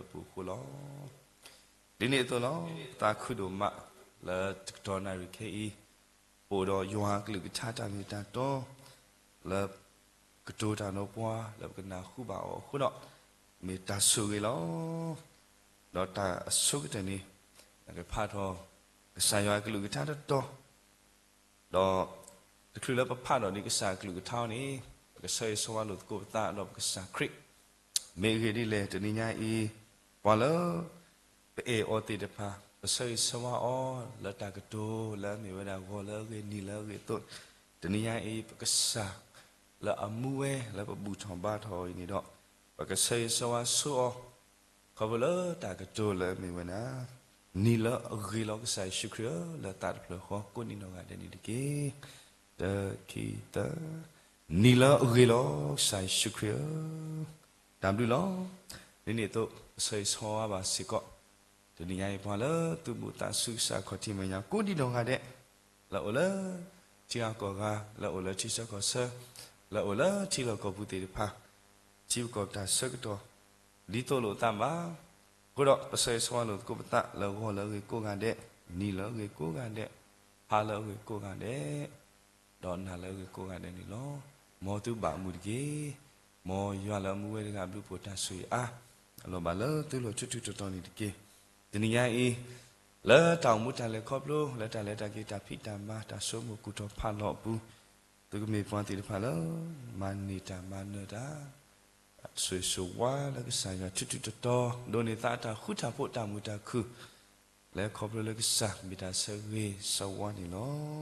လၢပူၤအဃိလီၤ. ဒ်န့ၣ်အသိးလီၤ, ပသးခုဒိၣ်မးလၢတကတီၢ်နၣ်ရံၣ်ခဲအံၤ, ပအိၣ်ဒီးယွၤအကလုၢ်ကထါတၢ်မ့ၢ်တၢ်တီ လၢကတိၤတၢ်ဒီးပှၤ လၢပကနၢ်ဟူဘၣ်အီၤအဃိဒီး, မ့ၢ်တၢ်ဆိၣ်ဂ့ၤလီၤ. ဒီးတၢ်အဆိကတၢၢ်န့ၣ်, ကဖးထီၣ်ကစၢ်ယွၤအကလုၢ်ကထါတတီၤ ဒီးတချုးလၢပဖးဒီးဒံးကစၢ်အကလုၢ်ကထါအီၤန့ၣ်, ပကဆၢဂ့ၤဆၢဝါလိာ်သကိးပသးဒီးပကစၢ်ခရံာ်. မ့ၢ်အဂ့ၢ်ဒ်လဲၣ်, တနံၤညါအံၤ, ပှၤလၢပအဲၣ်အီၤသ့ၣ်တဖၣ်, ပဆၢဂ့ၤဆၢဝါအီၤလၢတၢ်ကတိၤလၢအမ့ၢ်ဝဲဒၣ်ဂီၤလၢအဂ့ၤ နံၤလၢအဂ့ၤအသိး, တနံၤညါအံၤ ပကစၢ်လၢအမူဝဲလၢပဘူၣ်ထီၣ်ဘါထီၣ်အံၤန့ၣ်ဒီး, ပကဆၢဂ့ၤဆၢဝါဆိအီၤ ခီဖျိလၢတၢ်ကတိၤလၢအမ့ၢ်ဝဲဒၣ်, နံၤလၢအဂ့ၤလီၤ ကစၢ်ယ့ၣ်ၡူးခရံာ်ဧၢ, လၢသးတဖျၢၣ်ဃီကိးနံၤနီၢ်ဂၤဒဲးန့ၣ်တက့ၢ်. တၢ ခံ သၢ, နံၤလၢအဂ့ၤလီၤ ကစၢ်ယ့ၣ်ၡူးခရံာ်ဧၢ, တၢ်ဘျုးလီၤ. ဒ်န့ၣ်အသိး ပဆၢဂ့ၤဆၢဝါဘၣ်စ့ၢ်ကီး တနံၤညါအံၤပှၤလၢသူၣ်ဘီၣ်သးစူၤကစၢ်ခီၣ်ထံးမဲာ်ညါကိးဒံးနီၢ်ဂၤဒဲး, လၢအိၣ်လၢထံဂၤကီၢ်ဂၤ, လၢအိၣ်လၢထံဆၢကီၢ်ဆၢ, လၢအိၣ်လၢထံလီၢ်ကီၢ်ပူၤသ့ၣ်တဖၣ်, ထံပကီၢ်ပတၢ်ဆၢကတီၢ် ဒ်သိးလိာ်သးဘၣ်. အဃိဒီးပဆၢဂ့ၤဆၢဝါလိာ်သကိးပသးလၢဂီၤလၢအဂ့ၤကိးဂၤဒဲး, နံၤလၢအဂ့ၤကိးဂၤဒဲး, ဟါလၢအဂ့ၤကိးဂၤဒဲး, ဒီးနၤလၢအဂ့ၤကိးဂၤဒဲးန့ၣ်လီၤ. မ်သုဘၣ်မုာ်တက့ၢ်. မ်ယွၤလၢအမူဝဲတဂၤအဘျုးအဖှိၣ်တၢ်ဆိၣ်ဂ့ၤအါ အလီၢ်ဘၣ်လၢသုလီၢ်ထူထူတီတီန့ၣ်တက့ၢ်. တနံၤညါအံၤ, လၢတၢ်အိၣ်မူတၢ်လဲၤခီဖျိ, လၢတၢ်လဲၤတၢ်က့ၤတၢ်ဖံးတၢ်မၤတၢ်ဆိကမိၣ်ကူၣ်ထီၣ်ဖးလီၤအပူၤ, သုကမ့ၢ်ပှၤသ့ၣ်တဖၣ်လၢ မၤန့ၢ်တၢ်မၤနၢၤတၢ်, ဆိၣ်ဂ့ၤဆိၣ်ဝါလၢကစၢ်ယွၤထူထူတီတီ, ဒိးန့ၢ်သးအတၢ်ဃူတၢ်ဖိးတၢ်မုာ်တၢ်ခုၣ်, လၢခီဖျိလၢကစၢ်မ့ၢ်တၢ်ဆၢဂ့ၤဆၢဝါန့ၣ်လီၤ.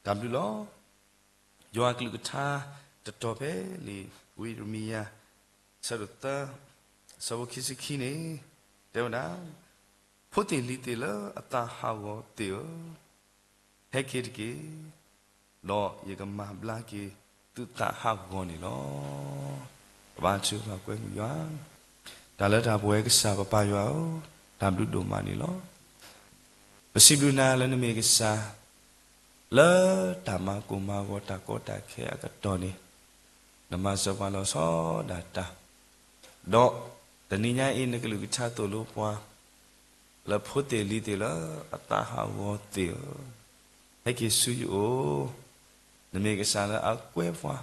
တၢ်ဘျုးလီၤ. ယွၤအကလုၢ်ကထါတတီၤဖဲလံာ်ဝံယံးရမံယၤ ဆၢဒိၣ်သၢ ဆၢဖိခံဆံခံန့ၣ် တဲဝဲဒၣ်, ဖိသ့ၣ်လံၤသ့ၣ်လၢအသးဟးဂီၤသ့ၣ်ဧၢ, ဟဲက့ၤတက့ၢ်, ဒီးယကမၤဘျါက့ၤသုသးဟးဂီၤန့ၣ်လီၤ. ပဘါထုကဖၣ်ကွဲမုာ်ယွၤ, တၢ်လၢတၢ်ပဝဲကစၢ်ပပၢ်ယွၤဧၢ, တၢ်ဘျုးဒိၣ်မးန့ၣ်လီၤ. ပစံးဘျုးနၤလၢနမ့ၢ်ကစၢ် လၢတၢ်မၤကိၢ်မၤဂီၤတၢ်ကီတၢ်ခဲအကတီၢ်န့ၣ်, နမၤစၢၤပှၤလီၤဆီဒၣ်တၢ်, ဒီးတနံၤညါအံၤနကလုၢ်ကထါသိၣ်လိပှၤ လၢဖိသ့ၣ်လံၤသ့ၣ်လၢအသးဟးဂီၤသ့ၣ်ဧၢ, ဟဲက့ၤဆူယအိၣ်, နမ့ၢ်ကစၢ်လၢအကွဲပှၤ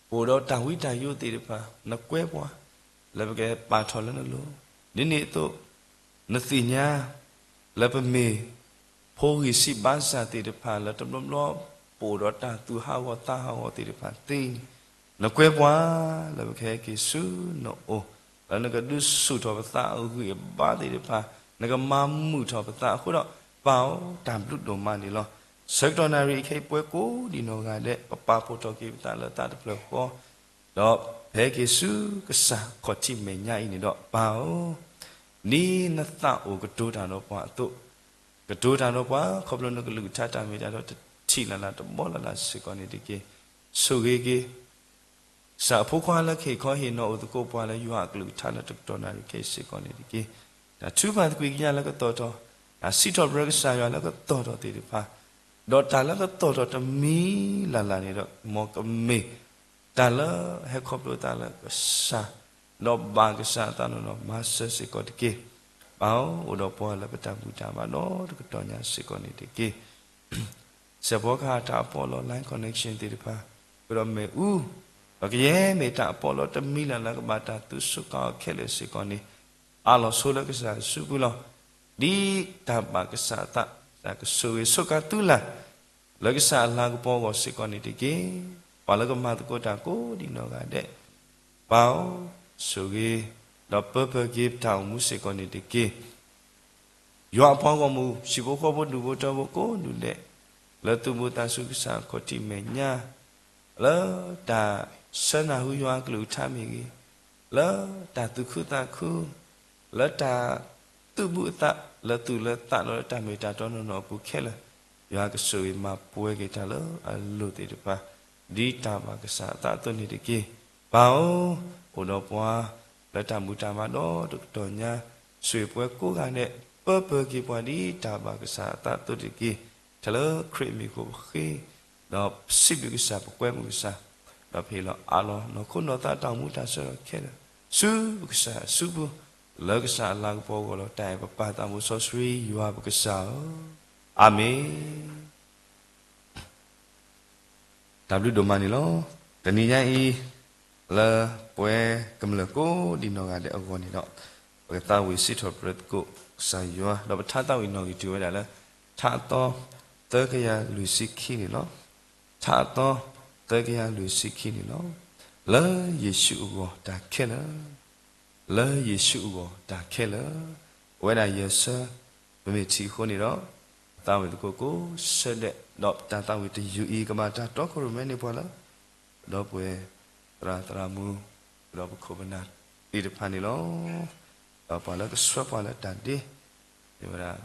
ပအိၣ်ဒီးတၢ်ဝံတၢ်ယိးသ့ၣ်တဖၣ် နကွဲပှၤ လၢပကပာ်ထီၣ်လၢနလိၤ, ဒ်န့ၣ်အသိး နသ့ၣ်ညါ လၢပမ့ၢ် ဖိဂံၢ်စၢ်ဘါစၢ်သ့ၣ်တဖၣ် လၢတဘျီဘျီ ပအိၣ်ဒီးတၢ်သူၣ်ဟးဂီၤသးဟးဂီၤသ့ၣ်တဖၣ်သ့န့ၣ်, နကွဲပှၤ လၢပကဟဲက့ၤဆူနအိၣ်, လၢနကဒုးဆူၣ်ထီၣ်ပသးအဂံၢ်အဘါသ့ၣ်တဖၣ်, နကမၤမုာ်ထီၣ်ပသးအဃိဒီး, ပၢ်ဧၢ, တၢ်ဘျုးဒိၣ်မးန့ၣ်လီၤ. ဆၢကတီၢ်နၣ်ရံၣ်အခဲအံၤပဝဲကိးဒံးနီၢ်ဂၤဒဲး ပပာ်ဖှိၣ်ထီၣ်က့ၤပသးလၢသးတဖျၢၣ်ဃီ, ဒီးပဟဲက့ၤဆူကစၢ်ခီၣ်ထံးမဲာ်ညါအံၤန့ၣ်ဒီး ပၢ်ဧၢ, ဒ်နသးအိၣ်ကတိၤတၢ်ဒီးပှၤအသိး, ကတိၤတၢ်ဒီးပှၤ ခီဖျိနကလုၢ်ကထါတၢ်မ့ၢ်တၢ်တီတထံၣ်လၢ်လၢ်တဘီလၢ်လၢ်စ့ၢ်ကီးန့ၣ်တက့ၢ်. ဆိၣ်ဂ့ၤက့ၤ ကစၢ်အဖိခွါလၢကဟ့ၣ်ခီဟ့ၣ်နီၤအိၣ်သကိးပှၤလၢယွၤအကလုၢ်ကထါလၢတကတီၢ်နၣ်ရံၣ်ခဲအံၤစ့ၢ်ကီးန့ၣ်တက့ၢ်. တၢ်ထုကဖၣ်သကွံာ်ကညးလၢကသီၣ်ထီၣ်, တၢ်စံးထီၣ်ပတြၢၤကစၢ်ယွၤလၢကသီၣ်ထီၣ်သ့ၣ်တဖၣ်, ဒီးတၢ်လၢကသီၣ်ထီၣ်တမံၤလၢ်လၢ်န့ၣ်ဒီး မ်ကမ့ၢ် တၢ်လၢဟဲခီဖျိသးလၢကစၢ်, ဒီးဘၣ်ကစၢ်အသးနီၢ်နီၢ်မၤစၢၤစ့ၢ်ကီးတက့ၢ်. ပၢ်ဧၢ, အိၣ်ဒီးပှၤလၢပတၢ်ဘူၣ်တၢ်ဘါဒီတကတီၢ်ညါစ့ၢ်ကီးန့ၣ်တက့ၢ်. စဲးဖီကဟၣ်တၢ်အပီးလီ line connection သ့ၣ်တဖၣ်, ဃုာ်ဒီးမ့ၣ်အူ, ပကယဲၢ်မ့ၢ်တၢ်အပီးလီတမံၤလၢ်လၢကဘၣ်တၢ်သူၣ်စူၤကါအီၤခဲလၢာ်စ့ၢ်ကီးန့ၣ်, အးလီၤဆိလၢကစၢ်စုပူၤလီၤ. ဒ်တၢ်ဘၣ်ကစၢ်အသး, တၢ်ကဆိၣ်ဂ့ၤဆိးကါသုလၢ် လၢကစၢ်အလၤကပီၤအဂီၢ်စ့ၢ်ကီးန့ၣ်တက့ၢ်. ပှၤလၢကမၤသကိးတၢ်ကိးဒံးနီၢ်ဂၤဒဲး, ပၢ်ဧၢ, ဆိၣ်ဂ့ၤ, ဒီးပၢပၢၢ်က့ၤပတၢ်အိၣ်မူစ့ၢ်ကီးန့ၣ်တက့ၢ်. ယွၤအပှၤဂီၢ်မုၢ် ဟံၣ်ဖိဃီဖိဒူၣ်ဖိထၢဖိကိးဒူၣ်ဒဲး, လၢသူၣ်ဘီၣ်သးစူၤကစၢ်ခီၣ်ထံးမဲာ်ညါ, လၢတၢ်ဆၢနၢ်ဟူယွၤအကလုၢ်ကထါမ့ၢ်ဂ့ၤ, လၢတၢ်သူၣ်ခုသးခု, လၢတၢ်သူၣ်ဘုအသး, လၢသူၣ်လၢသးဒီးလၢတၢ်မ့ၢ်တၢ်တီနီၢ်နီၢ်အပူၤခဲလၢာ်, ယွၤကဆိၣ်ဂ့ၤမၤပှဲၤက့ၤတၢ်လၢအလိၣ်သ့ၣ်တဖၣ်, ဒ်တၢ်ဘၣ်ကစၢ်အသးအသိးန့ၣ်တက့ၢ်. ပၢ်ဧၢ, အိၣ်ဒီးပှၤ လၢတၢ်ဘူၣ်တၢ်ဘါဒီတကတီၢ်ညါ, ဆိၣ်ဂ့ၤပှၤကိးဂၤဒဲး, ပၢပၢၢ်က့ၤပှၤဒ်တၢ်ဘၣ်ကစၢ်အသးအသိးတက့ၢ်. ထဲလၢခရံာ်အမံၤအဃိပဃ့, ဒီးပစံးဘျုးကစၢ်ပကွဲမုာ်ကစၢ်, ဒီးပဟ့ၣ်လီၤအးလီၤနီၢ်ခိနီၢ်သးတၢ်အိၣ်မူတၢ်ဆၢကတီၢ်ခဲလၢာ်, ဆူပကစၢ်ဆူပူၤ, လၢကစၢ်အလၤကပီၤအဂီၢ်လီၤ. တၢ်အဲၣ်ပပၢ်သးဘိစီဆှံယွၤပကစၢ်ဧၢ, အၤမ့ၣ်. တၢ်ဘျုးဒိၣ်မးန့ၣ်လီၤ. တနံၤညါအံၤ လၢပဝဲကမျၢၢ်ကိးဒံးနီၢ်ဂၤဒဲးအဂီၢ်န့ၣ်ဒီး, ပကသးဝံၣ်စံးထီၣ်ပတြၢၤသကိးကစၢ်ယွၤ, ဒီးပထါသးဝံၣ်နီၣ်ဂံၢ်တုၤဝဲဒၣ်လၢ ထါအသီသၢကယၤလွံၢ်ဆံခံန့ၣ်လီၤ. ထါအသီသၢကယၤလွံၢ်ဆံခံန့ၣ်လီၤ. လၢယ့ၣ်ၡူးအဂီၢ်တၢ်ခဲလၢာ်, လၢယ့ၣ်ၡူးအဂီၢ်တၢ်ခဲလၢာ်, ပဝဲဒၣ်ယဲၢ်ဆၢ ပမ့ၢ်ထံၣ်အဃိန့ၣ်ဒီး, သးဝံၣ်သကိးကိးဆၢဒဲး, ဒီးတၢ်သးဝံၣ်တယုၢ်အံၤ ကဘၣ်တၢ်တီခိၣ်ရိၣ်မဲန့ၢ်ပှၤလၢ ဒီပုၢ်ဝဲၢ်သရၣ်သရၣ်မုၣ်, ဒီးပခိၣ်ပနၢ်သ့ၣ်တဖၣ်န့ၣ်လီၤ. ဒီးပှၤလၢကဆှၢပှၤလၢတၢ်ဒ့, မ့ၢ်ဝဲဒၣ်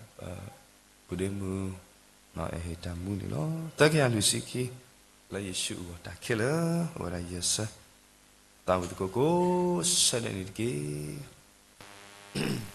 ပုၢ်ဒ့မုၣ် နီၢ်အဲၣ်ဟ့ၣ်တၢ်မူန့ၣ်လီၤ. သၢကယၤလွံၢ်ဆံခံ, လၢယ့ၣ်ၡူးအဂီၢ်တၢ်ခဲလၢာ်, အဝဲဒၣ်ယဲၢ်ဆၢ, သးဝံၣ်သကိးကိးဆၢဒဲးန့ၣ်တက့ၢ်.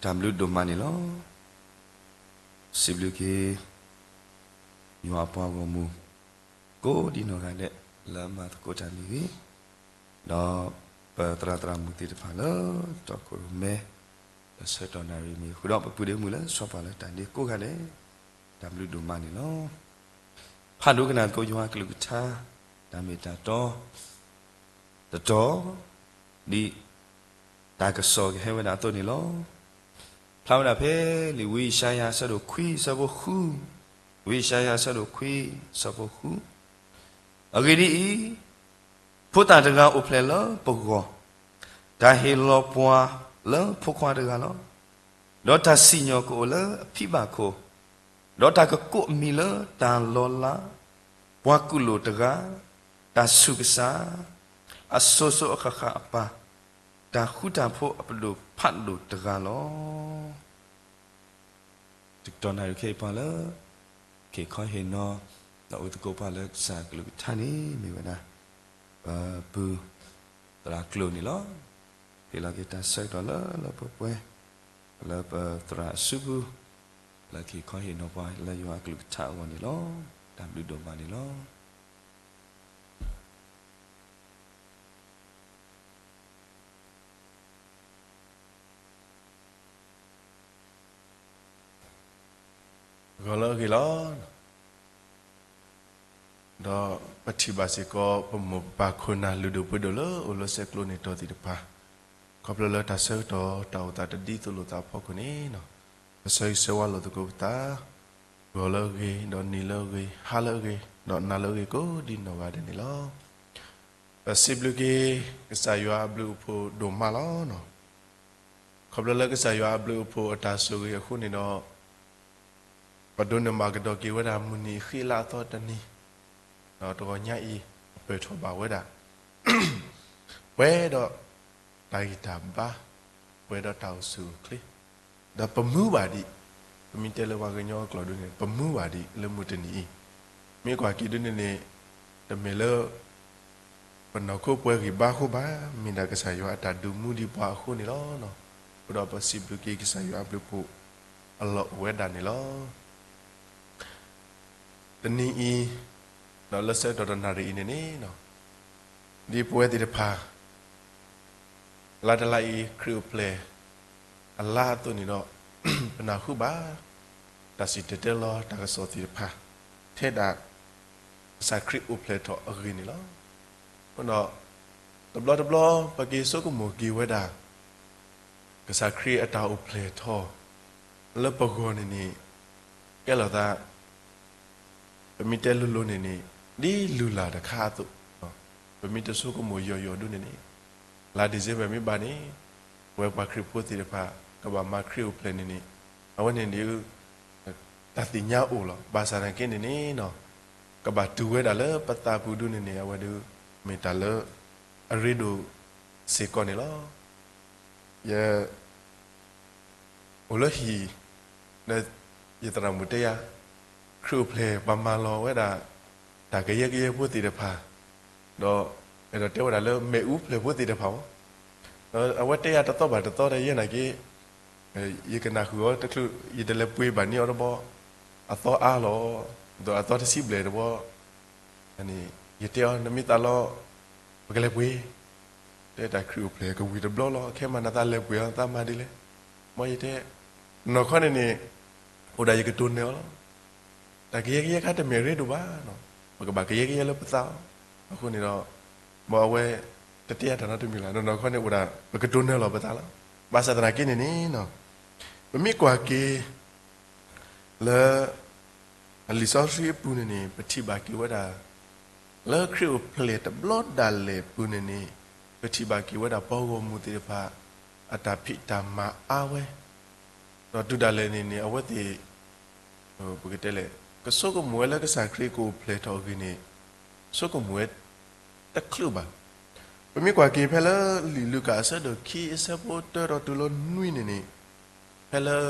တၢ်ဘျုးဒိၣ်မးန့ၣ်လီၤ. စံးဘျုးက့ၤ ယွၤအပှၤဂီၢ်မုၢ် ကိးဒံးနီၢ်ဂၤဒဲး လၢမၤသကိးတၢ်မ့ၢ်ဂ့ၤ, ဒီးပသရၣ်သရၣ်မုၣ်သ့ၣ်တဖၣ်လၢ တီခိၣ်ရိၣ်မဲ လၢဆၢကတီၢ်နၣ်ရံၣ်မ့ၢ်ဂ့ၤ, ဃုာ်ဒီးပပုၢ်ဒ့မုၣ်လၢဆှၢပှၤလၢတၢ်ဒ့ကိးဂၤဒဲး, တၢ်ဘျုးဒိၣ်မးန့ၣ်လီၤ. ဖးဒိၣ်ကနၣ်သကိးယွၤအကလုၢ်ကထါ, တၢ်မ့ၢ်တၢ်တီ လၢ တတီၤ ဒ်တၢ်ကစီၣ်ကဟဲဝဲဒၣ်အသိးန့ၣ်လီၤ. ဖျါဝဲဒၣ်ဖဲလံာ်ဝံယၡါယၤအဆၢဒိၣ်ခွံအဆၢဖိဃု, ဝံယၡါယၤအဆၢဒိၣ်ခွံအဆၢဖိဃု, အဂ့ၢ်ဒ်အံၤ, ဖိသၣ်တဂၤအိၣ်ဖျဲၣ်လၢပဂီၢ်, တၢ်ဟ့ၣ်လီၤပှၤလၢဖိခွါတဂၤလီၤ. ဒီးတၢ်စံၣ်ညီၣ်ကအိၣ်လၢအဖံဘၣ်ခိၣ်, ဒီးတၢ်ကကိးအမံၤလၢတၢ်လီၤလး, ပှၤကူၣ်လိာ်တဂၤ, တၢ်ဆူၣ်ကစၢ်, အစိၤစိၤအဃၣ်ဃၣ်အပၢ်, တၢ်ဃူတၢ်ဖိးအပဒိၣ်ဖးဒိၣ်တဂၤလီၤ. တကတီၢ်နၣ်ရံၣ်ခဲအံၤပှၤလၢ က့ၤခီဟ့ၣ်နီၤ ဒီးအိၣ်သကိးပှၤလၢကစၢ်ကလုၢ်ကထါန့ၣ် မ့ၢ်ဝဲဒၣ် ပပုၢ်သရၣ်ကျိာ်န့ၣ်လီၤ. ဟ့ၣ်လီၤက့ၤတၢ်ဆၢကတီၢ်လၢလၢပှဲၤပှဲၤ လၢပသရၣ်အစုပူၤ လၢက့ၤခီဟ့ၣ်နီၤပှၤလၢယွၤအကလုၢ်ကထါအဂီၢ်န့ၣ်လီၤ. တၢ်ဘျုးဒိၣ်မးန့ၣ်လီၤ. ဂီၤလၢအဂ့ၤလီၤ. ဒီးပထံၣ်ဘၣ်စ့ၢ်ကီး ပမိၢ်ပပၢ်ခိၣ်နၢ်လုၢ်ဒိၣ်ပှ့ၤဒိၣ်လၢအိၣ်လၢဆဲးကျိးန့ၣ်တီၢ်သ့ၣ်တဖၣ်, ခီဖျိလၢတၢ်ဆၢကတီၢ် တၢ်အိၣ်သးတဒ်သိးလိာ်သးအဖီခိၣ်န့ၣ်, ပဆၢဂ့ၤဆၢဝါလိာ်သကိးပသး, ဂီၤလၢအဂ့ၤ, ဒီးနံၤလၢအဂ့ၤ, ဟါလၢအဂ့ၤ, ဒီးနၤလၢအဂ့ၤကိးဒ်နီၢ်ဂၤဒဲးန့ၣ်လီၤ. ပစံးဘျုးက့ၤ ကစၢ်ယွၤအဘျုးအဖှိၣ်ဒိၣ်မးလီၤ. ခီဖျိလၢကစၢ်ယွၤအဘျုးအဖှိၣ်အတၢ်ဆိၣ်ဂ့ၤအဃိန့ၣ်ဒီး ပဒိးန့ၢ်ဘၣ်ကဒီးက့ၤဝဲဒၣ်မုၢ်နံၤအဃံအလၤအသီတနံၤ, ဒီးတဂီၤညါအံၤ ပပၢၢ်ထီၣ်ဘၣ်ဝဲဒၣ် ပှဲၤဒီးတၢ်ဂံၢ်တၢ်ဘါ, ပှဲၤဒီးတၢ်အိၣ်ဆူၣ်အိၣ်ချ့, ဒီးပမူဘၣ်ဒံး, ပမ့ၢ်တဲလၢပှၤကညီအကျိာ်ဒ်န့ၣ် ပမူဘၣ်ဒံးလၢမုၢ်တနံၤအံၤ, မ့ၢ်ကွၢ်က့ၤဒ်န့ၣ်န့ၣ် တမ့ၢ်လၢ ပနီၢ်ခိပှဲၤဂံၢ်ဘါအဃိဘၣ်, မ့ၢ်ဒၣ်ကစၢ်ယွၤအတၢ်ဒုးမူဒံးပှၤအဃိန့ၣ်လီၤ. အဃိဒီးပစံးဘျုးက့ၤကစၢ်ယွၤအဘျုးအဖှိၣ်အလီၢ်အိၣ်ဝဲဒၣ်န့ၣ်လီၤ. တနံၤအံၤ ဒီးလၢဆၢကတီၢ်တနၣ်ရံၣ်အံၤန့ၣ်န့ၣ် ဒ်ပဝဲသ့ၣ်တဖၣ် လါတလါအံၤ ခရံာ်အိၣ်ဖျဲၣ်အလါအသိးန့ၣ်ဒီး ပနၢ်ဟူဘၣ် တၢ်စံၣ်တဲၤတဲလီၤတၢ်ကစီၣ်သ့ၣ်တဖၣ် ထဲဒၣ် ကစၢ်ခရံာ်အိၣ်ဖျဲၣ်ထီၣ်အဂ့ၢ်န့ၣ်လီၤ. အဃိဒီး တဘျီတဘျီ ပက့ၤဆိကမိၣ်က့ၤဝဲဒၣ် ကစၢ်ခရံာ်အတၢ်အိၣ်ဖျဲၣ်ထီၣ် လၢပဂီၢ်န့ၣ်န့ၣ် ကဲလီၤသး ပမ့ၢ်တဲလိၤလိၤန့ၣ်န့ၣ် ဒ်လုၢ်လၢ်တခါအသိး, ပမ့ၢ်တဆိကမိၣ်ယိာ်ယိာ်ဒ်န့ၣ်န့ၣ် လါ December မ့ၢ်ဘၣ်န့ၣ် ပဝဲပှၤခရံာ်ဖိသ့ၣ်တဖၣ် ကဘၣ်မၤခရံာ်အိၣ်ဖျဲၣ်န့ၣ်န့ၣ် အဝဲန့ၣ်ဒ် တၢ်သ့ၣ်ညါအိၣ်လီၤ. ဘၣ်ဆၣ်သနာ်က့န့ၣ်န့ၣ် ကဘၣ်တုၤဝဲဒၣ်လၢပသးပူၤဒ်န့ၣ်န့ၣ် အဝဲဒ် မ့ၢ်တၢ်လၢအရ့ဒိၣ်စ့ၢ်ကီးန့ၣ်လီၤ. ယ အိၣ်လၢဟံၣ် ဒီးယသရၣ်မုၣ်တဲယၤ ခရံာ်အိၣ်ဖျဲၣ် ပှၤမၤလီၤဝဲဒၣ် တၢ်ကယဲကယဲဖိသ့ၣ်တဖၣ်, ဒီးအဲၣ်ဒိးတဲဝဲဒၣ်လၢ မ့ၣ်အူဖျဲၣ်ဖိသ့ၣ်တဖၣ်မး, ဒီးအဝဲတဲယၤတသီဘၣ်တသီဒီး ယဲနာ်က့ ယကနၢ်ဃုာ်အီၤတချုး ယတလဲၤပှ့ၤဘၣ်န့ၢ်အီၤတဘျီ, အသီအါလီၤ, ဒီးအသီတဆံဘျဲၣ်တဘျီ, န့ၣ် ယတဲအီၤ နမ့ၢ်သးလီ ပကလဲၤပှ့ၤ, တဲတၢ်ခရံာ်အိၣ်ဖျဲၣ်ကဝံၤတဘျီလီၤ, ခဲမးနသးလဲၤပှ့ၤအီၤ နသးမၤဒ်လဲၣ်, မ်ယတဲ, နီၢ်ခီန့ၣ်န့ၣ် အိၣ်ဒၣ်ယကတိၤနၢၤအီၤလီၤ. တၢ်ကယဲကယဲခါတမ့ၢ်အရ့ဒိၣ်ဘၣ်, ပကဘၣ်ကယဲကယဲလၢပသးအီၤ, အဃိန့ၣ်ဒီး မ်အဝဲ တတဲယၤတၢ်နီတမံၤလၢၤ, နီၢ်ခီန့ၣ်အိၣ်ဒၣ် ပကတိၤနၢၤလီၤပသးလီၤ. ဘၣ်ဆၣ်သနာ်က့န့ၣ်န့ၣ် ပမ့ၢ်ကွၢ်က့ၤ လၢ အလံာ်စီဆှံအပူၤန့ၣ်န့ၣ် ပထံၣ်ဘၣ်က့ၤဝဲဒၣ် လၢခရံာ်အိၣ်ဖျဲၣ်တဘျီဒၣ်လဲာ်ပူၤန့ၣ်န့ၣ် ပထံၣ်ဘၣ်က့ၤဝဲဒၣ်ပှၤဂီၢ်မုၢ်သ့ၣ်တဖၣ် အတၢ်ဖံးတၢ်မၤအါဝဲ, ဒီးတုၤဒၣ်လဲာ်န့ၣ်န့ၣ် အဝဲသ့ၣ် ပကတဲလဲၣ် ကဆိကမိၣ်ဝဲလၢကစၢ်ခရံာ်ကအိၣ်ဖျဲၣ်ထီၣ်အဂ့ၢ်န့ၣ် ဆိကမိၣ်ဝဲ တချုးဘၣ်. ပမ့ၢ်ကွၢ်က့ၤဖဲလၢလံာ်လူၤကၣ်အဆၢဒိၣ်ခံအဆၢဖိတၢဒီးတုၤလီၤနွံန့ၣ်န့ၣ် ဖဲလၢ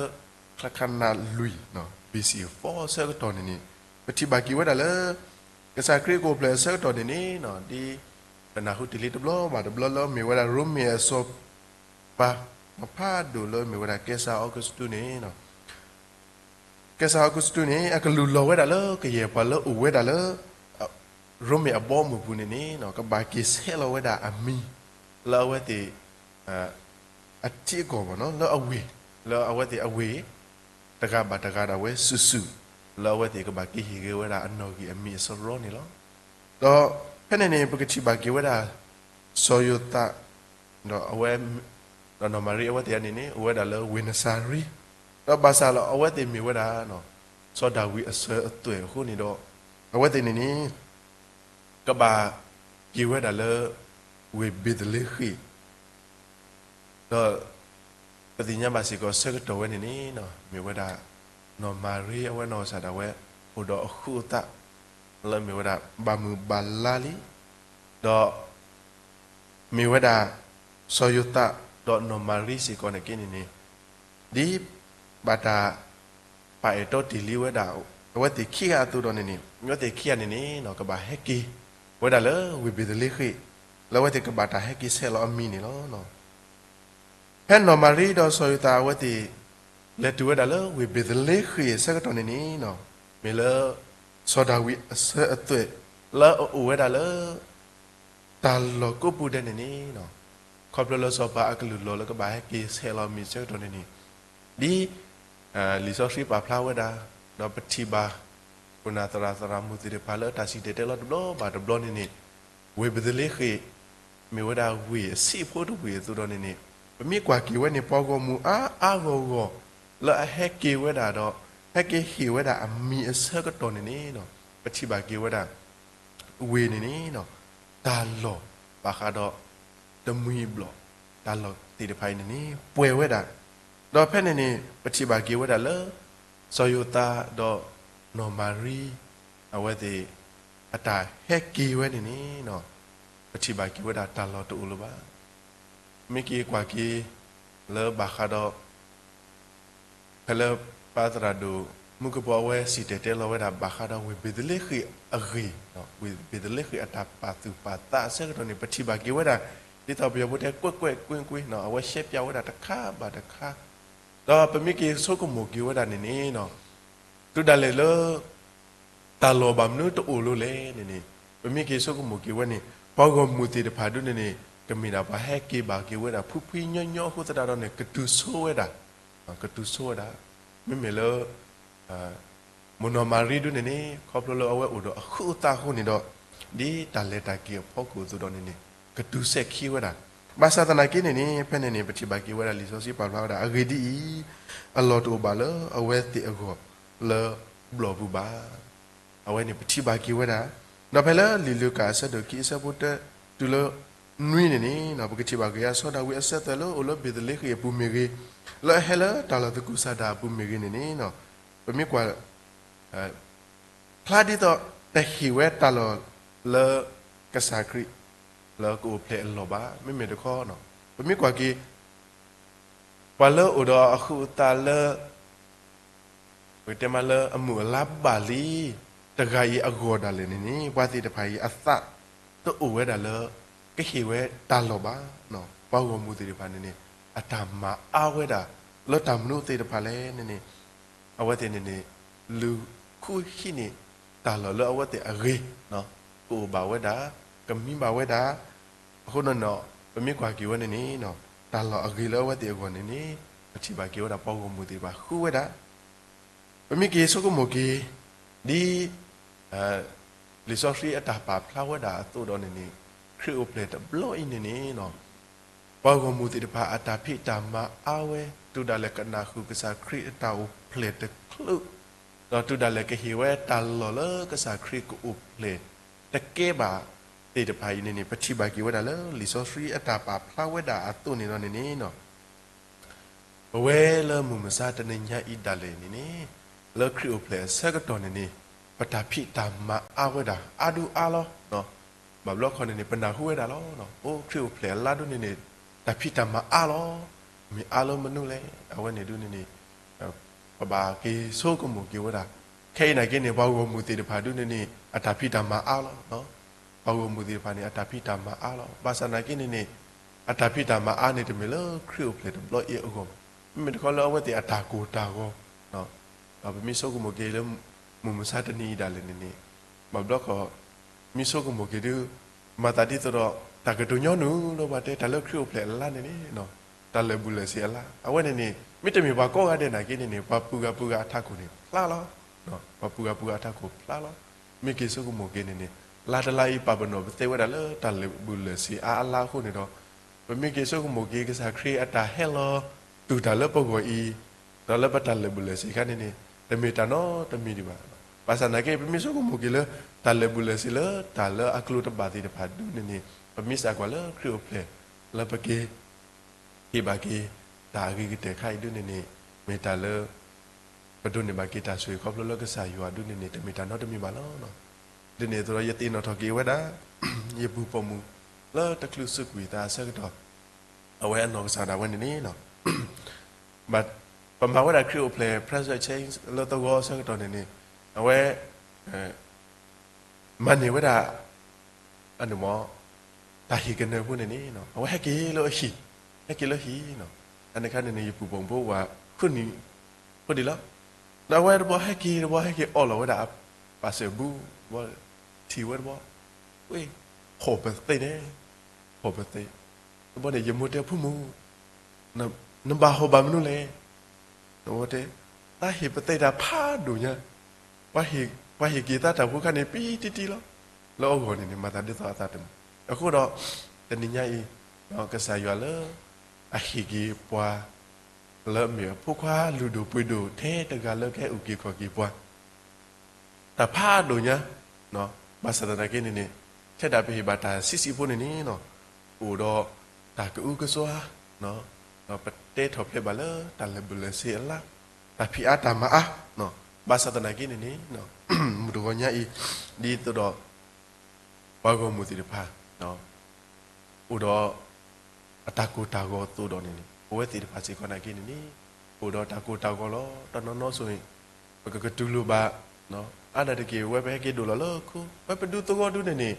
ချၢခနၣ်လွံၢ် ဘီၣ်စံၣ်ဃိး အဆၢကတီၢ်န့ၣ်န့ၣ် ပထံၣ်ဘၣ်က့ၤဝဲဒၣ်လၢ ကစၢ်ခရံာ်ကအိၣ်ဖျဲၣ်အဆၢကတီၢ်န့ၣ်န့ၣ် ဒ်ပနၢ်ဟူတ့ၢ်လံတဘျီဘၣ်တဘျီလၢအမ့ၢ်ဝဲဒၣ်ရိမ့ၤအစီၤပၤ ဖးဒိၣ်လၢအမ့ၢ်ဝဲဒၣ်ကဲစၢ်အီကူးစတူးန့ၣ် ကဲစၢ်အီကူးစတူးန့ၣ် အကလုၢ်လီၤဝဲဒၣ်လၢကယဲၢ်ပှၤလၢအိၣ်ဝဲဒၣ်လၢ ရိမ့ၤအဘီအမုၢ်ပူၤန့ၣ်န့ၣ် ကဘၣ်က့ၤဆဲးလီၤဝဲဒၣ်အမံၤ လၢအဝဲသ့ၣ် အထံအကီၢ်ဘၣ်နီၤ လၢအဝ့ၢ် လၢအဝဲသ့ၣ်အဝ့ၢ် တဂၤဘၣ်တဂၤဒၣ်ဝဲစုာ်စုာ် လၢအဝဲသ့ၣ်ကဘၣ်က့ၤဟ့ၣ်ဂ့ၤဝဲဒၣ်အနီၣ်ဂံၢ်အမံၤအစရီန့ၣ်လီၤ. ဒီးဖဲန့ၣ်န့ၣ် ပကထံၣ်ဘၣ်က့ၤဝဲဒၣ် စီၤယိၤသး ဒီးအဝဲ ဒီးနီၢ်မၤရံအဝဲသ့ၣ်အံၤန့ၣ်န့ၣ် အိၣ်ဝဲဒၣ်လၢဝ့ၢ်နစၤရ့း, ဒီးဘၣ်ဆၣ်လီၤအဝဲသ့ၣ်မ့ၢ်ဝဲဒၣ် စီၤဒၤဝံးအစၢၤအသွဲၣ်အဃိန့ၣ်ဒီး အဝဲသ့ၣ်န့ၣ်န့ၣ် ကဘၣ်က့ၤဝဲဒၣ်လၢ ဝ့ၢ်ဘ့းသလ့ဃ့ၣ် ဒီး ပသ့ၣ်ညါဘၣ်စ့ၢ်ကီးဆၢကတီၢ်ဝဲန့ၣ်န့ၣ် မ့ၢ်ဝဲဒၣ် နီၢ်မၤရံအဝဲနီၢ်ကစၢ်ဒၣ်ဝဲ အိၣ်ဒီးအဃုအသး လၢမ့ၢ်ဝဲဒၣ် ဘၣ်မုာ်ဘၣ်လါလံ, ဒီး မ့ၢ်ဝဲဒၣ် စီၤယိၤသး ဒီးနီၢ်မၤရံစ့ၢ်ကီးန့ၣ်က့န့ၣ်န့ၣ် ဒ်ဘၣ်တၢ် ပာ်အဲၣ်တီတ့ၢ်လံဝဲဒၣ် အဝဲသ့ၣ်ခံဂၤအသိးဒီးန့ၣ်န့ၣ် အဝဲသ့ၣ်ခံဂၤန့ၣ်န့ၣ် ကဘၣ်ဟဲက့ၤဝဲဒၣ်လၢဝ့ၢ်ဘ့းသလ့ဃ့ၣ်, လၢအဝဲသ့ၣ်ကဘၣ်တၢ်ဟဲက့ၤဆဲးလီၤအမံၤန့ၣ်လီၤ. ဖဲနီၢ်မၤရံဒီးစီၤယိၤသးအဝဲသ့ၣ် လဲၤတုၤဝဲဒၣ်လၢဝ့ၢ်ဘ့းသလ့ဃ့ၣ်အဆၢကတီၢ်န့ၣ်န့ၣ် မ့ၢ်လၢ စီၤဒၤဝံးအစၢၤအသွဲၣ် လၢအအိၣ်ဝဲဒၣ်လၢ တၢ်လီၢ်ကိးပူၤဒဲးန့ၣ်န့ၣ် ခီဖျိလၢစီၤပၤအကလုၢ်လီၤလၢကဘၣ်ဟဲက့ၤဆဲးလီၤအမံၤအဆၢကတီၢ်န့ၣ်န့ၣ် ဒ် လံာ်စီဆှံပာ်ဖျါဝဲဒၣ် ဒီးပထံၣ်ဘၣ် ခိၣ်နၢ်သရၣ်သရၣ်မုၣ်သ့ၣ်တဖၣ်လၢတၢ်စံၣ်တဲၤတဲလီၤတဘျီဘၣ်တဘျီန့ၣ်န့ၣ် ဝ့ၢ်ဘ့းသလ့ဃ့ၣ် မ့ၢ်ဝဲဒၣ်ဝ့ၢ်အဆံးဖိတဝ့ၢ်အသိးဒီးန့ၣ်န့ၣ် ပမ့ၢ်ကွၢ်က့ၤဝဲန့ၣ် ပှၤဂီၢ်မုၢ်အါအါဂီၢ်ဂီၢ် လၢအဟဲက့ၤဝဲဒၣ်ဒီး ဟဲက့ၤဟ့ၣ်ဝဲဒၣ်အမံၤအဆၢကတီၢ်န့ၣ်န့ၣ် ပထံၣ်ဘၣ်က့ၤဝဲဒၣ် ဝ့ၢ်န့ၣ်န့ၣ် တၢ်လီၢ်ဘၣ်ဃးဒီး တမှံၤဘျီၣ် တၢ်လီၢ်သ့ၣ်တဖၣ်အံၤန့ၣ်န့ၣ် ပှဲၤဝဲဒၣ်, ဒီးဖဲန့ၣ်န့ၣ် ပထံၣ်ဘၣ်က့ၤဝဲဒၣ်လၢ စီၤယိၤသးဒီးနီၢ်မၤရံ အဝဲသ့ၣ် အတၢ်ဟဲက့ၤဝဲန့ၣ်န့ၣ် ပထံၣ်ဘၣ်က့ၤဝဲဒၣ်တၢ်လီၢ်တအိၣ်လၢၤဘၣ်. မ့ၢ်က့ၤကွၢ်က့ၤ လၢဘၣ်ဃးဒီး ဖဲလၢပၢ်သရၣ်ဒိၣ်မူကပိာ်အဝဲစံၣ်တဲၤတဲလီၤဝဲဒၣ် ဘၣ်ဃးဒီးဝ့ၢ်ဘ့းသလ့ဃ့ၣ်အဂ့ၢ်, ဝ့ၢ်ဘ့းသလ့ဃ့ၣ်အတၢ်ပာ်သူၣ်ပာ်သးအဆၢကတီၢ်န့ၣ် ပထံၣ်ဘၣ်က့ၤဝဲဒၣ် ဒ်သိးပယီၤဖိတဲ ကွဲ့ကွဲ့ကွ့ကွ့ အဝဲရှဲပၠးဝဲဒၣ်တခါဘၣ်တခါ, ဒီးပမ့ၢ်က့ၤဆိကမိၣ်က့ၤဝဲဒၣ်န့ၣ်န့ၣ် တုၤဒၣ်လဲာ်လၢ တၢ်လီၢ်ဘၣ်မနုၤတအိၣ်လၢၤလဲၣ်န့ၣ်န့ၣ် ပမ့ၢ်က့ၤဆိကမိၣ်က့ၤဝဲန့ၣ် ပှၤဂီၢ်မုၢ်သ့ၣ်တဖၣ်ဒုန့ၣ်န့ၣ် ကမ့ၢ်ဒၣ်ပှၤဟဲက့ၤဘၣ်က့ၤဝဲဒၣ် ဖှံဖှံညီညီအဃိသတးဒီးန့ၣ် ကတုၤဆိဝဲဒၣ်, ကတုၤဆိဝဲဒၣ်, မ့မ့ၢ်လၢ မိၢ်နီၢ်မၤရံဒုန့ၣ်န့ၣ် ခီဖျိလၢအဝဲအိၣ်ဒီးအဃုအသးအဃိန့ၣ်ဒီး ဒ်တၢ်လဲၤတၢ်က့ၤအဖီခိၣ်အသိးဒီးန့ၣ်န့ၣ် ကတုၤဆဲးခံဝဲဒၣ်, ဘၣ်ဆၣ်သနာ်က့န့ၣ်န့ၣ် ဖဲန့ၣ်န့ၣ် ပထံၣ်ဘၣ်က့ၤဝဲဒၣ်လံာ်စီဆှံပာ်ဖျါဝဲဒၣ် အဂ့ၢ်ဒ်အံၤ, အလီၢ်တအိၣ်ဘၣ်လၢအဝဲသ့ၣ်အဂီၢ်လၢဘျီၣ်ပူၤဘၣ်. အဝဲန့ၣ်ပထံၣ်ဘၣ်က့ၤဝဲဒၣ်, ဒီးဖဲလၢလံာ်လူၤကၣ်အဆၢဒိၣ်ခံအဆၢဖိတၢတုၤလၢနွံန့ၣ်န့ၣ် ပကထံၣ်ဘၣ်က့ၤ စီၤဒၤဝံးအစၢၤသွဲၣ်လၢအိၣ်လၢဘ့းသလ့ဃ့ၣ်အပူၤမ့ၢ်ဂ့ၤ, လၢအဟဲလၢတၢ်လီၢ်သကုၤဆးဒးအပူၤမ့ၢ်ဂ့ၤန့ၣ်န့ၣ် ပမ့ၢ်ကွၢ် ဖျါဒ်သိးတဟ့ၣ်ဝဲတၢ်လီၢ်လၢကစၢ်ခရံာ် လၢကအိၣ်ဖျဲၣ်အလီၢ်ဘၣ်. မ့မ့ၢ်တခီ ပမ့ၢ်ကွၢ်က့ၤ ပှၤလၢအိၣ်ဒီးအဃုအသးလၢ ပကတဲမးလၢအမုၢ်အလါဘၣ်လံ တဂၤအံၤအဂီၢ်ဒၣ်လဲာ်န့ၣ်န့ၣ် ပှၤသ့ၣ်တဖၣ်အံၤအသးတအိၣ်ဝဲဒၣ်လၢ ကဟ့ၣ်ဝဲတၢ်လီၢ်ဘၣ်. ပှၤဂီၢ်မုၢ်သ့ၣ်တဖၣ်န့ၣ်န့ၣ် အတၢ်မၤအါဝဲဒၣ် လၢတၢ်မနုၤသ့ၣ်တဖၣ်လဲၣ်န့ၣ်န့ၣ် အဝဲသ့ၣ်န့ၣ်န့ၣ် လူၤဃုဟံးန့ၢ်တၢ်လီၢ်လၢအဝဲသ့ၣ်အဂ့ၤ ကအိၣ်ဘၣ်ဝဲဒၣ် ကမံဘၣ်ဝဲဒၣ် အဃိန့ၣ် ပမ့ၢ်ကွၢ်က့ၤဝဲန့ၣ်န့ၣ် တၢ်လီၢ်အဂ့ၤလၢအဝဲသ့ၣ်အဂီၢ်န့ၣ်န့ၣ် ပထံၣ်ဘၣ်က့ၤဝဲဒၣ်ပှၤဂီၢ်မုၢ်သ့ၣ်တဖၣ်ဃုဝဲဒၣ် ပမ့ၢ်က့ၤဆိကမိၣ်က့ၤ ဒ် လံာ်စီဆှံအတၢ်ပာ်ဖျါဝဲဒၣ်အသိးဒီးန့ၣ်န့ၣ် ခရံာ်အိၣ်ဖျဲၣ်တဘျီအံၤန့ၣ်န့ၣ် ပှၤဂီၢ်မုၢ်သ့ၣ်တဖၣ်အတၢ်ဖံးတၢ်မၤအါဝဲ တုၤဒၣ်လဲာ်ကနၢ်ဟူကစၢ်ခရံာ်အတၢ်အိၣ်ဖျဲၣ်တချုး ဒီးတုၤဒၣ်လဲာ်ကဟ့ၣ်ဝဲတၢ်လီၢ်လၢကစၢ်ခရံာ်ကအိၣ်ဖျဲၣ်တကဲဘၣ်သ့ၣ်တဖၣ်အံၤန့ၣ်န့ၣ် ပထံၣ်ဘၣ်က့ၤဝဲဒၣ်လၢလံာ်စီဆှံအတၢ်ပာ်ဖျါဝဲဒၣ်အသိးန့ၣ်ဒီးန့ၣ်န့ၣ် ပဝဲလၢမုၢ်မဆါတနံၤညါအံၤဒၣ်လဲာ်န့ၣ်န့ၣ် လၢခရံာ်အိၣ်ဖျဲၣ်အဆၢကတီၢ်န့ၣ်န့ၣ် ပတၢ်ဖံးတၢ်မၤအါဝဲဒၣ် အါဒူအါလီၤ. ဘၣ်ဘျီခီန့ၣ်န့ၣ် ပနၢ်ဟူဝဲဒၣ်လီၤ. အိ ခရံာ်အိၣ်ဖျဲၣ်အလါဒုန့ၣ်န့ၣ် တၢ်ဖံးတၢ်မၤအါလီၤ. မ့ၢ်အါလၢမနုၤလဲၣ်. အဝဲန့ၣ်ဒုန့ၣ်န့ၣ် ပဘၣ်က့ၤဆိကမိၣ်က့ၤဝဲဒၣ် ခဲအံၤနာ်က့န့ၣ် ပှၤဂီၢ်မုၢ်သ့ၣ်တဖၣ်ဒုန့ၣ်န့ၣ် အတၢ်ဖံးတၢ်မၤအါလီၤ. ပှၤဂီၢ်မုၢ်သ့ၣ်တဖၣ်န့ၣ် အတၢ်ဖံးတၢ်မၤအါလီၤ. ဘၣ်ဆၣ်နာ်က့န့ၣ်န့ၣ် အတၢ်ဖံးတၢ်မၤအါန့ၣ် တမ့ၢ်လၢခရံာ်အိၣ်ဖျဲၣ်တဘျီအံၤအဂီၢ်ဘၣ်. မ့မ့ၢ်တခီလၢအဝဲသ့ၣ်အတၢ်ကိၢ်တၢ်ဂီၤ ဒီးပမ့ၢ်ဆိကမိၣ်က့ၤလၢ မုၢ်မဆါတနံၤအံၤဒၣ်လဲာ်န့ၣ်န့ၣ် ဘၣ်ဘျီခီ မ့ၢ်ဆိကမိၣ်က့ၤဒု မၤသးဒ်သိးဒီး တၢ်ကတိၤညီနုၢ်လၢပှၤတဲ တၢ်လၢခရံာ်အိၣ်ဖျဲၣ်အလါန့ၣ်န့ၣ် တၢ်လၢာ်ဘူၣ်လၢာ်စ့ၤအလါ အဝဲန့ၣ်န့ၣ် မ့တမ့ၢ်ပှၤကိးဂၤဒဲးနာ်က့န့ၣ်န့ၣ် ပှၤပုၢ်ဂၤပုၢ်ဂၤအထးခိၣ်န့ၣ်ဖျါလီၤ. ပှၤပုၢ်ဂၤပုၢ်ဂၤအထးခိၣ်ဖျါလီၤ. မ့ၢ်က့ၤဆိကမိၣ်က့ၤန့ၣ်န့ၣ် လါတလါအံၤ ပာ်ပနီၣ်ပသ့ဝဲဒၣ်လၢတၢ်လၢာ်ဘူၣ်လၢာ်စ့ၤအါအါလါအဃိန့ၣ်ဒီး, ပမ့ၢ်က့ၤဆိကမိၣ်က့ၤ ကစၢ်ခရံာ်အတၢ်ဟဲလီၤတူၢ်တၢ်လၢပဂီၢ်အံၤ, ဒီးလၢပတၢ်လၢာ်ဘူၣ်လၢာ်စ့ၤအခါန့ၣ်န့ၣ်, တမ့ၢ်တၢ်နီတမံၤဒံးဘၣ်. ဘၣ်ဆၣ်သနာ်က့ ပမ့ၢ်ဆိကမိၣ်က့ၤလၢ တၢ်လၢာ်ဘူၣ်လၢာ်စ့ၤလၢတၢ်လၢအကျိၤတဘၣ်သ့ၣ်တဖၣ်ဒုန့ၣ်န့ၣ်, ပမ့ၢ်စးကွၢ်လၢခရံာ်အိၣ်ဖျဲၣ် လၢပက့ၤ ဟ့ၣ်ဘၣ်က့ၤ တၢ်အဂ့ၤကတၢၢ်ခါအံၤဒုန့ၣ်န့ၣ်, မ့ၢ်တၢ်လၢ ပဒိးန့ၢ်ဘၣ်က့ၤတၢ်ဆိၣ်ဂ့ၤခီဖျိလၢကစၢ်ယွၤဒုန့ၣ်န့ၣ် တမ့ၢ်တၢ်နီတမံၤဘၣ်လီၤ. ဒ်န့ၣ်အသိးဒီး ယသ့ၣ်နီၣ်ထီၣ်က့ၤဝဲဒၣ် ယပူၤပိာ်မုၣ် လၢတချုးစူးကွံာ်သးအဆၢကတီၢ်, အဝဲအနီၢ်ကစၢ်ဒၣ်ဝဲန့ၣ်န့ၣ် ပမၤဝဲဒၣ်ခရံာ်အိၣ်ဖျဲၣ် present change လၢသဝီအဆၢကတီၢ်န့ၣ်န့ၣ်, အဝဲ မၤန့ၢ်ဝဲဒၣ် အန့ၣ်မ့ၢ် တၢ်ဟ့ၣ်ကနၢအပူၤန့ၣ်န့ၣ် အဝဲဟဲက့ၤလၢအဟံၣ်, ဟဲက့ၤလၢဟံၣ်, အန့ၣ်အခါန့ၣ်န့ၣ် ယပူၤပိာ်မုၣ်ဖိဝဲ ဃုနံၣ် ဖိဒံးလီၤ. ဒီးအဝဲတဘျီဟဲက့ၤတဘျီ ဟဲက့ၤအီၣ်လီၤဝဲဒၣ်အပၢ်စၢၤဘု, ထံၣ်ဝဲတဘျီ, ဝဲ ဟီၣ်ပသ့န့ၣ်, ဟီၣ်ပသ့, တဘျီန့ၣ် ယမိၢ်တဲ ဖိမုၣ် နဘၣ်ဟီၣ်ဘၣ်မနုၤလဲၣ်. နဝဲတဲ, သးဟ့ၣ်ပသ့တၢ်ဖးဒိၣ်ညါ, ပှၤဟ့ၣ်က့ၤသးတၢ်ဖိခါန့ၣ် ပံတံတံလီၤ. လၢအဂီၢ်န့ၣ်န့ၣ် မၤသးဒ်သိးအသးတမုာ်. အဃိဒီး တနံၤညါအံၤ ကစၢ်ယွၤလၢ အဟ့ၣ်က့ၤပှၤ လၢအမ့ၢ်အဖိခွါလုၢ်ဒိၣ်ပှ့ၤဒိၣ်ထဲတဂၤလၢကဟဲအုၣ်က့ၤခီၣ်က့ၤပှၤ တၢ်ဖးဒိၣ်ညါ, ဘၣ်ဆၣ်သနာ်က့န့ၣ်န့ၣ်, ထဲဒၣ်ပဟ့ၣ်ဘၣ်တၢ်ဆံးဆံးဖိန့ၣ်န့ၣ်, အိၣ်ဒီးတၢ်ကအုကစွါ, ဒီးပတဲထီၣ်ဖျဲးဘၣ်လၢတၢ်လၢာ်ဘူၣ်လၢာ်စ့ၤအလါ, တၢ်ဖံးအါတၢ်မၤအါ, ဘၣ်ဆၣ်သနာ်က့န့ၣ်န့ၣ်, မုၢ်တဂီၤညါအံၤ ဒ်သိးဒီး ပှၤဂီၢ်မုၢ်သ့ၣ်တဖၣ် အိၣ်ဒီး အတၢ်ကိၢ်တၢ်ဂီၤအသိးဒီးန့ၣ်န့ၣ်, ပဝဲသ့ၣ်တဖၣ်စ့ၢ်ကီးနာ်က့န့ၣ်န့ၣ်, အိၣ်ဒီးတၢ်ကိၢ်တၢ်ဂီၤလီၤ. တနီၤနီၤဆိၣ်ဂ့ၤ, ပကကတူၢ်လိာ်ဘၣ်, အါဒၣ်တက့ၢ် ဝဲပဟဲက့ၤဒိၣ်လီၤလၢခိ, ဝဲပဒူသဝီဒုန့ၣ်န့ၣ်,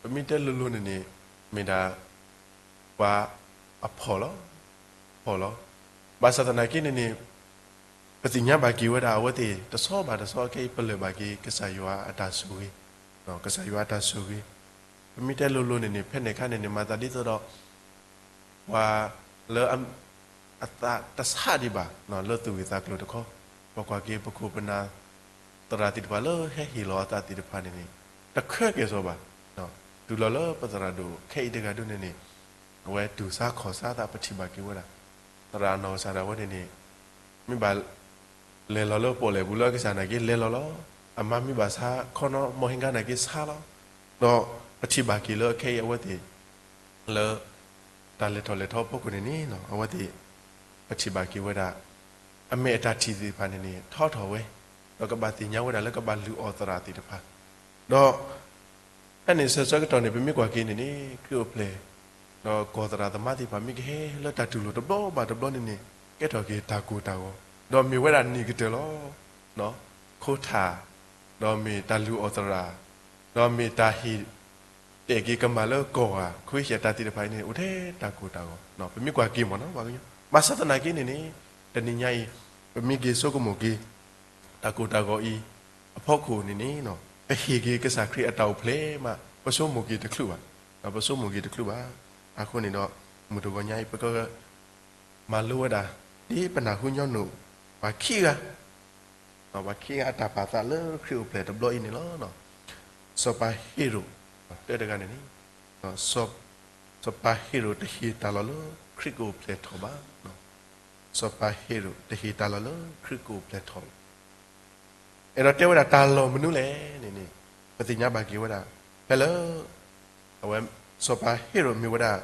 ပမ့ၢ်တဲလိၤလိၤန့ၣ်န့ၣ်, မ့ၢ်ဒၣ် ပှၤအဖှီၣ်လီၤ. ဖှီၣ်လီၤ. ဘၣ်ဆၣ်သနာ်က့န့ၣ်န့ၣ်, ပသ့ၣ်ညါဘၣ်က့ၤဝဲဒၣ်အဝဲသ့ၣ်တဆီဘၣ်တဆီ ခဲအံၤပလၢၢ်ဘၣ်က့ၤ ကစၢ်ယွၤအတၢ်ဆိၣ်ဂ့ၤ, ကစၢ်ယွၤအတၢ်ဆိၣ်ဂ့ၤ, ပမ့ၢ်တဲလိၤလိၤန့ၣ်န့ၣ် ဖဲန့ၣ်အခါန့ၣ်န့ၣ် မၤသးဒ်သိးဒီး ပှၤလၢ အသးတဆးဒံးဘၣ် လၢသူၣ်ဂ့ၢ်သးကျိၤတခီ, ပကွၢ်က့ၤပခိၣ်ပနၢ် သရၣ်သ့ၣ်တဖၣ်လၢဟဲဟ့ၣ်လီၤအသးသ့ၣ်တဖၣ်န့ၣ်န့ၣ်, တခဲကဲၣ်ဆိးဘၣ်, တုၤလီၤလၢပသရၣ်ဒိၣ်ခဲအံၤတဂၤဒုန့ၣ်န့ၣ်, အဝဲတူၢ်ဆါခီၣ်ဆါသး ပထံၣ်ဘၣ်က့ၤဝဲဒၣ်, သရၣ်အနီၢ်ကစၢ်ဒၣ်ဝဲန့ၣ်န့ၣ်, မ့ၢ်ဘၣ် လဲၤလီၤလၢပီၣ်လဲၣ်ပူၤလၢအကစၢ်နာ်က့လဲၤလီၤလီၤ, အမါမ့ၢ်ဘၣ်ဆါခီနီၢ်မီၢ်ဟ့ၣ်ကါနာ်က့ဆါလီၤ, ဒီးပထံၣ်ဘၣ်က့ၤလၢအခဲအံၤအဝဲသ့ၣ် လၢ တၢ်လဲၤထီၣ်လဲၤထီအဖီခိၣ်န့ၣ်န့ၣ် အဝဲသ့ၣ် ပထံၣ်ဘၣ်က့ၤဝဲဒၣ် အမဲာ်အတၢ်ထံၣ်သ့ၣ်တဖၣ်န့ၣ်န့ၣ် ထီထီၣ်ဝဲ, ဒီးကဘၣ်သ့ၣ်ညါဝဲဒၣ်လၢကဘၣ်လုၢ်အီၣ်သရၣ်သ့ၣ်တဖၣ်, ဒီး ဖဲန့ၣ်ဆၢဆၢကတီၢ်န့ၣ် ပမ့ၢ်ကွၢ်က့ၤန့ၣ်န့ၣ် ခရံာ်အိၣ်ဖျဲၣ် ဒီးကီၢ်သရၣ်သမါသ့ၣ်တဖၣ်မ့ၢ်ကဟဲလၢတၢ်တူၢ်လိာ်တဘျီဘၣ်တဘျီန့ၣ်န့ၣ် ကဲထီၣ်က့ၤတၢ်ကိၢ်တၢ်ဂီၤ, ဒီးမ့ၢ်ဝဲဒၣ်န့ၣ်ကတၢၢ်လီၤ. ခိထၣ်, ဒီးမ့ၢ်တၢ်လုၢ်အီၣ်သရၣ်, ဒီးမ့ၢ်တၢ်ဟ့ၣ် တဲာ်က့ၤကမၣ်လၢကီၢ်ဂၤ ခွ့ၡဲၣ်တၢ်သ့ၣ်တဖၣ်အံၤန့ၣ် အိၣ်ထဲတၢ်ကိၢ်တၢ်ဂီၤ, ပမ့ၢ်ကွၢ်က့ၤမ့ၢ်နီၤ, ဘၣ်ဆၣ်သနာ်က့န့ၣ်န့ၣ် တနံၤညါအံၤ ပမ့ၢ်က့ၤဆိကမိၣ်က့ၤ တၢ်ကိၢ်တၢ်ဂီၤအံၤ အဖီခိၣ်န့ၣ်န့ၣ် ပဟ့ၣ်က့ၤကစၢ်ခရံာ်အတၢ်အိၣ်ဖျဲၣ်မး ပဆိကမိၣ်က့ၤတချုးဘၣ်, ပဆိကမိၣ်က့ၤတချုးဘၣ်. အဃိန့ၣ်ဒီး မုၢ်တဂီၤညါအံၤ ပက မၤလိဝဲဒၣ် ဒ်ပနၢ်ဟူညီနုၢ် ပှၤခံဂၤ, ပှၤခံဂၤအတၢ်ပာ်သးလၢခရံာ်အိၣ်ဖျဲၣ်တဘျီအံၤန့ၣ်လီၤ. စီၤပၤဟ့ရိၣ် တၢတဂၤန့ၣ်န့ၣ် စီၤပၤဟ့ရိၣ်တဟ့ၣ်တၢ်လီၢ်လၢခရံာ်ကအိၣ်ဖျဲၣ်ထီၣ်ဘၣ်. စီၤပၤဟ့ရိၣ်တဟ့ၣ်တၢ်လီၢ်လၢခရံာ်ကအိၣ်ဖျဲၣ်ထီၣ်ဘၣ်. အဲၣ်ဒိးတဲဝဲဒၣ်တၢ်လီၢ်မနုၤလဲၣ်န့ၣ်န့ၣ် ပသ့ၣ်ညါဘၣ်က့ၤဝဲဒၣ် ဖဲလၢ အဝဲ စီၤပၤဟ့ရိၣ်မ့ၢ်ဝဲဒၣ်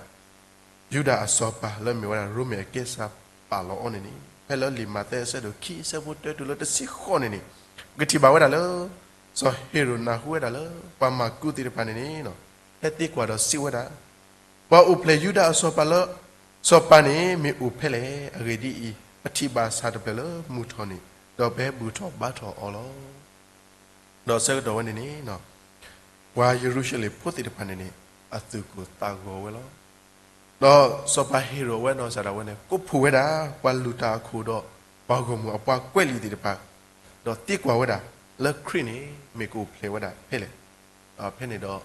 ယူဒၤအစီၤပၤလၢမ့ၢ်ဝဲဒၣ်ရိမ့ၤအကဲစၢ်ပာ်လီၤအီၤန့ၣ်န့ၣ် ဖဲလၢလံာ်မးသဲအဆၢဒိၣ်ခံ အဆၢဖိတၢတုၤလၢတဆံဃိးန့ၣ်န့ၣ် ပကထံၣ်ဘၣ်ဝဲဒၣ်လၢ စီၤဟ့ရိၣ်နၢ်ဟူဝဲဒၣ်လၢ ပှၤမၤကူသ့ၣ်တဖၣ်န့ၣ်န့ၣ် ဟဲသံကွၢ်ဒီးစံးဝဲဒၣ် ပှၤအိၣ်ဖျဲၣ်ယူဒၤအစီၤပၤလၢ စီၤပၤန့ၣ်မ့ၢ်အိၣ်ဖဲလဲၣ်. အဂ့ၢ်ဒ်အံၤ, ပထံၣ်ဘၣ်ဆၣ်တဖျၢၣ်လၢမုၢ်ထီၣ်န့ၣ်, ဒီးပဘူၣ်ထီၣ်ဘါထီၣ်အီၤလီၤ. ဒီးဆၢကတီၢ်ဝဲန့ၣ်န့ၣ် ပှၤယရူၤၡလ့ၣ်ဖိသ့ၣ်တဖၣ်န့ၣ်န့ၣ် အသူၣ်ကိၢ်သးဂီၤဝဲလီၤ. ဒီးစီၤပၤဟ့ရိၣ်ဝဲနီၢ်ကစၢ်ဒၣ်ဝဲန့ၣ် ကိးဖှိၣ်ဝဲဒၣ် ပှၤလုၢ်တၢ်အခိၣ်ဒီး ပှၤဂီၢ်မုၢ်အပှၤကွဲးလံာ်သ့ၣ်တဖၣ်, ဒီးသံကွၢ်ဝဲဒၣ် လၢခရံာ်န့ၣ် မ့ၢ်ကအိၣ်ဖျဲၣ်ဝဲဒၣ်ဖဲလဲၣ်. ဒီးဖဲန့ၣ်ဒီး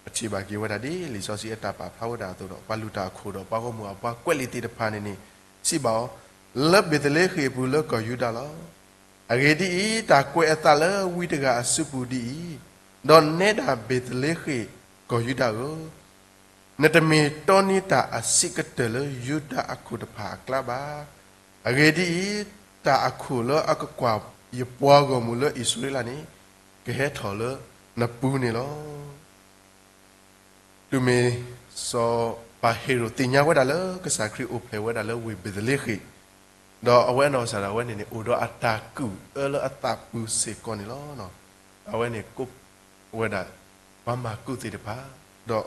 ပထံၣ်ဘၣ်က့ၤဝဲဒၣ်ဒ်လံာ်စီဆှံအတၢ်ပာ်ဖျါဝဲဒၣ်အသိးဒီး ပှၤလုၢ်တၢ်အခိၣ်ဒီးပှၤဂီၢ်မုၢ်အပှၤကွဲးလံာ်သ့ၣ်တဖၣ်န့ၣ်န့ၣ် စံးဘၣ်အီၤ, လၢဘ့းသလ့ဃ့ၣ်အပူၤလၢကီၢ်ယူဒၤလီၤ. အဂ့ၢ်ဒ်အံၤ, တၢ်ကွဲးအသးလၢဝံတဂၤအစုပူၤဒ်အံၤ, ဒီးနဲဒၣ်ဘ့ၤသလ့ဃ့ၣ်ကီၢ်ယူဒၤဧၢ, နတမ့ၢ်တီန့ၢ်တၢ်အဆံးကတၢၢ်လၢယူဒၤအခိၣ်တဖၣ်အကျါဘၣ်. အဂ့ၢ်ဒ်အံၤ, တၢ်အခိၣ်လၢအကကွၢ်ယပှၤဂီၢ်မုၢ်လၢအံၣ်စရ့လးန့ၣ် ကဟဲထီၣ်လၢနပူၤန့ၣ်လီၤ. တုၤမ့ၢ်စီၤပၤဟ့ၤရိာ်သ့ၣ်ညါဝဲဒၣ်လၢကစၢ်ခရံာ်အိၣ်ဖျဲၣ်ဝဲဒၣ်လၢဝ့ၢ်ဘ့ၤသလ့ဃ့ၣ်, ဒီးအဝဲနီၢ်ကစၢ်ဒၣ်ဝဲန့ၣ်န့ၣ် အိၣ်ဒီးအတၢ်ကုၢ်အၢလၢအသးပူၤစ့ၢ်ကီးန့ၣ်လီၤ. အဝဲန့ၣ်ကိးဝဲဒၣ် ပှၤမၤကူၣ်သ့ၣ်တဖၣ်, ဒီး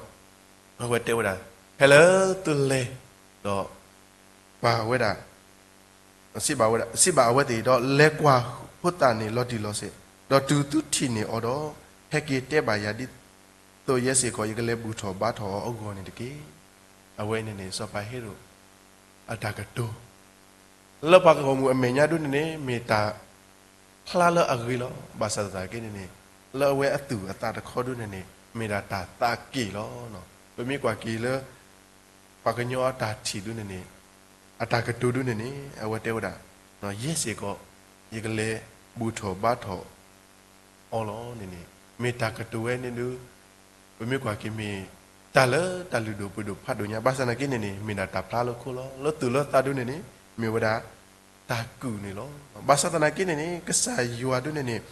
အဝဲတဲဝဲဒၣ်, ဟဲလၢသုလဲၤ, ဒီးပာ်ဝဲဒၣ် စံးဘၣ်ဝဲဒၣ်, စံးဘၣ်အဝဲသ့ၣ်ဒီး, လဲၤကွၢ်ဖိသၣ်န့ၣ်လီၤတံၢ်လီၤဆဲး, ဒီးတုၤသုထံၣ်န့ၢ်အီၤဒီး, ဟဲက့ၤတဲဘၣ်ယၤဒ်သိးယဲစ့ၢ်ကီး ယကလဲၤဘူၣ်ထီၣ်ဘါထီၣ်အီၤအဂီၢ်န့ၣ်တက့ၢ်. အဝဲန့ၣ်န့ၣ် စီၤပၤဟ့ၤရိာ်အတၢ်ကတိၤ လၢပှၤဂီၢ်မုၢ်အမဲာ်ညါဒုန့ၣ်န့ၣ် မ့ၢ်တၢ်ဖျါလၢအဂ့ၤလီၤ. ဘၣ်ဆၣ်သနာ်က့န့ၣ်န့ၣ် လၢအဝဲအသူၣ်အသးတခီဒုန့ၣ်န့ၣ် မ့ၢ်ဒၣ်တၢ်သးက့ၣ်လီၤ. ပမ့ၢ်ကွၢ်က့ၤလၢ ပှၤကညီအတၢ်ထံၣ်ဒုန့ၣ်န့ၣ် အတၢ်ကတိၤဒုန့ၣ်န့ၣ် အဝဲတဲဝဲဒၣ်, ယဲစ့ၢ်ကီး ယကလဲၤဘူၣ်ထီၣ်ဘါထီၣ်အီၤလီၤန့ၣ်န့ၣ် မ့ၢ်တၢ်ကတိၤဝဲန့ၣ်ဒု ပမ့ၢ်ကွၢ်က့ၤမ့ၢ် တၢ်လၢတၢ်လုၢ်ဒိၣ်ပှ့ၤဒိၣ်ဖးဒိၣ်ညါ, ဘၣ်ဆၣ်သနာ်က့န့ၣ်န့ၣ် မ့ၢ်ဒၣ်တၢ်ဖျါလၢခိလီၤ. လၢသူၣ်လၢသးဒုန့ၣ်န့ၣ် မ့ၢ်ဝဲဒၣ်တၢ်ကုၢ်န့ၣ်လီၤ. ဘၣ်ဆၣ်သနာ်က့န့ၣ်န့ၣ် ကစၢ်ယွၤဒုန့ၣ်န့ၣ်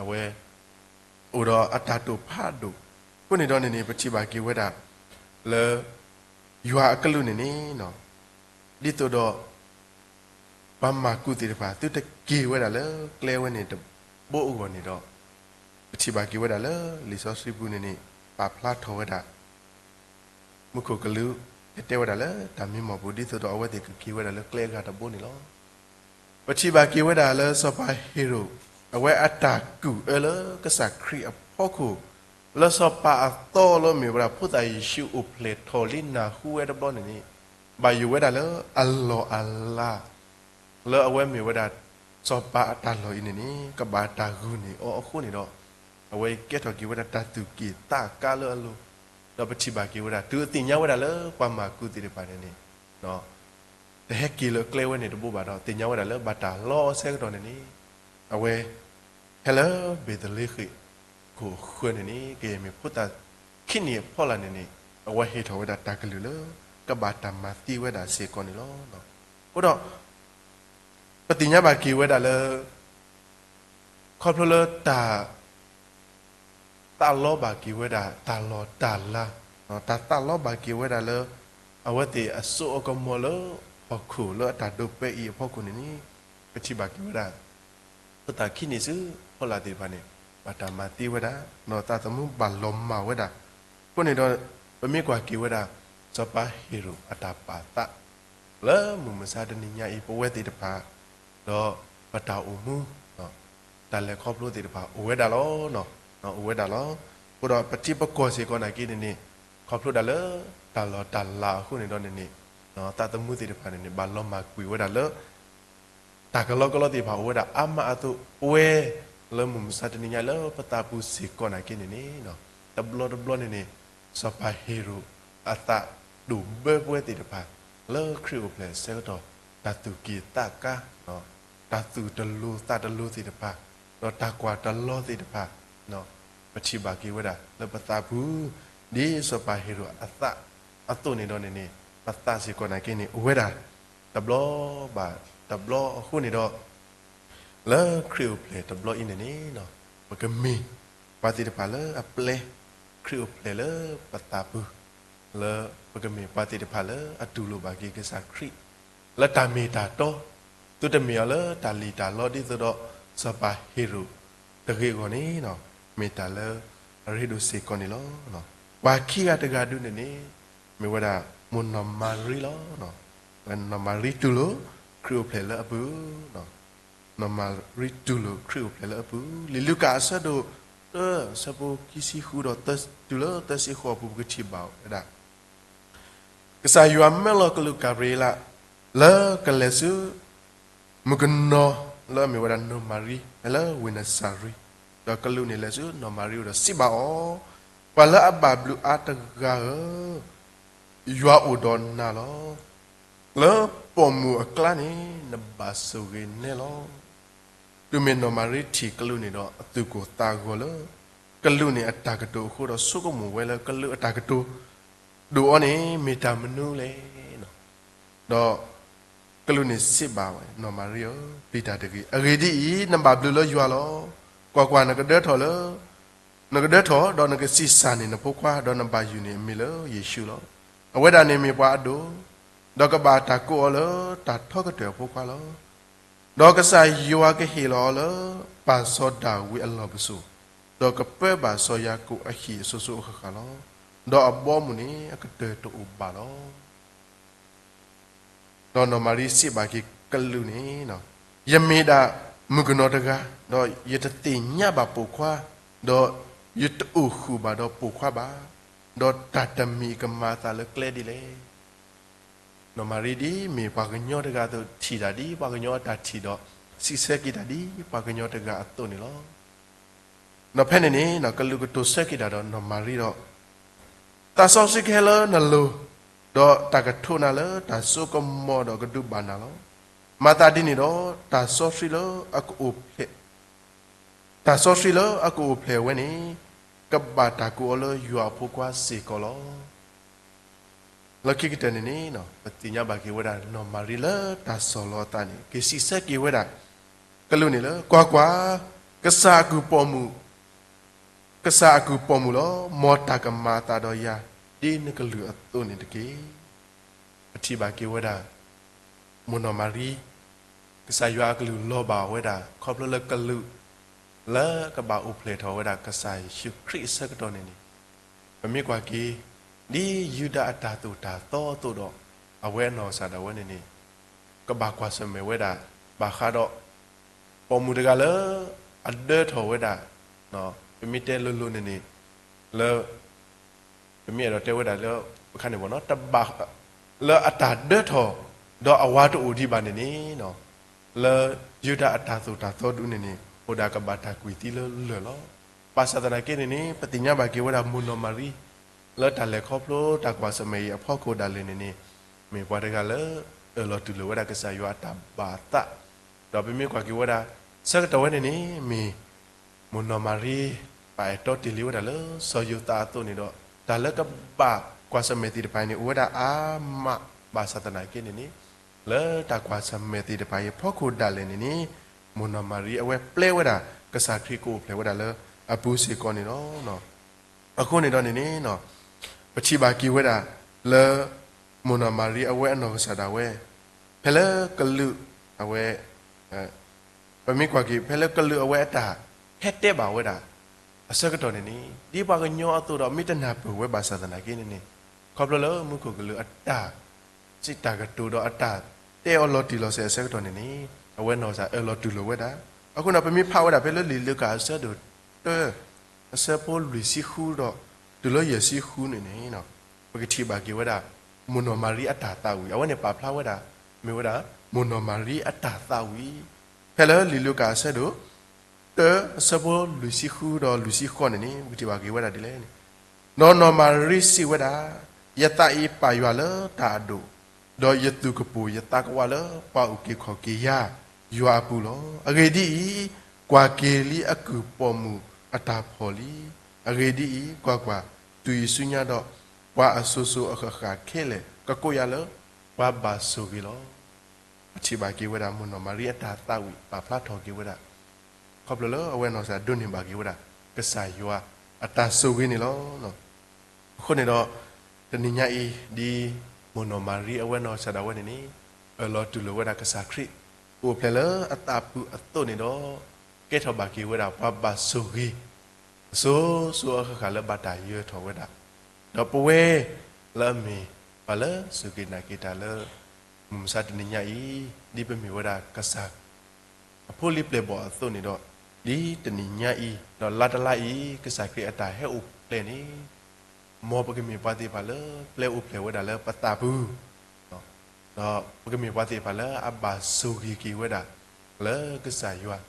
အဝဲ အိၣ်ဒီးအတၢ်တိာ်ဖးဒိၣ်, အဃိန့ၣ်ဒီးန့ၣ်န့ၣ် ပထံၣ်ဘၣ်က့ၤဝဲဒၣ် လၢ ယွၤအကလူးန့ၣ်န့ၣ် ဒ်သိးဒီး ပှၤမၤကူၣ်သ့ၣ်တဖၣ် သုတက့ၤဝဲဒၣ်လၢကျဲဝဲန့ၣ်တဘိအဂီၢ်န့ၣ်ဒီး ပထံၣ်ဘၣ်က့ၤဝဲဒၣ်လၢလံာ်စီဆှံပူၤန့ၣ်န့ၣ် ပာ်ဖျါထီၣ်ဝဲဒၣ် မူခိၣ်ကလူး ဟဲတဲဝဲဒၣ်လၢတၢ်မံမီၢ်ပူၤ ဒ်သိးဒီးအဝဲသ့ၣ်ကက့ၤဝဲဒၣ်လၢကျဲအဂၤတဘိန့ၣ်လီၤ. ပထံၣ်ဘၣ်က့ၤဝဲဒၣ်လၢစီၤပၤဟ့ၤရိာ် အဝဲအတၢ်ကုၢ်အၢလၢကစၢ်ခရံာ်အဖီခိၣ် လၢစီၤပၤအသီလၢမ့ၢ်ဝဲဒၣ်ဖိသၣ်ယ့ၣ်ၡူးအိၣ်ဖျဲၣ်ထီၣ်လံနၢ်ဟူဝဲတဘျီန့ၣ်န့ၣ် ဘၣ်ယိၣ်ဝဲဒၣ်လၢအလီၢ်အလၤ လၢအဝဲမ့ၢ်ဝဲဒၣ် စီၤပၤအတၢ်လီၢ်အံၤန့ၣ်န့ၣ် ကဘၣ်တၢ်ဂုာ်န့ၢ်အီၤအဃိန့ၣ်ဒီး အဝဲကဲထီၣ်က့ၤဝဲဒၣ်တၢ်သူၣ်က့ၣ်သးကါလၢအလိၤ, ဒီးပထံၣ်ဘၣ်က့ၤဝဲဒၣ် တုၤအသ့ၣ်ညါဝဲဒၣ်လၢပှၤမၤကူၣ်သ့ၣ်တဖၣ်န့ၣ်န့ၣ် တဟဲက့ၤလၢကျဲဝဲန့ၣ်တဘိဘၣ်ဒီး သ့ၣ်ညါဝဲဒၣ်လၢဘၣ်တၢ်လီအီၤဆၢကတီၢ်န့ၣ်န့ၣ် အဝဲ ဟဲလၢဘ့ၤသလ့ဃ့ၣ်ခိၣ်အဃၢၤန့ၣ်န့ၣ် ကယဲၢ်မ့ၢ်ဖိသၣ်ခံနံၣ်အဖီလာ်န့ၣ်န့ၣ် အဝဲဟ့ၣ်ထီၣ်ဝဲဒၣ်တၢ်ကလုၢ်လၢ ကဘၣ်တၢ်မၤသံဝဲဒၣ်စ့ၢ်ကီးန့ၣ်လီၤ. အဃိဒီး ပသ့ၣ်ညါဘၣ်က့ၤဝဲဒၣ်လၢ ခီဖျိလၢတၢ် သးလီဘၣ်က့ၤဝဲဒၣ်တၢ်လီၢ်တၢ်လၤ, တၢ်သးလီဘၣ်က့ၤဝဲဒၣ်လၢ အဝဲသ့ၣ်အစိအကမီၤလၢဟီၣ်ခိၣ်လၢအတၢ်ဒိးပၢအံၤအဖီခိၣ်န့ၣ်န့ၣ် ပထံၣ်ဘၣ်က့ၤဝဲဒၣ် ဖိသၣ်ခံနံၣ်ဆူအဖီလာ်သ့ၣ်တဖၣ်န့ၣ် ဘၣ်တၢ်မၤသံဝဲဒၣ် ဒီးသးသမူဘၣ်လီၤမၢ်ဝဲဒၣ်. အဃိန့ၣ်ဒီး ပမ့ၢ်ကွၢ်က့ၤဝဲဒၣ် စီၤပၤဟ့ၤရိာ်အတၢ်ပာ်သး လၢမုၢ်မဆါတနံၤညါအံၤ ပဝဲသ့ၣ်တဖၣ် ဒီးပတၢ်အိၣ်မူ တၢ်လဲၤခီဖျိသ့ၣ်တဖၣ်အိၣ်ဝဲဒၣ်လီၤ. အိၣ်ဝဲဒၣ်လီၤ. အဃိဒီးပထံပကီၢ်စ့ၢ်ကီးနာ်က့န့ၣ်န့ၣ် ခီဖျိဒၣ်လၢ တၢ်လီၢ်တၢ်လၤအဃိန့ၣ်ဒီးန့ၣ်န့ၣ် သးသမူသ့ၣ်တဖၣ်န့ၣ်န့ၣ် ဘၣ်လီၤမၢ်ကွံာ်ဝဲဒၣ်လၢ တၢ်ကလီကလီသ့ၣ်တဖၣ်အိၣ်ဝဲဒၣ်အါမးအသိး ပဝဲလၢမုၢ်မဆါတနံၤညါလၢပသးပူၤစ့ၢ်ကီးနာ်က့န့ၣ်န့ၣ် တဘျီတဘျီန့ၣ်န့ၣ် စီၤပၤဟ့ၤရိာ်အသးဒိၣ်ဘၢပဝဲသ့ၣ်တဖၣ် လၢခရံာ်အိၣ်ဖျဲၣ်အဆၢကတီၢ် တၢ်သူၣ်က့ၣ်သးကါ တၢ်သူၣ်တလိၤသးတလိၤသ့ၣ်တဖၣ် ဒီးတၢ်ကွၢ်တလီသ့ၣ်တဖၣ် ပထံၣ်ဘၣ်က့ၤဝဲဒၣ်လၢပသးပူၤ ဒ်စီၤပၤဟ့ၤရိာ်အသးအသိးန့ၣ်ဒီးန့ၣ်န့ၣ် ပသးစ့ၢ်ကီးနာ်က့န့ၣ် အိၣ်ဝဲဒၣ် တဘျီဘၣ်တဘျီအဃိန့ၣ်ဒီး လၢခရံာ်အိၣ်ဖျဲၣ်တဘျီအံၤန့ၣ်န့ၣ် ပကမ့ၢ်ပှၤသ့ၣ်တဖၣ်လၢအပျဲ ခရံာ်အိၣ်ဖျဲၣ်လၢပသးပူၤ လၢပကမ့ၢ်ပှၤသ့ၣ်တဖၣ်လၢအတူၢ်လိာ်ဘၣ်က့ၤကစၢ်ခရံာ် လၢတၢ်မ့ၢ်တၢ်တီ သုတမ့ၢ်အီၤလၢတၢ်လံၣ်တၢ်လီဒ်သိးဒီး စီၤပၤဟ့ၤရိာ်တဂ့ၤအဂီၢ်န့ၣ် မ့ၢ်တၢ်လၢအရ့ဒိၣ်စ့ၢ်ကီးန့ၣ်လီၤ. ပှၤခံဂၤတဂၤဒုန့ၣ်န့ၣ် မ့ၢ်ဝဲဒၣ် မိၢ်နီၢ်မၤရံလီၤ. နီၢ်မၤရံတူၢ်လိာ် ခရံာ်အိၣ်ဖျဲၣ်လၢအပူၤ နီၢ်မၤရံတူၢ်လိာ်ခရံာ်အိၣ်ဖျဲၣ်လၢအပူၤ လံာ်လူၤကၣ်အဆၢဒိၣ်တၢ အဆၢဖိခံဆံဃုဒီးတုၤလၢသၢဆံဃိးအပူၤ ပကထံၣ်ဘၣ်ဝဲဒၣ် ကစၢ်ယွၤမၢလီၤကလူးကၤဘြံၤအ့လး လၢကလဲၤဆူ မုၣ်ကနီၤလၢအမ့ၢ်ဝဲဒၣ်နီၢ်မၤရံ လၢဝ့ၢ်နစၤရ့း, ဒီးကလူးန့ၣ်လဲၤဆူနီၢ်မၤရံအအိၣ်ဒီးစံးဘၣ်အီၤ, ပှၤလၢအဘၣ်ဘျုးအါတဂၤဧၢ, ယွၤအိၣ်ဒီးနၤလီၤ. လၢပိာ်မုၣ်အကျါန့ၣ် နဘၣ်ဆိၣ်ဂ့ၤနဲလီၤ. တုၤမ့ၢ်နီၢ်မၤရံထံၣ်ကလူးန့ၣ်ဒီး အသူၣ်ကိၢ်သးဂီၤလၢ ကလူးန့ၣ်အတၢ်ကတိၤအဃိဒီး ဆိကမိၣ်ဝဲလၢကလူးအတၢ်ကတိၤဒိၣ်အီၤန့ၣ် မ့ၢ်တၢ်မနုၤလဲၣ်. ဒီးကလူးန့ၣ်စံးဘၣ်ဝဲ, နီၢ်မၤရံဧၢ, ပျံၤတၢ်တဂ့ၤ. အဂ့ၢ်ဒ်အံၤ, နဘၣ်ဘျုးလၢယွၤလီၤ. ကွၢ်ကွၢ်, နကဒၢထီၣ်လၢ နကဒၢထီၣ်, ဒီးနကဆံးစၢ်န့ၢ်နဖိခွါ, ဒီးနဘၣ်ယုၢ်န့ၢ်အမံၤလၢယ့ၣ်ၡူးလီၤ. အဝဲဒၣ်န့ၣ်မ့ၢ်ပှၤအဒိၣ်, ဒီးကဘၣ်တၢ်ကိးအီၤလၢတၢ်ထီကတၢၢ်အဖိခွါလီၤ. ဒီးကစၢ်ယွၤကဟ့ၣ်လီၤအီၤလၢပၢ်စီၤဒၤဝံးအလီၢ်ပစိာ်, ဒီးကပၢဘၣ်စီၤယၤကိာ်အဟံၣ်အစိၤစိၤအဃၣ်ဃၣ်လီၤ. ဒီးအဘီအမုၢ်န့ၣ်အကတၢၢ်တအိၣ်ဘၣ်လီၤ. ဒီးနီၢ်မၤရံစံးဘၣ်က့ၤကလူးန့ၣ်, ယမ့ၢ်ဒၣ်မုၣ်ကနီၤတဂၤ, ဒီးယတသ့ၣ်ညါဘၣ်ပိာ်ခွါ, ဒီးယတအိၣ်ဃုာ်ဘၣ်ဒီးပိာ်ခွါဘၣ်, ဒီးတၢ်တမံၤကမၤအသးလၢကျဲဒ်လဲၣ်. နီၢ်မၤရံဒ်မ့ၢ်ပှၤကညီတဂၤအသိး ထံၣ်တၢ်ဒ်ပှၤကညီအတၢ်ထံၣ်ဒီး စံးဆၢက့ၤတၢ်ဒ်ပှၤကညီတဂၤအသိးန့ၣ်လီၤ. ဒီးဖဲန့ၣ်န့ၣ် ကလူးကတိၤဆၢက့ၤတၢ်ဒီးနီၢ်မၤရံဒီး, သးစီဆှံကဟဲလၢနလိၤ, ဒီးတၢ်ကထိးနၤလၢတၢ်စိကမီၤဒီးကဒုးဘၣ်နၤလီၤ. မၤသးဒ်န့ၣ်ဒီး တၢ်စီဆှံလၢအကအိၣ်ဖျဲၣ် တၢ်စီဆှံလၢအကအိၣ်ဖျဲၣ်ဝဲန့ၣ် ကဘၣ်တၢ်ကိးအီၤလၢယွၤအဖိခွါစ့ၢ်ကီးလီၤ. လၢခံကတၢၢ်န့ၣ်န့ၣ် ပသ့ၣ်ညါဘၣ်က့ၤဝဲဒၣ် နီၢ်မၤရံလၢတၢ်ဆီၣ်လီၤအသးန့ၣ် က့ၤစံးဆၢက့ၤဝဲဒၣ် ကလူးန့ၣ်လၢ ကွၢ်ကွၢ်, ကစၢ်အကုၢ်ပိာ်မုၣ် ကစၢ်အကုၢ်ပိာ်မုၣ်လီၤ. မ်တၢ်ကမၤအသးဒီးယၤ ဒ်နကလုၢ်အသိးန့ၣ်တက့ၢ်. ပထံၣ်ဘၣ်က့ၤဝဲဒၣ် မိၢ်နီၢ်မၤရံ ကစၢ်ယွၤအကလုၢ်လီၤဘၣ်ဝဲဒၣ် ခီဖျိလၢကလူး လၢကဘၣ်အိၣ်ဖျဲၣ်ထီၣ်ဝဲဒၣ်ကစၢ်ယ့ၣ်ၡူးခရံာ်အဆၢကတီၢ်န့ၣ်န့ၣ်, ပမ့ၢ်ကွၢ်က့ၤ ဒ်ယူဒၤအတၢ်သိၣ်တၢ်သီအသိးဒီး အဝဲအနီၢ်ကစၢ်ဒၣ်ဝဲန့ၣ်န့ၣ် ကဘၣ်ကွၢ်ဆၢၣ်မဲာ်ဝဲဒၣ် ဘၣ်ဃးဒီး ပိာ်မုၣ်တဂၤလၢ အဒၢထီၣ်ဝဲဒၣ် ပမ့ၢ်တဲလိၤလိၤန့ၣ်န့ၣ် လၢ ပမ့ၢ်အဲၣ်ဒိးတဲဝဲဒၣ်လၢ အခါန့ၣ်ဘၣ်နီၤ တဘၣ် လၢအတၢ်ဒၢထီၣ် ဒီးအဝၤတအိၣ်ဒံးဘၣ်န့ၣ်န့ၣ် လၢယူဒၤအတၢ်သိၣ်တၢ်သီဒုန့ၣ်န့ၣ် အိၣ်ဒၣ်ကဘၣ်တၢ်ကွံာ်သံလၢလၢၢ်လီၤ. ဘၣ်ဆၣ်သနာ်က့န့ၣ်န့ၣ် ပသ့ၣ်ညါဘၣ်က့ၤဝဲဒၣ်မိၢ်နီၢ်မၤရံ လၢတၢ်လဲၤခီဖျိတၢ်ကွၢ်ဆၢၣ်မဲာ်အံၤအဖီခိၣ်ဒၣ်လဲာ်န့ၣ်န့ၣ် မ့ၢ်ပှၤတဂၤလၢ အၢၣ်လီၤတူၢ်လိာ်ဝဲဒၣ်ကစၢ်ယွၤအတၢ်ဘၣ်သး ဒီးပမ့ၢ်ကွၢ်က့ၤဝဲဒၣ် ဆၢကတီၢ်ဝဲန့ၣ်န့ၣ် မ့ၢ် မိၢ်နီၢ်မၤရံ ပအဲၣ်တီတ့ၢ်လံဝဲဒၣ်လၢစီၤယိၤသးအသိးန့ၣ်ဒီး တၢ်လၢကဘၣ်ကွၢ်ဆၢၣ်မဲာ်သ့ၣ်တဖၣ်န့ၣ် အိၣ်ဝဲဒၣ်အါမး ဘၣ်ဆၣ်သနာ်က့န့ၣ်န့ၣ် လၢတၢ်ကွၢ်ဆၢၣ်မဲာ်သ့ၣ်တဖၣ်အံၤအဖီခိၣ်ဒၣ်လဲာ်န့ၣ်န့ၣ် မိၢ်နီၢ်မၤရံအဝဲပျဲဝဲဒၣ် ကစၢ်ခရံာ်ကအိၣ်ဖျဲၣ်ဝဲဒၣ်လၢအပူၤစ့ၢ်ကီးန့ၣ်လီၤ. အဃိန့ၣ်ဒီးန့ၣ်န့ၣ် ပထံၣ်ဘၣ်က့ၤဝဲဒၣ်လၢ မိၢ်နီၢ်မၤရံအဝဲအနီၢ်ကစၢ်ဒၣ်ဝဲ ဖဲလၢကလူးအဝဲ ပမ့ၢ်ကွၢ်က့ၤ ဖဲလၢကလူးအဝဲအတၢ်ဟဲတဲဘၣ်ဝဲဒၣ် အဆၢကတီၢ်န့ၣ်န့ၣ် ဒ်ပှၤကညီအသိးဒီး မ့ၢ်တနၢ်ပၢၢ်ဝဲဘၣ်ဆၣ်သနာ်က့န့ၣ်န့ၣ် ခီဖျိလၢမူခိၣ်ကလူးအတၢ် စံးတၢ်ကတိၤဒီးအတၢ်တဲအီၤလီၤတံၢ်လီၤဆဲးအဆၢကတီၢ်န့ၣ်န့ၣ် အဝဲနီၢ်ကစၢ်အၢၣ်လီၤတူၢ်လိာ်ဝဲဒၣ်. အဃိန့ၣ် ပမ့ၢ်ဖးဝဲဒၣ်ဖဲလၢလံာ်လူၤကၣ်အဆၢဒိၣ်တၢ အဆၢဖိလွံၢ်ဆံဃုဒီး တုၤလၢယဲၢ်ဆံဃုန့ၣ်န့ၣ် ပကထံၣ်ဘၣ်က့ၤဝဲဒၣ် မိၢ်နီၢ်မၤရံအတၢ်သးဝံၣ် အဝဲန့ၣ်ပာ်ဖျါဝဲဒၣ် မ့ၢ်ဝဲဒၣ် မိၢ်နီၢ်မၤရံအတၢ်သးဝံၣ် ဖဲလၢလံာ်လူၤကၣ်အဆၢဒိၣ် တၢ အဆၢဖိလွံၢ်ဆံဃုဒီးလွံၢ်ဆံဃိးန့ၣ်န့ၣ် ပကထံၣ်ဘၣ်က့ၤဝဲဒၣ်ဒ်လဲၣ်န့ၣ် ဒီးနီၢ်မၤရံစံးဝဲဒၣ်, ယသးအံၤပာ်ယွၤလၢတၢ်အဒိၣ်, ဒီးယသူၣ်ကပိာ်ယသးကဝးလၢပှၤအုၣ်က့ၤခီၣ်က့ၤယၤ ယွၤအပူၤလီၤ. အဂ့ၢ်ဒ်အံၤ, ကွၢ်က့ၤလံအကုၢ်ပိာ်မုၣ်အတၢ်ဖီၣ်လံ. အဂ့ၢ်ဒ်အံၤ, ကွၢ်ကွၢ်, တုၤအံၤဆူညါဒီး ပှၤအစိၤစိၤအဃၣ်ဃၣ်ခဲလၢာ် ကကိးယၤလၢ ပှၤဘၣ်ဆိၣ်ဂ့ၤလီၤ. ပထံၣ်ဘၣ်က့ၤဝဲဒၣ် မိၢ်နီၢ်မၤရံအတၢ်သးဝံၣ် ပာ်ဖျါထီၣ်က့ၤဝဲဒၣ် ခီဖျိလၢအဝဲနီၢ်ကစၢ်ဒိးန့ၢ်ဘၣ်က့ၤဝဲဒၣ် ကစၢ်ယွၤအတၢ်ဆိၣ်ဂ့ၤန့ၣ်လီၤ. အဃိန့ၣ်ဒီး တနံၤညါအံၤ ဒ်မိၢ်နီၢ်မၤရံအဝဲနီၢ်ကစၢ်ဒၣ်ဝဲန့ၣ်န့ၣ် အၢၣ်လီၤတူၢ်လိာ်ဝဲဒၣ်ကစၢ်ခရံာ် ကအိၣ်ဖျဲၣ်လၢအသးပူၤအသိးန့ၣ်ဒီး ကဲထီၣ်ဘၣ်က့ၤဝဲဒၣ် ပှၤဘၣ်ဆိၣ်ဂ့ၤ အစိၤစိၤအဃၣ်ဃၣ်လၢဘၣ်တၢ်ယၢၤထီၣ်ဝဲဒၣ်, ဒီးပဝဲလၢအမ့ၢ်ပှၤလၢစူၢ်က့ၤနာ်က့ၤတၢ်လၢ မုၢ်မဆါတနံၤညါအံၤ ဒ်ပမ့ၢ်ဝဲဒၣ်ကစၢ် အဖိလံၤပျဲၢ်ဘီၣ်အသိးန့ၣ်ဒီး ဒ်တနံၤညါအံၤ ဒီးလါတလါအံၤ ကစၢ်ခရံာ်အတၢ်ဟဲအိၣ်ဖျဲၣ်န့ၣ် မ်ပကမ့ၢ်ပှၤသ့ၣ်တဖၣ်လၢပျဲအိၣ်ဖျဲၣ်ဝဲဒၣ်လၢပသးပူၤ ဒီးပကမ့ၢ်ပှၤသ့ၣ်တဖၣ်လၢအဘၣ်ဆိၣ်ဂ့ၤက့ၤဝဲဒၣ် လၢကစၢ်ယွၤ ဒ်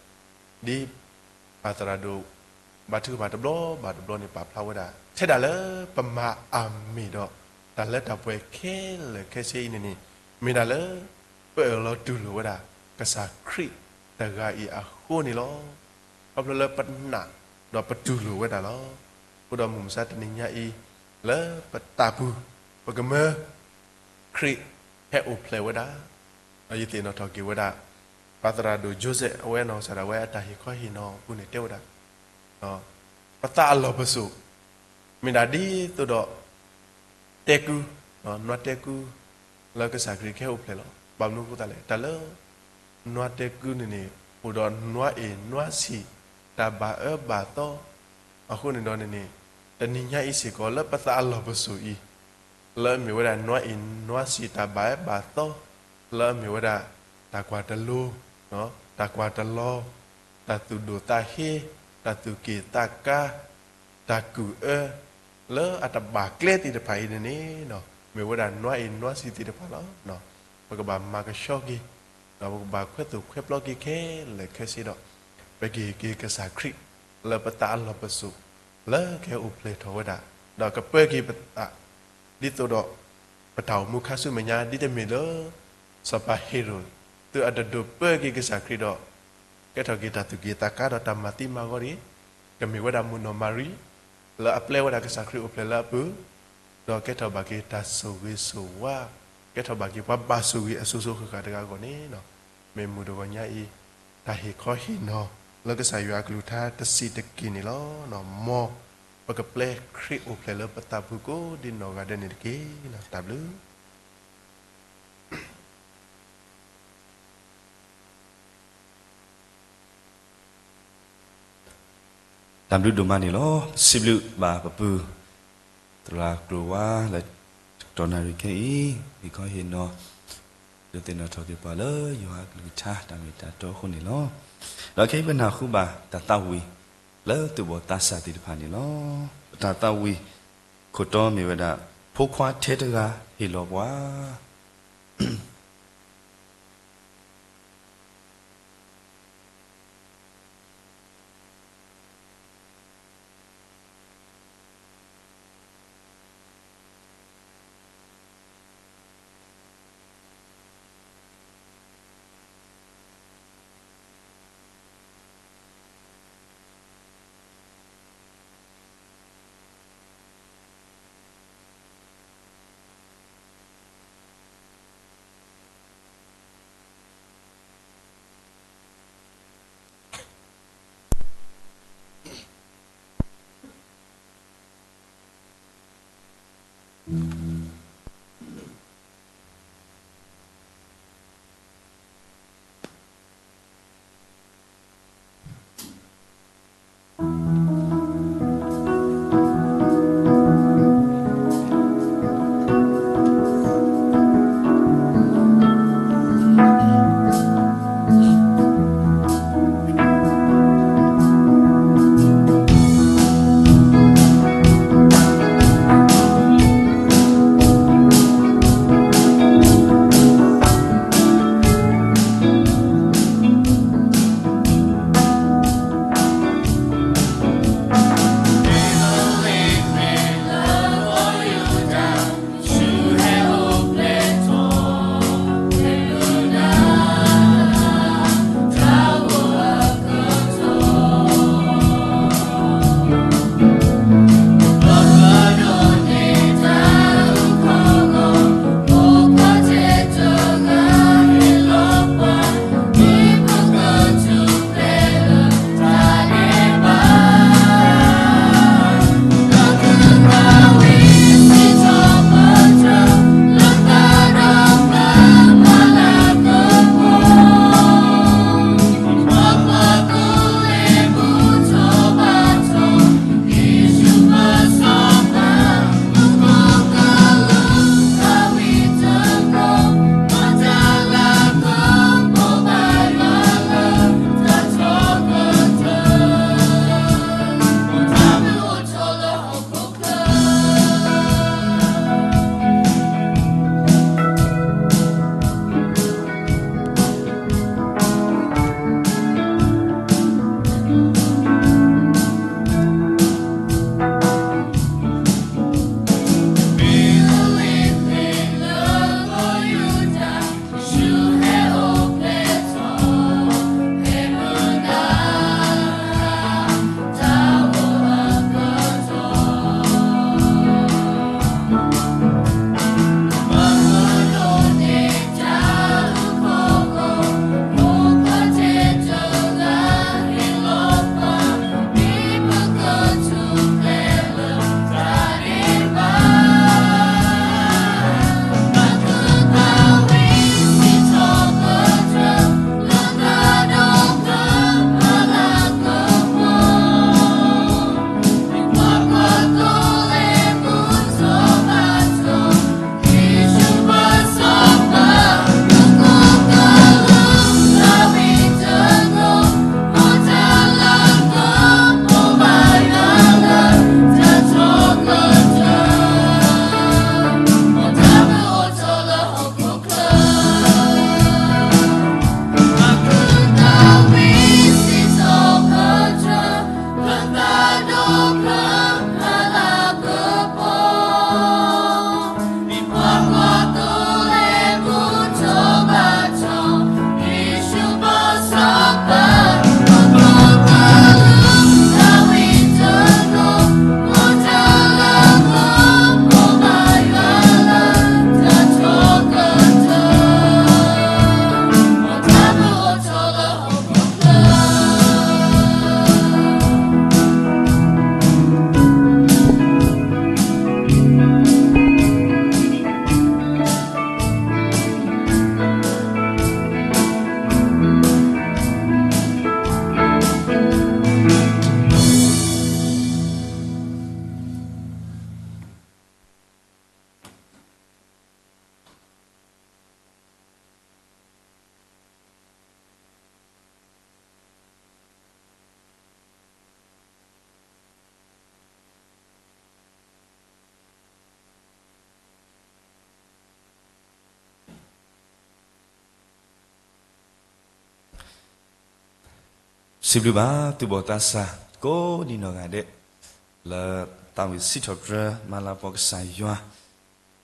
ပၢ်သရၣ်ဒိၣ် ဘါထုကဖၣ်တဘျီဘၣ်တဘျီန့ၣ် ပာ်ဖျါဝဲဒၣ် ထဲဒၣ်လၢပမၤအမ့ၢ်ဒီး တၢ်လၢတၢ်ပှဲၤခဲလၢာ်ခဲဆ့အံၤန့ၣ်န့ၣ် မ့ၢ်ဒၣ်လၢ ပအၢၣ်လီၤတူၢ်လိာ်ဝဲဒၣ် ကစၢ်ခရံာ်တဂၤအံၤအဃိန့ၣ်လီၤ. ခီဖျိလၢပနာ် ဒီးပတူၢ်လိာ်ဝဲဒၣ်လီၤ. အဃိဒီးမုၢ်မဆါတနံၤညါအံၤ လၢပသးပူၤ ပကမၢ ခရံာ်ဟဲအိၣ်ဖျဲၣ်ဝဲဒၣ်, ဒီးယသ့ၣ်နီၣ်ထီၣ်က့ၤဝဲဒၣ် ပၢ်သရၣ်ဒိၣ် Joseph အဝဲနီၢ်ကစၢ်ဒၣ်ဝဲအတၢ်ဟ့ၣ်ခီဟ့ၣ်နီၤအပူၤန့ၣ်တဲဝဲဒၣ် ပသးအလီၢ်ပစိာ် မ့ၢ်ဒၣ်ဒ်သိးဒီး တဲကု, နွားတဲကု လၢကစၢ်ခရံာ်ကဟဲအိၣ်ဖျဲၣ်လီၤ. ဘၣ်မနုၤအဃိသတးလဲၣ်, တၢ်လၢ နွားတဲကုန့ၣ်န့ၣ် အိၣ်ဒီးနွားအ့ၣ်နွားဆံး တၢ်ဘၣ်အၢဘၣ်သီ, အဃိန့ၣ်ဒီးန့ၣ်န့ၣ် တနံၤညါအံၤစ့ၢ်ကီး လၢပသးအလီၢ်ပစိာ်အံၤ လၢအမ့ၢ်ဝဲဒၣ်နွားအ့ၣ်နွားဆံးတၢ်ဘၣ်အၢဘၣ်သီ, လၢအမ့ၢ်ဝဲဒၣ် တၢ်ကွၢ်တလိၤ, တၢ်ကွၢ်တလီၤ, တၢ်သူၣ်ဒိၣ်သးဟ့, တၢ်သူၣ်က့ၣ်သးကါ, တၢ်ကူၣ်အၢ, လၢအတဘၣ်ကျဲသ့ၣ်တဖၣ်အံၤန့ၣ်န့ၣ် မ့ၢ်ဝဲဒၣ်နွားအ့ၣ်နွားဆံးသ့ၣ်တဖၣ်လီၤ. ပကဘၣ်မၤကဆှီက့ၤ, ဒီးပကဘၣ်ခွဲးသိၣ်ခွဲးပျီက့ၤခဲလၢာ်ခဲဆ့ဒီး ပကဟ့ၣ်က့ၤကစၢ်ခရံာ် လၢပသးအလီၢ်ပစိာ် လၢကဟဲအိၣ်ဖျဲၣ်ထီၣ်ဝဲဒၣ်, ဒီးကပၢက့ၤပသး ဒ်သိးဒီး ပတၢ်အိၣ်မူခါဆူမဲာ်ညါ ဒ်တမ့ၢ်လၢ စီၤပၤဟ့ၤရိာ် သုအတဒိးပၢက့ၤကစၢ်ခရံာ်ဒီး ကဲထီၣ်က့ၤတၢ်သူၣ်က့ၣ်သးကါဒီးတၢ်မၤသံမၤဂီၤတဂ့ၤ, ကမ့ၢ်ဝဲဒၣ်မုၣ်ကနီၤမၤရံ လၢအပျဲဝဲဒၣ်ကစၢ်ခရံာ်အိၣ်ဖျဲၣ်လၢအပူၤ, ဒီးကဲထီၣ်ဘၣ်က့ၤတၢ်ဆိၣ်ဂ့ၤဆိၣ်ဝါ, ကဲထီၣ်ဘၣ်က့ၤပှၤဘၣ်ဆိၣ်ဂ့ၤအစိၤစိၤဃၣ်ဃၣ်တဂၤအဂီၢ်န့ၣ် မ့ၢ်မုၢ်တဂီၤညါအံၤ တၢ်ဟ့ၣ်ခီဟ့ၣ်နီၤ လၢကစၢ်ယွၤအကလုၢ်ကထါတဆံးတက့ၢ်န့ၣ်လီၤ. မ်ပကပျဲခရံာ်အိၣ်ဖျဲၣ်လၢပသးပူၤကိးဒ်နီၢ်ဂၤဒဲးန့ၣ်တက့ၢ်. တၢ်ဘျုး တၢ်ဘျုးဒိၣ်မးန့ၣ်လီၤ. ပစံးဘျုးဘၣ်ပပုၢ် သရၣ်ကျိၤဝါလၢ တကတီၢ်နၣ်ရံၣ်ခဲအံၤ ဟ့ၣ်ခီဟ့ၣ်နီၤ ဒုးသ့ၣ်နီၣ်ထီၣ်က့ၤပှၤလၢယွၤအကလုၢ်ကထါတၢ်မ့ၢ်တၢ်တီအဃိန့ၣ်လီၤ. ဒီးခဲအံၤပနၢ်ဟူဘၣ်တၢ်သးဝံၣ် လၢသူၣ်ဘီၣ်သးစၢ်သ့ၣ်တဖၣ်န့ၣ်လီၤ. ပတၢ်သးဝံၣ်ခိၣ်တီမ့ၢ်ဝဲဒၣ် ဖိခွါထဲတဂၤဟ့ၣ်လီၤပှၤ စံးဘျုးဘၣ်သုဘီၣ်သးစၢ် ကိးဒံနီၢ်ဂၤဒဲး လၢသးဝံၣ်စံးထီၣ်ပတြၢၤမၤလၤကပီၤကစၢ်ယွၤ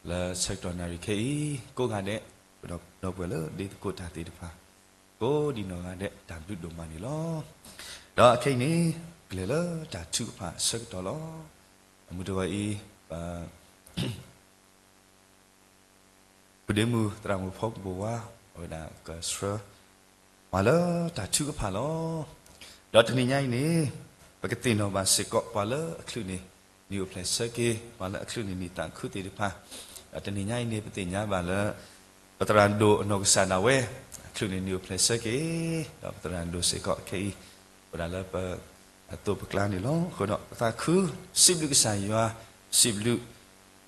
လၢဆၢကတီၢ်နၣ်ရံၣ်ခဲအံၤ ကိးဂၤဒဲး ပဒီပုၢ်ဝဲၢ်လၢဒ့သကိးတၢ်သ့ၣ်တဖၣ် ကိးဒံနီၢ်ဂၤဒဲး တၢ်ဘျုးဒိၣ်မးန့ၣ်လီၤ. ဒီးခဲအံၤန့ၣ် ကလဲၤလၢတၢ်ထုကဖၣ်အဆၢကတီၢ်လီၤ. အမုၢ်တဂီၤအံၤ ပ ပုၢ်ဒ့မုၣ်သရၣ်မုၣ်ဖီကဘိၣ်ဝါ အဝဲဒၣ်ကဆှၢ ပှၤလၢတၢ်ထုကဖၣ်လီၤ. ဒီးတနံၤညါအံၤန့ၣ် ပကသ့ၣ်နီၣ်ဘၣ်စ့ၢ်ကီး ပှၤလၢအချုးန့ၢ် နံၣ်အိၣ်ဖျဲၣ်ဆၢက့ၤ ပှၤလၢအချုးန့ၢ်နံၣ်သးခုသ့ၣ်တဖၣ်, ဒီးတနံၤညါအံၤန့ၣ် ပသ့ၣ်ညါဘၣ်လၢ ပသရၣ်ဒိၣ်အနီၢ်ကစၢ်ဒၣ်ဝဲ အချုးန့ၢ်နံၣ်အိၣ်ဖျဲၣ်ဆၢက့ၤ, ဒီးပသရၣ်ဒိၣ်စ့ၢ်ကီးခဲအံၤ အိၣ်ဒၣ်လၢပ အသိးပကျါန့ၣ်လီၤ. အဃိဒီး ပသးခု စံးဘျုးကစၢ်ယွၤ, စံးဘျုး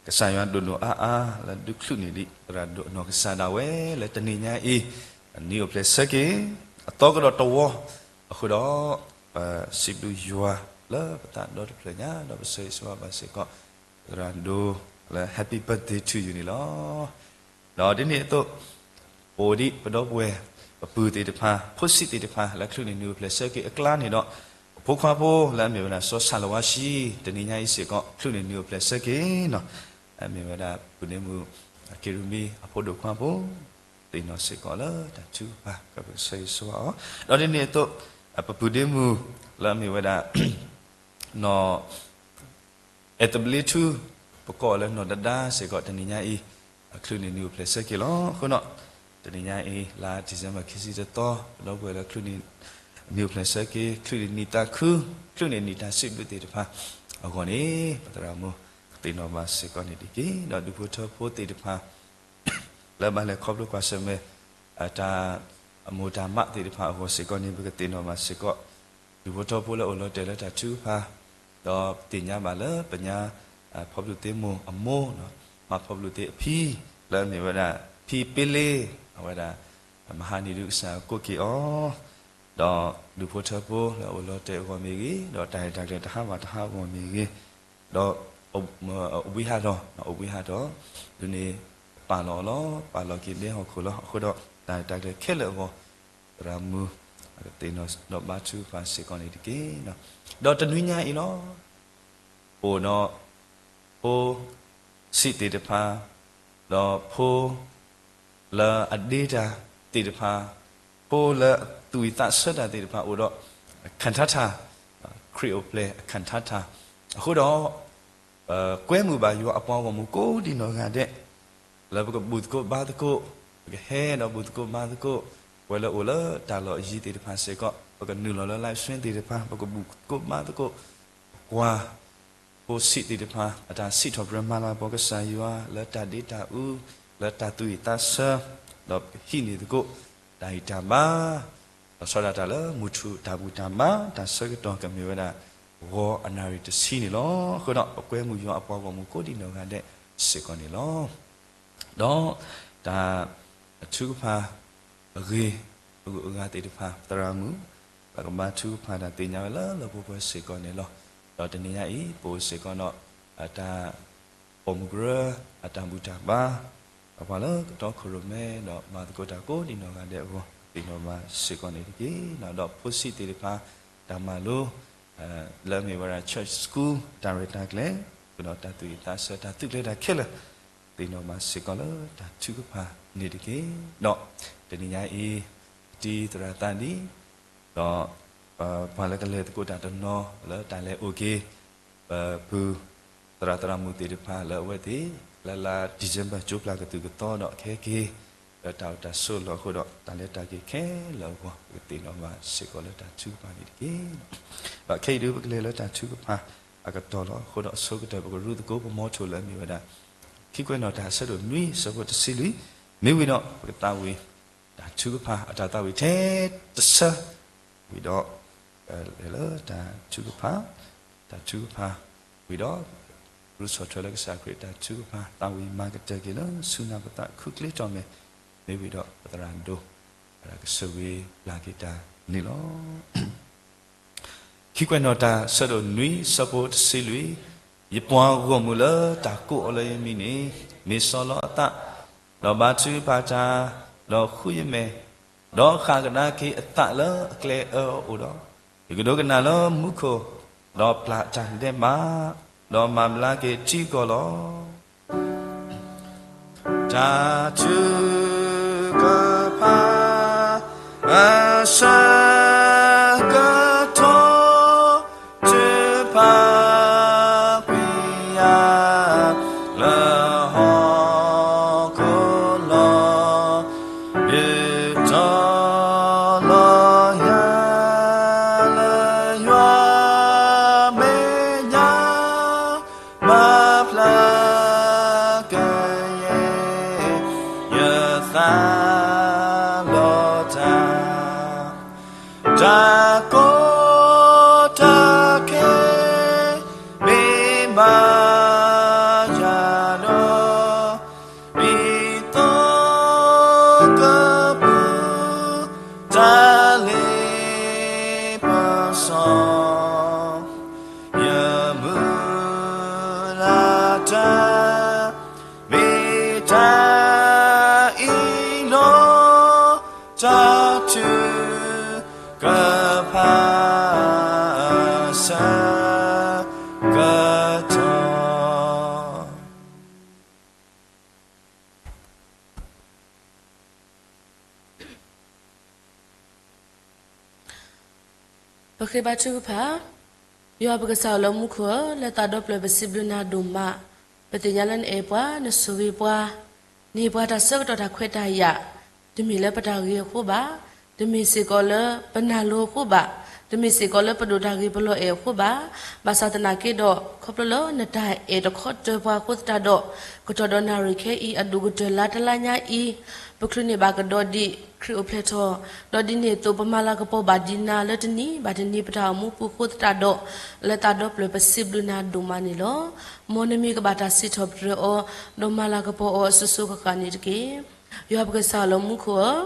ကစၢ်ယွၤဒိၣ်ဒိၣ်အါအါ လၢဒုးချုးန့ၢ်ဒံး သရၣ်ဒိၣ်အနီၢ်ကစၢ်ဒၣ်ဝဲ လၢတနံၤညါအံၤ နံၣ်အိၣ်ဖျဲၣ်ဆၢက့ၤ အသီကဒီးတဝီ အဃိဒီး ပစံးဘျုးယွၤ လၢပသးဒီတဖျၢၣ်ညါ ဒီးပဆၢဂ့ၤဆၢဝါဘၣ်စ့ၢ်ကီး သရၣ်ဒိၣ်လၢ Happy birthday to you န့ၣ်လီၤ. ဒီးဒ်န့ၣ်အသိး ပအိၣ်ဒံးပဒီပုၢ်ဝဲၢ် ပပုၢ်သ့ၣ်တဖၣ် ဖိဆံးသ့ၣ်တဖၣ် လၢချုးန့ၢ်နံၣ်အိၣ်ဖျဲၣ်ဆၢက့ၤအကျါန့ၣ်ဒီး ပဖိခွါဖိလၢအမ့ၢ်ဝဲဒၣ်စီၤဆၣ်လဝါဆှံ တနံၤညါအံၤစ့ၢ်ကီး ချုးန့ၢ်နံၣ်အိၣ်ဖျဲၣ်ဆၢက့ၤနီၤ, အမ့ၢ်ဝဲဒၣ်ပုၢ်ဒ့မုၣ် က့ရူမံ အဖိဒိၣ်ခွါဖိ သ့ၣ်နီၣ်စ့ၢ်ကီးလၢတၢ်ထုကဖၣ် ကပဆၢဂ့ၤဆၢဝါအီၤ, ဒီးဒ်န့ၣ်အသိး ပပုၢ်ဒ့မုၣ်လၢအမ့ၢ်ဝဲဒၣ် နီၢ် အဲၣ်သဘျ့ထူ ပကိးအီၤလၢနီၢ်ဒဒါစ့ၢ်ကီး တနံၤညါအံၤ အချုးန့ၢ်နံၣ်အိၣ်ဖျဲၣ်ဆၢက့ၤလီၤ. အဃိဒီး တနံၤညါအံၤ လါ December ခံဆံတသီ ပဒီပုၢ်ဝဲၢ်လၢချုးန့ၢ် နံၣ်အိၣ်ဖျဲၣ်ဆၢက့ၤ ချုးန့ၢ်နံၣ်သးခု ချုးန့ၢ်နံၣ်တၢ်စံးဘျုးသ့ၣ်တဖၣ်အဂီၢ်န့ၣ် ပသရၣ်မုၣ် သ့ၣ်နီၣ်ဘၣ်စ့ၢ်ကီးန့ၣ်တက့ၢ်. ဒီးဒူၣ်ဖိထၢဖိသ့ၣ်တဖၣ် လၢဘၣ်လဲၤခီဖျိကွၢ်ဆၢၣ်မဲာ် အတၢ်အမိၢ်တၢ်မးသ့ၣ်တဖၣ်အဂီၢ်စ့ၢ်ကီးန့ၣ် ပကသ့ၣ်နီၣ်ဘၣ်စ့ၢ်ကီး ဒူၣ်ဖိထၢဖိလၢအိၣ်လီၤတဲာ်လၢတၢ်ထုကဖၣ်, ဒီးပသ့ၣ်ညါဘၣ်လၢပညါ ဖီဘျုးသ့မိၢ်အမိၢ်, မၤဖီဘျုးသ့အဖံ လၢအမ့ၢ်ဝဲဒၣ် ဖံပ့လ့, အဝဲဒၣ် မဟါနံၤဒုကစၢ်ကိးက့ၤအီၤ, ဒီးဒူၣ်ဖိထၢဖိလၢအိၣ်လီၤတဲာ်အဂီၢ်မ့ၢ်ဂ့ၤ, ဒီးတၢ်ရဲၣ်တၢ်ကျဲၤတဟးဘၣ်တဟးအဂီၢ်မ့ၢ်ဂ့ၤ, ဒီး အိၣ်ဘှံးဟးထီၣ်, အိၣ်ဘှံးဟးထီၣ်, ဒ်န့ၣ် ပာ်လီၤအီၤလီၤ, ပာ်လီၤက့ၤဒဲဟီၣ်ခိၣ်လီၤ. အဃိဒီး တၢ်ရဲၣ်တၢ်ကျဲၤခဲလၢာ်အဂီၢ် သရၣ်မုၣ် ကသ့ၣ်နီၣ်ဘၣ်ထုကဖၣ်စ့ၢ်ကီးန့ၣ်တက့ၢ်. ဒီးတနွံညါအံၤလီၤ အိၣ်ဒီး ဖိဆံးသ့ၣ်တဖၣ်, ဒီးဖိ လၢအဒ့တၢ်သ့ၣ်တဖၣ်, ဖိလၢအသူၣ်ဝံၣ်သးဆၢတၢ်သ့ၣ်တဖၣ်အိၣ်ဒီး အခၣ်ထါထၣ်, ခရံာ်အိၣ်ဖျဲၣ်အခၣ်ထါထၣ်, အဃိဒီး ပကွဲမုာ်ဘၣ်ယွၤအပှၤဂီၢ်မုၢ်ကိးဒံနီၢ်ဂၤဒဲး, လၢပကဘူၣ်သကိးဘါသကိး, ပကဟဲဒီးဘူၣ်သကိးဘါသကိး, ပဝဲလၢအိၣ်လၢတၢ်လီၢ်အယံၤသ့ၣ်တဖၣ်စ့ၢ်ကီး ပကနုာ်လီၤလၢ live stream သ့ၣ်တဖၣ် ပကဘူၣ်သကိးဘါသကိး, ပကွၢ် ဖိဆံးသ့ၣ်တဖၣ် အတၢ်စံးထီၣ်ပတြၢၤမၤလၤကပီၤကစၢ်ယွၤ လၢတၢ်ဒ့တၢ်အူ, လၢတၢ်သူၣ်ဝံၣ်သးဆၢ, ဒီးပကဟံးန့ၢ်သကိး တၢ်ဂံၢ်တၢ်ဘါ, ဒီးဆီဒၣ်တၢ်လၢမုၢ်ထူၣ်တၢ်ဘူၣ်တၢ်ဘါ တၢ်ဆၢကတီၢ်ကမ့ၢ်ဝဲဒၣ် ဂီၤအနၣ်ရံၣ်တဆံန့ၣ်လီၤ. အဃိဒီး ပကွဲမုာ်ယွၤအပှၤဂီၢ်မုၢ်ကိးဒံနီၢ်ဂၤဒဲးစ့ၢ်ကီးန့ၣ်လီၤ. ဒီးတၢ်ထုကဖၣ်အဂ့ၢ်အဂုၤအဂၤသ့ၣ်တဖၣ် သရၣ်မုၣ် ပကဘါထုကဖၣ်တၢ်သ့ၣ်ညါဝဲလၢလၢပှဲၤပှဲၤစ့ၢ်ကီးန့ၣ်လီၤ. ဒီးတနံၤညါအံၤ ပအိၣ်စ့ၢ်ကီးဒီး အတၢ်ပိာ်မုၣ်ကရၢ အတၢ်ဘူၣ်တၢ်ဘါ, ပပှၤလၢကတီခိၣ်ရိၣ်မဲ ဒီးမၤသကိးတၢ်ကိးဒံနီၢ်ဂၤဒဲးအဂီၢ် သ့ၣ်နီၣ်ဘၣ်စ့ၢ်ကီးန့ၣ်တက့ၢ်. ဒီးဖိဆံးသ့ၣ်တဖၣ် တၢ်မၤလိ လၢအမ့ၢ်ဝဲဒၣ် church school တၢ်ရဲၣ်တၢ်ကျဲၤ ဒီးတၢ်သူၣ်ဝံၣ်သးဆၢ တၢ်သူၣ်ကျဲၤတၢ်ခဲလၢာ် သ့ၣ်နီၣ်ဘၣ်စ့ၢ်ကီးလၢတၢ်ထုကဖၣ်န့ၣ်တက့ၢ်. ဒီးတနံၤညါအံၤ ပတံၤသရၣ်သးဒံး ဒီး ပှၤလၢကလဲၤသကိးတၢ်တနီၤလၢတၢ်လဲၤအိၣ်က့ၤ ပပုၢ်သရၣ်သရၣ်မုၣ်သ့ၣ်တဖၣ်လၢအဝဲသ့ၣ် လၢလါ December ကၠိပျၢ်ကသုၣ်ကသီဒီးခဲက့ၤ လၢတၢ်အိၣ်တၢ်ဆိးလီၤအဃိဒီး တၢ်လဲၤတၢ်က့ၤခဲလၢာ်အဂီၢ် ပကသ့ၣ်နီၣ်ဘၣ်စ့ၢ်ကီးလၢတၢ်ထုကဖၣ်န့ၣ်တက့ၢ်. ဒီးခဲအံၤဒုးပကလဲၤလၢတၢ်ထုကဖၣ်အကတီၢ်လီၤ. အဃိဒီးအဆိကတၢၢ် ပကရူသကိးပမီထိၣ်လၢအမ့ၢ်ဝဲဒၣ် ခံကွဲးနီၣ်တၢ်အဆၢဒိၣ်နွံဆၢဖိတဆံလွံၢ်, မ့ၢ်ဝံၤဒီးပကသးဝံၣ် တၢ်ထုကဖၣ်အတၢ်သးဝံၣ်ထဲတဆၢ ဝံၤဒီး လဲၤလၢတၢ်ထုကဖၣ်, တၢ်ထုကဖၣ် ဝံၤဒီး ရူၢ်ဆီၣ်ထွဲလၢကစၢ်ခရံာ်တၢ်ထုကဖၣ် သးဝံၣ်မၤကတၢၢ်က့ၤလၢဆူနၢ်ပသးခူကျ့ထီၣ်မဲာ်, မ့ၢ်ဝံၤဒီးပသရၣ်ဒိၣ် ကဆိၣ်ဂ့ၤပျၢ်က့ၤတၢ်န့ၣ်လီၤ. ခံကွဲးနီၣ်တၢ်ဆၢဒိၣ်နွံဆၢဖိတဆံလွံၢ်, ယပှၤဂီၢ်မုၢ်လၢတၢ်ကိးအီၤလၢယမံၤန့ၣ် မ့ၢ်ဆီလီၤအသး, ဒီးဘါထုကဖၣ်တၢ်, ဒီးဃုယမဲာ်, ဒီးဃၣ်ကဒါက့ၤအသးလၢအကျဲအၢအအိၣ်ဒီး ယကဒိကနၣ်လၢမူခိၣ်, ဒီးပျၢ်တၢ်ဒဲးဘး, ဒီးမၤဘျါက့ၤထံကီၢ်လီၤ. တၢ်ထုကဖၣ်, အဆၢကတီၢ်, ထုးဖးကွံာ်ယၤ လၢဟီၣ်ခိၣ်လီၤ. ဒုးတီၤလီၤယၤ လၢယွၤမဲာ်ညါ, မၤဖျါကယဲၢ် ယသးဒီးတၢ်, တၢ်ကီတၢ်ခဲ မ့ၢ်ဘၣ်ယၤဒီး, ဒ်သိးကပူၤ တၢ်လ့ပစီ, ယမုၢ်လၢ်တၢ် မ့ၢ်တၢ်အံၤလီၤ. တၢ်ထုကဖၣ် အဆၢကတီၢ်. ပဃ့ဘါထုကဖၣ်. ယွၤပကစၢ်အိၣ်လၢမူခိၣ်ဧၢ, လၢသးဒီဖျၢၣ်ပစံးဘျုးနၤဒိၣ်မး, ပသ့ၣ်ညါလၢနအဲၣ်ပှၤ, နဆိၣ်ဂ့ၤပှၤ, နဟ့ၣ်ပှၤတၢ်ဆၢကတီၢ်တၢ်ခွဲးတၢ်ယာ်, တမ့ၢ်လၢပတၢ်ဂ့ၤအဃိဘၣ်, တမ့ၢ်စ့ၢ်ကီးလၢပနၢ်လိၤအဃိဘၣ်, တမ့ၢ်စ့ၢ်ကီးလၢပဒိၣ်တၢ်ဂ့ၤပလီၢ်အဲၣ်အဃိဘၣ်, ဘၣ်ဆၣ်သနာ်က့ဒီး ခီဖျိလၢနတၢ်အဲၣ်တခီတၢၤပှၤအဃိသတးဒီး, ကတီၢ်ဒီးနၣ်ရံၣ်ခဲအံၤ အဒိၣ်ကတၢၢ်လါတလါညါအံၤ, ပချုးန့ၢ်ဘၣ်ကဒီးဒ်ခရံာ်အိၣ်ဖျဲၣ်ထီၣ်, ဒီးဒ်န့ၣ်အသိးပမၤလၤကပီၤဘၣ်ဒံးနၤလၢတနံၤဘၣ်တနံၤပတၢ်အိၣ်မူပူၤအဃိသတးဒီး, လၢသးဒီဖျၢၣ်ပစံးဘျုးနၤဒိၣ်မးန့ၣ်လီၤ. မ်နမံၤကဘၣ်တၢ်စံးထီၣ်ပတြၢၤအီၤ, ဒီးမၤလၤကပီၤအီၤအစိၤစိၤဃၣ်ဃၣ်န့ၣ်တက့ၢ်. ယွၤပကစၢ်အိၣ်လၢမူခိၣ်ဧၢ,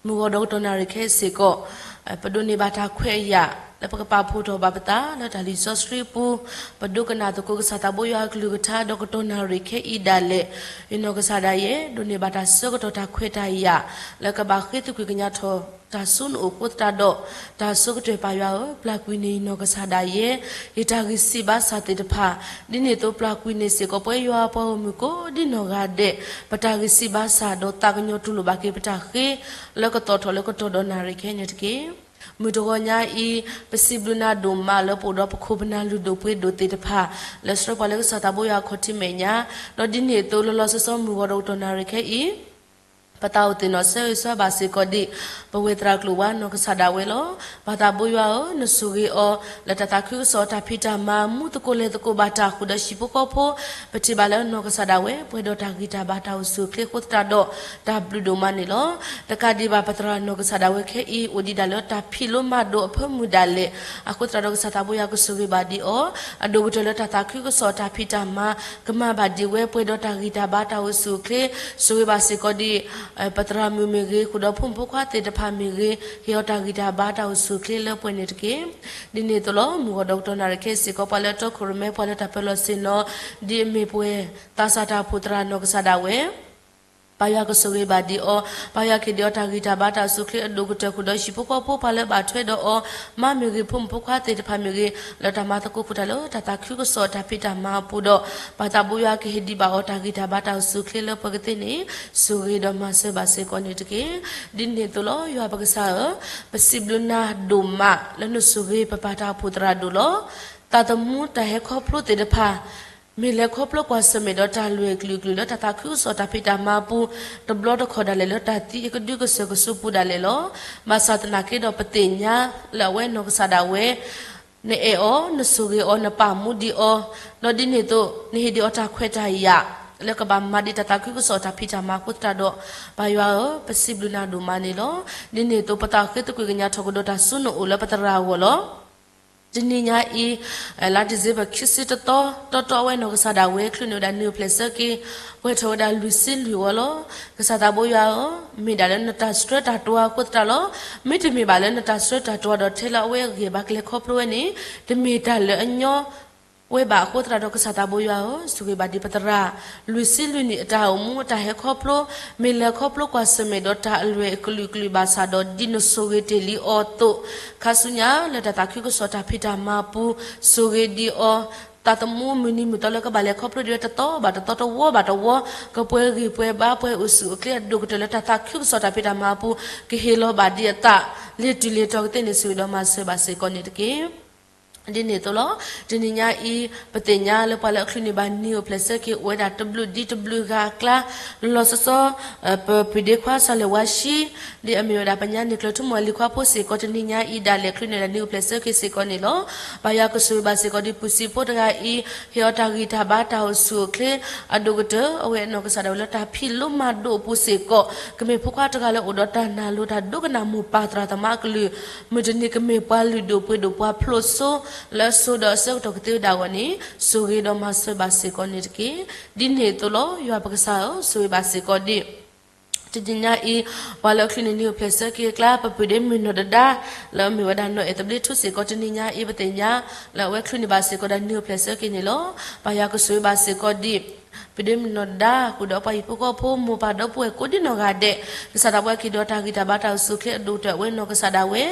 မုၢ်ဂီၤဒီးကတီၢ်နၣ်ရံၣ်ခဲအံၤစ့ၢ်ကီး, ပဒိးန့ၢ်ဘၣ်တၢ်ခွဲးအယာ် လၢပကပာ်ဖှိၣ်ထီၣ်ဘၣ်ပသးလၢတၢ်လံာ်စီဆှံအပူၤ, ပဒိကနၣ်သကိးကစၢ်သးဘိယွၤအကလုၢ်ကထါဒီးကတီၢ်နၣ်ရံၣ်ခဲအံၤဒၣ်လဲာ်, ယနီၢ်ကစၢ်ဒၣ်ယဲ ဒိးန့ၢ်ဘၣ်တၢ်ဆၢကတီၢ်တၢ်ခွဲးတၢ်ယာ် လၢကဘၣ်ဃ့သကွံာ်ကညးထီၣ်တၢ်စိနအိၣ်အဃိသတးဒီး, တၢ်ဆိကတၢၢ်ပၢ်ယွၤဧၢ, ပျၢ်ကွံာ်န့ၢ်ယနီၢ်ကစၢ်ဒၣ်ယဲ ယတၢ်ဂံၢ်စၢ်ဘါစၢ်သ့ၣ်တဖၣ်, ဒ်န့ၣ်အသိးပျၢ်ကွံာ်န့ၢ်စ့ၢ်ကီးပဝဲယွၤအပှၤဂီၢ်မုၢ်ကိးဒ်နီၢ်ဂၤဒဲး, ပတၢ်ဂံၢ်စၢ်ဘါစၢ်ဒီးသးကညီၤတူၢ်လိာ်ဘၣ်က့ၤပတၢ်ဃ့, လၢကသီၣ်ထီၣ်လၢကတီၢ်ဒီးနၣ်ရံၣ်ခဲအံၤန့ၣ်တက့ၢ်. မုၢ်တဂီၤညါအံၤ, ပစံးဘျုးနၤဒိၣ်မးလၢပအိၣ်ဒီးပခိၣ်ပနၢ်လုၢ်ဒိၣ်ပှ့ၤဒိၣ်သ့ၣ်တဖၣ်, လၢဆှၢပှၤလၢကစၢ်သးဘိယွၤအခီၣ်ထံးမဲာ်ညါ, ဒီးဒ်န့ၣ်အသိးလီၤလီၤဆီဆီမုၢ်ဂီၤဒီးကတီၢ်နၣ်ရံၣ်ခဲအံၤ ပသးအိၣ်သ့ၣ်နီၣ်ဆၢဂ့ၤဆၢဝါဘၣ်စ့ၢ်ကီးဒံး ပဝဲသရၣ်ကျိာ်ဝါနီၢ်ကစၢ်ဒၣ်ဝဲလီၤ. ပၢ်သးဘိယွၤဧၢ, နဆိၣ်ဂ့ၤအီၤ လၢတၢ်သးခုကစီၣ်တၢ်ဖံးတၢ်မၤ မူသကိးလဲၤသကိးဘၣ်တၢ်ဃုာ်ဒီးဟံၣ်ဖိဃီဖိ, ပထံၣ်ဘၣ်လၢနီၢ်ကစၢ်ဒၣ်ဝဲ ပှဲၤဒီးတၢ်ဂံၢ်တၢ်ဘါတၢ်အိၣ်ဆူၣ်အိၣ်ချ့အဃိသတးဒီး, တၢ်ဘျုးဒိၣ်မးန့ၣ်လီၤ. တကးဒံးဘၣ်ပသရၣ်နီၢ်ကစၢ်ဒၣ်ဝဲခဲအံၤ အိၣ်ဒံးဒၣ်လၢတၢ်ဖံးလိမၤဒိးအဖၢမုၢ်ဒၣ်လဲာ်, အဃိသတးဒီးကစၢ်သးဘိယွၤကဆိၣ်ဂ့ၤဘၣ်ဒံးအီၤ, အဒိၣ်ကတၢၢ်လၢတၢ်သးခုကစီၣ်တၢ်ဖံးတၢ်မၤ ကမၤဘၣ်ဒံးဝဲပှဲၤဒီးတၢ်ဂံၢ်တၢ်ဘါတၢ်အိၣ်ဆူၣ်အိၣ်ချ့, ဆိၣ်ဂ့ၤဘၣ်စ့ၢ်ကီးဒံး ပသရၣ်မုၣ်မ့ၢ်ဂ့ၤ, ဃုာ်ဒီးဖိမုၣ်ဖိခွါသ့ၣ်တဖၣ်မ့ၢ်ဂ့ၤ, ဟ့ၣ်အီၤတၢ်ဂံၢ်တၢ်ဘါတၢ်အိၣ်ဆူၣ်အိၣ်ချ့လၢပှဲၤန့ၣ်တက့ၢ်. ဒ်န့ၣ်အသိးလီၤ, မုၢ်ဂီၤဒီးကတီၢ်နၣ်ရံၣ်ခဲအံၤစ့ၢ်ကီး ပှၤလၢအတီခိၣ်ရိၣ်မဲ ပှၤလၢတၢ်ပၢလီၢ်ဆ့ၣ်နီၤ, ဒ်အမ့ၢ်ပှဲၤသးစၢ်တၢ်အိၣ်ဖှိၣ်သရၣ်နီၢ်ကစၢ်ဒၣ်ဝဲ ပၢ်ယွၤကဆိၣ်ဂ့ၤဘၣ်ဒံးအီၤ, ပၢ်ယွၤကဟ့ၣ်ဒံးအီၤတၢ်ဂံၢ်တၢ်ဘါတၢ်အိၣ်ဆူၣ်အိၣ်ချ့အဒိၣ်ကတၢၢ်ဃုာ်ဒီးဟံၣ်ဖိဃီဖိ ပှၤလၢဘၣ်ထွဲဒီးအီၤ, မါမ့ၢ်ဂ့ၤ, ဖိမုၣ်ဖိခွါသ့ၣ်တဖၣ်မ့ၢ်ဂ့ၤ, လၢတၢ်မၤသကိးဃုာ်တၢ်လၢတၢ်သးခုကစီၣ်တၢ်ဖံးတၢ်မၤအပူၤဒီး, ပၢ်သးဘိယွၤကဟ့ၣ်ဒံးဘၣ်အီၤတၢ်ဂံၢ်တၢ်ဘါတၢ်အိၣ်ဆူၣ်အိၣ်ချ့လၢပှဲၤကသ့န့ၣ်, ဆိၣ်ဂ့ၤဒီးမၤစၢၤဘၣ်စ့ၢ်ကီးန့ၣ်တက့ၢ်. ဒ်န့ၣ်အသိးလီၤ, ယွၤပကစၢ်ဧၢ, ပစံးဘျုးနၤဒိၣ်မးလၢနဆိၣ်ဂ့ၤပပၢ်တၢ်အိၣ်ဖှိၣ်သရၣ်ဒိၣ်လီၤ. သးသမူတၢ်ဟဲခီဖျိသ့ၣ်တဖၣ် မ့ၢ်လဲၤခီဖျိကွၢ်ဆၢၣ်မဲာ်ဒီးတၢ်လွဲၢ်ကလုာ်ကလုာ်လၢတၢ်သးခုကစီၣ်တၢ်ဖံးတၢ်မၤအပူၤ, တဘျီတခီၣ်ဒၣ်လဲာ်လၢတၢ်သံအကဒုကစၢၢ်ကဆူးပူၤဒၣ်လဲာ်လီၤ. ဘၣ်ဆၣ်သနာ်က့ဒီးပသ့ၣ်ညါလၢအဝဲနီၢ်ကစၢ်ဒၣ်ဝဲ နအဲၣ်အီၤ, နဆိၣ်ဂ့ၤအီၤ, နပာ်မူဒံးအီၤ, ဒီးဒ်န့ၣ်အသိး နဟ့ၣ်ဒံးအီၤတၢ်ခွဲးတၢ်ယာ် လၢကဘၣ်မၤဒံးတၢ်သးခုကစီၣ်တၢ်ဖံးတၢ်မၤအဃိသတးဒီး, ပၢ်ယွၤဧၢ, ပစံးဘျုးနၤဒိၣ်မးန့ၣ်လီၤ. ဒ်န့ၣ်အသိး ပသးဃ့သကွံာ်ကညးထီၣ်ကဒီးတၢ်စိနအိၣ်လၢပသရၣ်အဂီၢ်လီၤ. တနံၤညါအံၤ, လါဒံၣ်စ့ဘၢၣ်ခံဆံတသီ, တီတီအဝဲနီၢ်ကစၢ်ဒၣ်ဝဲ ချုးန့ၢ်ဝဲဒၣ်နံၣ်အိၣ်ဖျဲၣ်ဆၢက့ၤ, ပှဲၤထီၣ်ဝဲဒၣ်လွံၢ်ဆံလွံၢ်ဝီလီၤ. ကစၢ်သးဘိယွၤဧၢ, မ့ၢ်ဒၣ်လၢနတၢ်ဆှၢတၢ်တွၤအဃိသတးလီၤ. မ့တမ့ၢ်ဘၣ်လၢနတၢ်ဆှၢတၢ်တွၤဒီးထဲလၢအဝဲအဂ့ၢ်ဘၣ်ကလဲၤခီဖျိဝဲန့ၣ်, တမ့ၢ်တၢ်လၢအညီ ဝဲဘၣ်အဃိသတးဒီး ကစၢ်သးဘိယွၤဧၢ, ဆိၣ်ဂ့ၤဘၣ်ဒံးပသရၣ် လွံၢ်ဆံလွံၢ်နံၣ်အတၢ်အိၣ်မူအတၢ်ဟဲခီဖျိ, မ့ၢ်လဲၤခီဖျိကွၢ်ဆၢၣ်မဲာ်ဒီးတၢ်အလွဲၢ်အကလုာ်ကလုာ်ဘၣ်ဆၣ်ဒီး ဒ်နဆိၣ်ဂ့ၤတ့ၢ်လံအီၤအသိး, ခါဆူညါလၢတၢ်သးခုကစီၣ်တၢ်ဖံးတၢ်မၤအပူၤ, ဆိၣ်ဂ့ၤဒံးအီၤ, သးသမူမုၢ်နံၤမုၢ်သီလၢကဘၣ်လဲၤခီဖျိဒံးဝဲတသီဘၣ်တသီ တဝီဘၣ်တဝီ, ကပှဲၤဂံၢ်ပှဲၤဘါ ပှဲၤအိၣ်ဆူၣ်အိၣ်ချ့အဒိၣ်ကတၢၢ်လၢတၢ်သးခုကစီၣ်တၢ်ဖံးတၢ်မၤအပူၤ, ကဟ့ၣ်လီၤဘၣ်ဒံးအသး လ့ၤတုၤလ့ၤတီၤကသ့န့ၣ် ဆိၣ်ဂ့ၤဒီးမၤစၢၤဘၣ်စ့ၢ်ကီးန့ၣ်တက့ၢ်. ဒ်န့ၣ်အသိးလီၤ. တနံၤညါအံၤ ပသ့ၣ်ညါလၢပှၤလၢအချုးန့ၢ်ဘၣ်နံၤအိၣ်ဖျဲၣ်ဆၢက့ၤအိၣ်ဝဲဒၣ်တဘျုးဒ်တဘျုးဂၤအကျါ, လီၤလီၤဆီဆီ ပပုၢ်ဒ့ခွါ စၢ်လၢၣ်ဝါရှံ ဒ်အမ့ၢ်ဝဲဒၣ်ပညါန့ၣ်ကျၢၤထူမိၣ်အလံၤခွါဖိစ့ၢ်ကီး တနံၤညါအံၤဒၣ်လဲာ်ချုးန့ၢ်ဒၣ်နံၤအိၣ်ဖျဲၣ်ဆၢက့ၤစ့ၢ်ကီးန့ၣ်လီၤ. ပၢ်ယွၤကဆိၣ်ဂ့ၤဘၣ်စ့ၢ်ကီးဒ်ပူၤစံးဖိတဂၤအံၤ, ဟ့ၣ်အီၤတၢ်ဂံၢ်တၢ်ဘါတၢ်အိၣ်ဆူၣ်အိၣ်ချ့ အဒိၣ်ကတၢၢ် အဝဲအနီၢ်ကစၢ်ဒၣ်ဝဲလၢတၢ်ဖံးလိမၤဒိးအပူၤစ့ၢ်ကီး, ကမ့ၢ်ဖိခွါတဂၤလၢအိၣ်ဒီးတၢ်နၢ်လိၤတၢ်ဒိကနၣ်မိၢ်ပၢ်သရၣ်သမါအကလုၢ်, မုၢ်တနံၤကမ့ၢ်ပှၤလုၢ်ဒိၣ်ပှ့ၤဒိၣ်ပှၤဖျိးစိ လၢအစိၤဒီးအဆၢကတီၢ်ကသ့ဝဲဒၣ်အဂီၢ်န့ၣ်, ဆိၣ်ဂ့ၤဒီးမၤစၢၤဘၣ်စ့ၢ်ကီးန့ၣ်တက့ၢ်. ဒ်န့ၣ်အသိးလီၤ. ယွၤပကစၢ်ဧၢ, ဆိၣ်ဂ့ၤဘၣ်စ့ၢ်ကီးဒ် တနံၤညါအံၤ ပှၤလၢအချုးန့ၢ်နံၤအိၣ်ဖျဲၣ်ဆၢက့ၤအကျါ ပပုၢ်ဒ့မုၣ်နီၢ်တဒါ လၢအမ့ၢ်ဝဲဒၣ်နီၢ်အဲၣ်သဘျ့ထူစ့ၢ်ကီး တနံၤညါအံၤ ပသ့ၣ်ညါ လၢအဝဲချုးန့ၢ်ဘၣ်စ့ၢ်ကီးဒၣ်နံၤအိၣ်ဖျဲၣ်ဆၢက့ၤန့ၣ်လီၤ. ပၢ်ယွၤကဆိၣ်ဂ့ၤဘၣ်စ့ၢ်ကီးဒ် ပုၢ်ဒ့မုၣ်နီၢ်တဒါ ဃုာ်ဒီးပှၤဟံၣ်ဖိဃီဖိ မိၢ်ပၢ်ဒီပုၢ်ဝဲၢ်ကိးဒံနီၢ်ဂၤဒဲး, ကစၢ်သးပှၢ်က့ၤဒီးတၢ်ဂံၢ်တၢ်ဘါတၢ်အိၣ်ဆူၣ်အိၣ်ချ့အဒိၣ်ကတၢၢ် အဝဲနီၢ်ကစၢ်ဒၣ်ဝဲ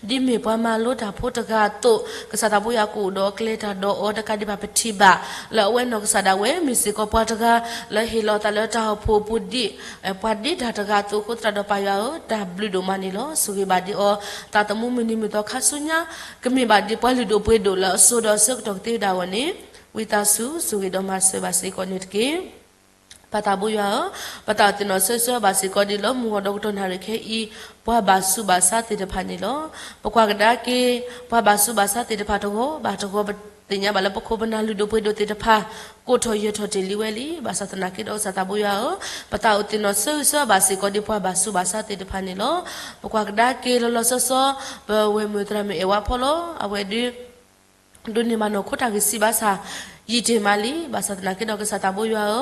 ဒ်မ့ၢ်ပှၤမၤလိတၢ်ဖိတဂၤအသိး, ကစၢ်သးပှၢ်ယွၤကအိၣ်ဒီးအကျဲတၢ်ဒီးအီၤတကးဒံးဘၣ် ပထံၣ်ဘၣ် လၢအဝဲနီၢ်ကစၢ်ဒၣ်ဝဲ မ့ၢ်စ့ၢ်ကီးပှၤတဂၤ လၢဟ့ၣ်လီၤအသးလၢတၢ်အိၣ်ဖှိၣ်အပူၤဒ် ပှၤဒ့တၢ်တဂၤအသိးအဃိသတးဒီး ပၢ်ယွၤဧၢ, တၢ်ဘျုးဒိၣ်မးန့ၣ်လီၤ. ဆိၣ်ဂ့ၤဘၣ်ဒံးအီၤ, သးသမူမုၢ်နံၤမုၢ်သီခါဆူညါ ကမ့ၢ်ဘၣ်ဒ်ပှၤလုၢ်ဒိၣ်ပှ့ၤဒိၣ်လၢအစိၤဒီးအဆၢကတီၢ်ကသ့ဝဲဒၣ်အဂီၢ်န့ၣ်, ဝံသးစူၤ ဆိၣ်ဂ့ၤဒီးမၤစၢၤဘၣ်စ့ၢ်ကီးန့ၣ်တက့ၢ်. ပၢ်သးဘိယွၤဧၢ, ပသးအိၣ်သ့ၣ်နီၣ်ဆၢဆၢဘၣ်စ့ၢ်ကီးဒ်လၢမုၢ်ဂီၤဒီကတီၢ်နၣ်ရံၣ်ခဲအံၤ ပှၤဘၣ်ဆူးဘၣ်ဆါသ့ၣ်တဖၣ်န့ၣ်လီၤ. ပကွၢ်ကဒါက့ၤ ပှၤဘၣ်ဆူးဘၣ်ဆါသ့ၣ်တဖၣ်တဂီၤဘၣ်တဂီၤ ပသ့ၣ်ညါဘၣ်လၢပခိၣ်ပနၢ်လုၢ်ဒိၣ်ပှ့ၤဒိၣ်သ့ၣ်တဖၣ် ကိးထီၣ်ယၢၤထီၣ်တ့ၢ်လံဝဲလံ. ဘၣ်ဆၣ်သနာ်က့ဒီး ကစၢ်သးဘိယွၤဧၢ, ပသးအိၣ်သ့ၣ်နီၣ်ဆၢဂ့ၤဆၢဝါဘၣ်စ့ၢ်ကီးဒ်ပှၤဘၣ်ဆူးဘၣ်ဆါသ့ၣ်တဖၣ်န့ၣ်လီၤ. ပကွၢ်ကဒါက့ၤလီၤလီၤဆီဆီ ပဝဲၢ်မုၣ်သရၣ်မုၣ်အဲၣ်ဝါဖီလီၤ. အဝဲဒုး ဒိးန့ၢ်ဘၣ်နီၢ်ခိတၢ်ဂံၢ်စၢ်ဘါစၢ် ယံာ်တ့ၢ်မးလံ. ဘၣ်ဆၣ်သနာ်က့ဒီး ကစၢ်သးဘိယွၤဧ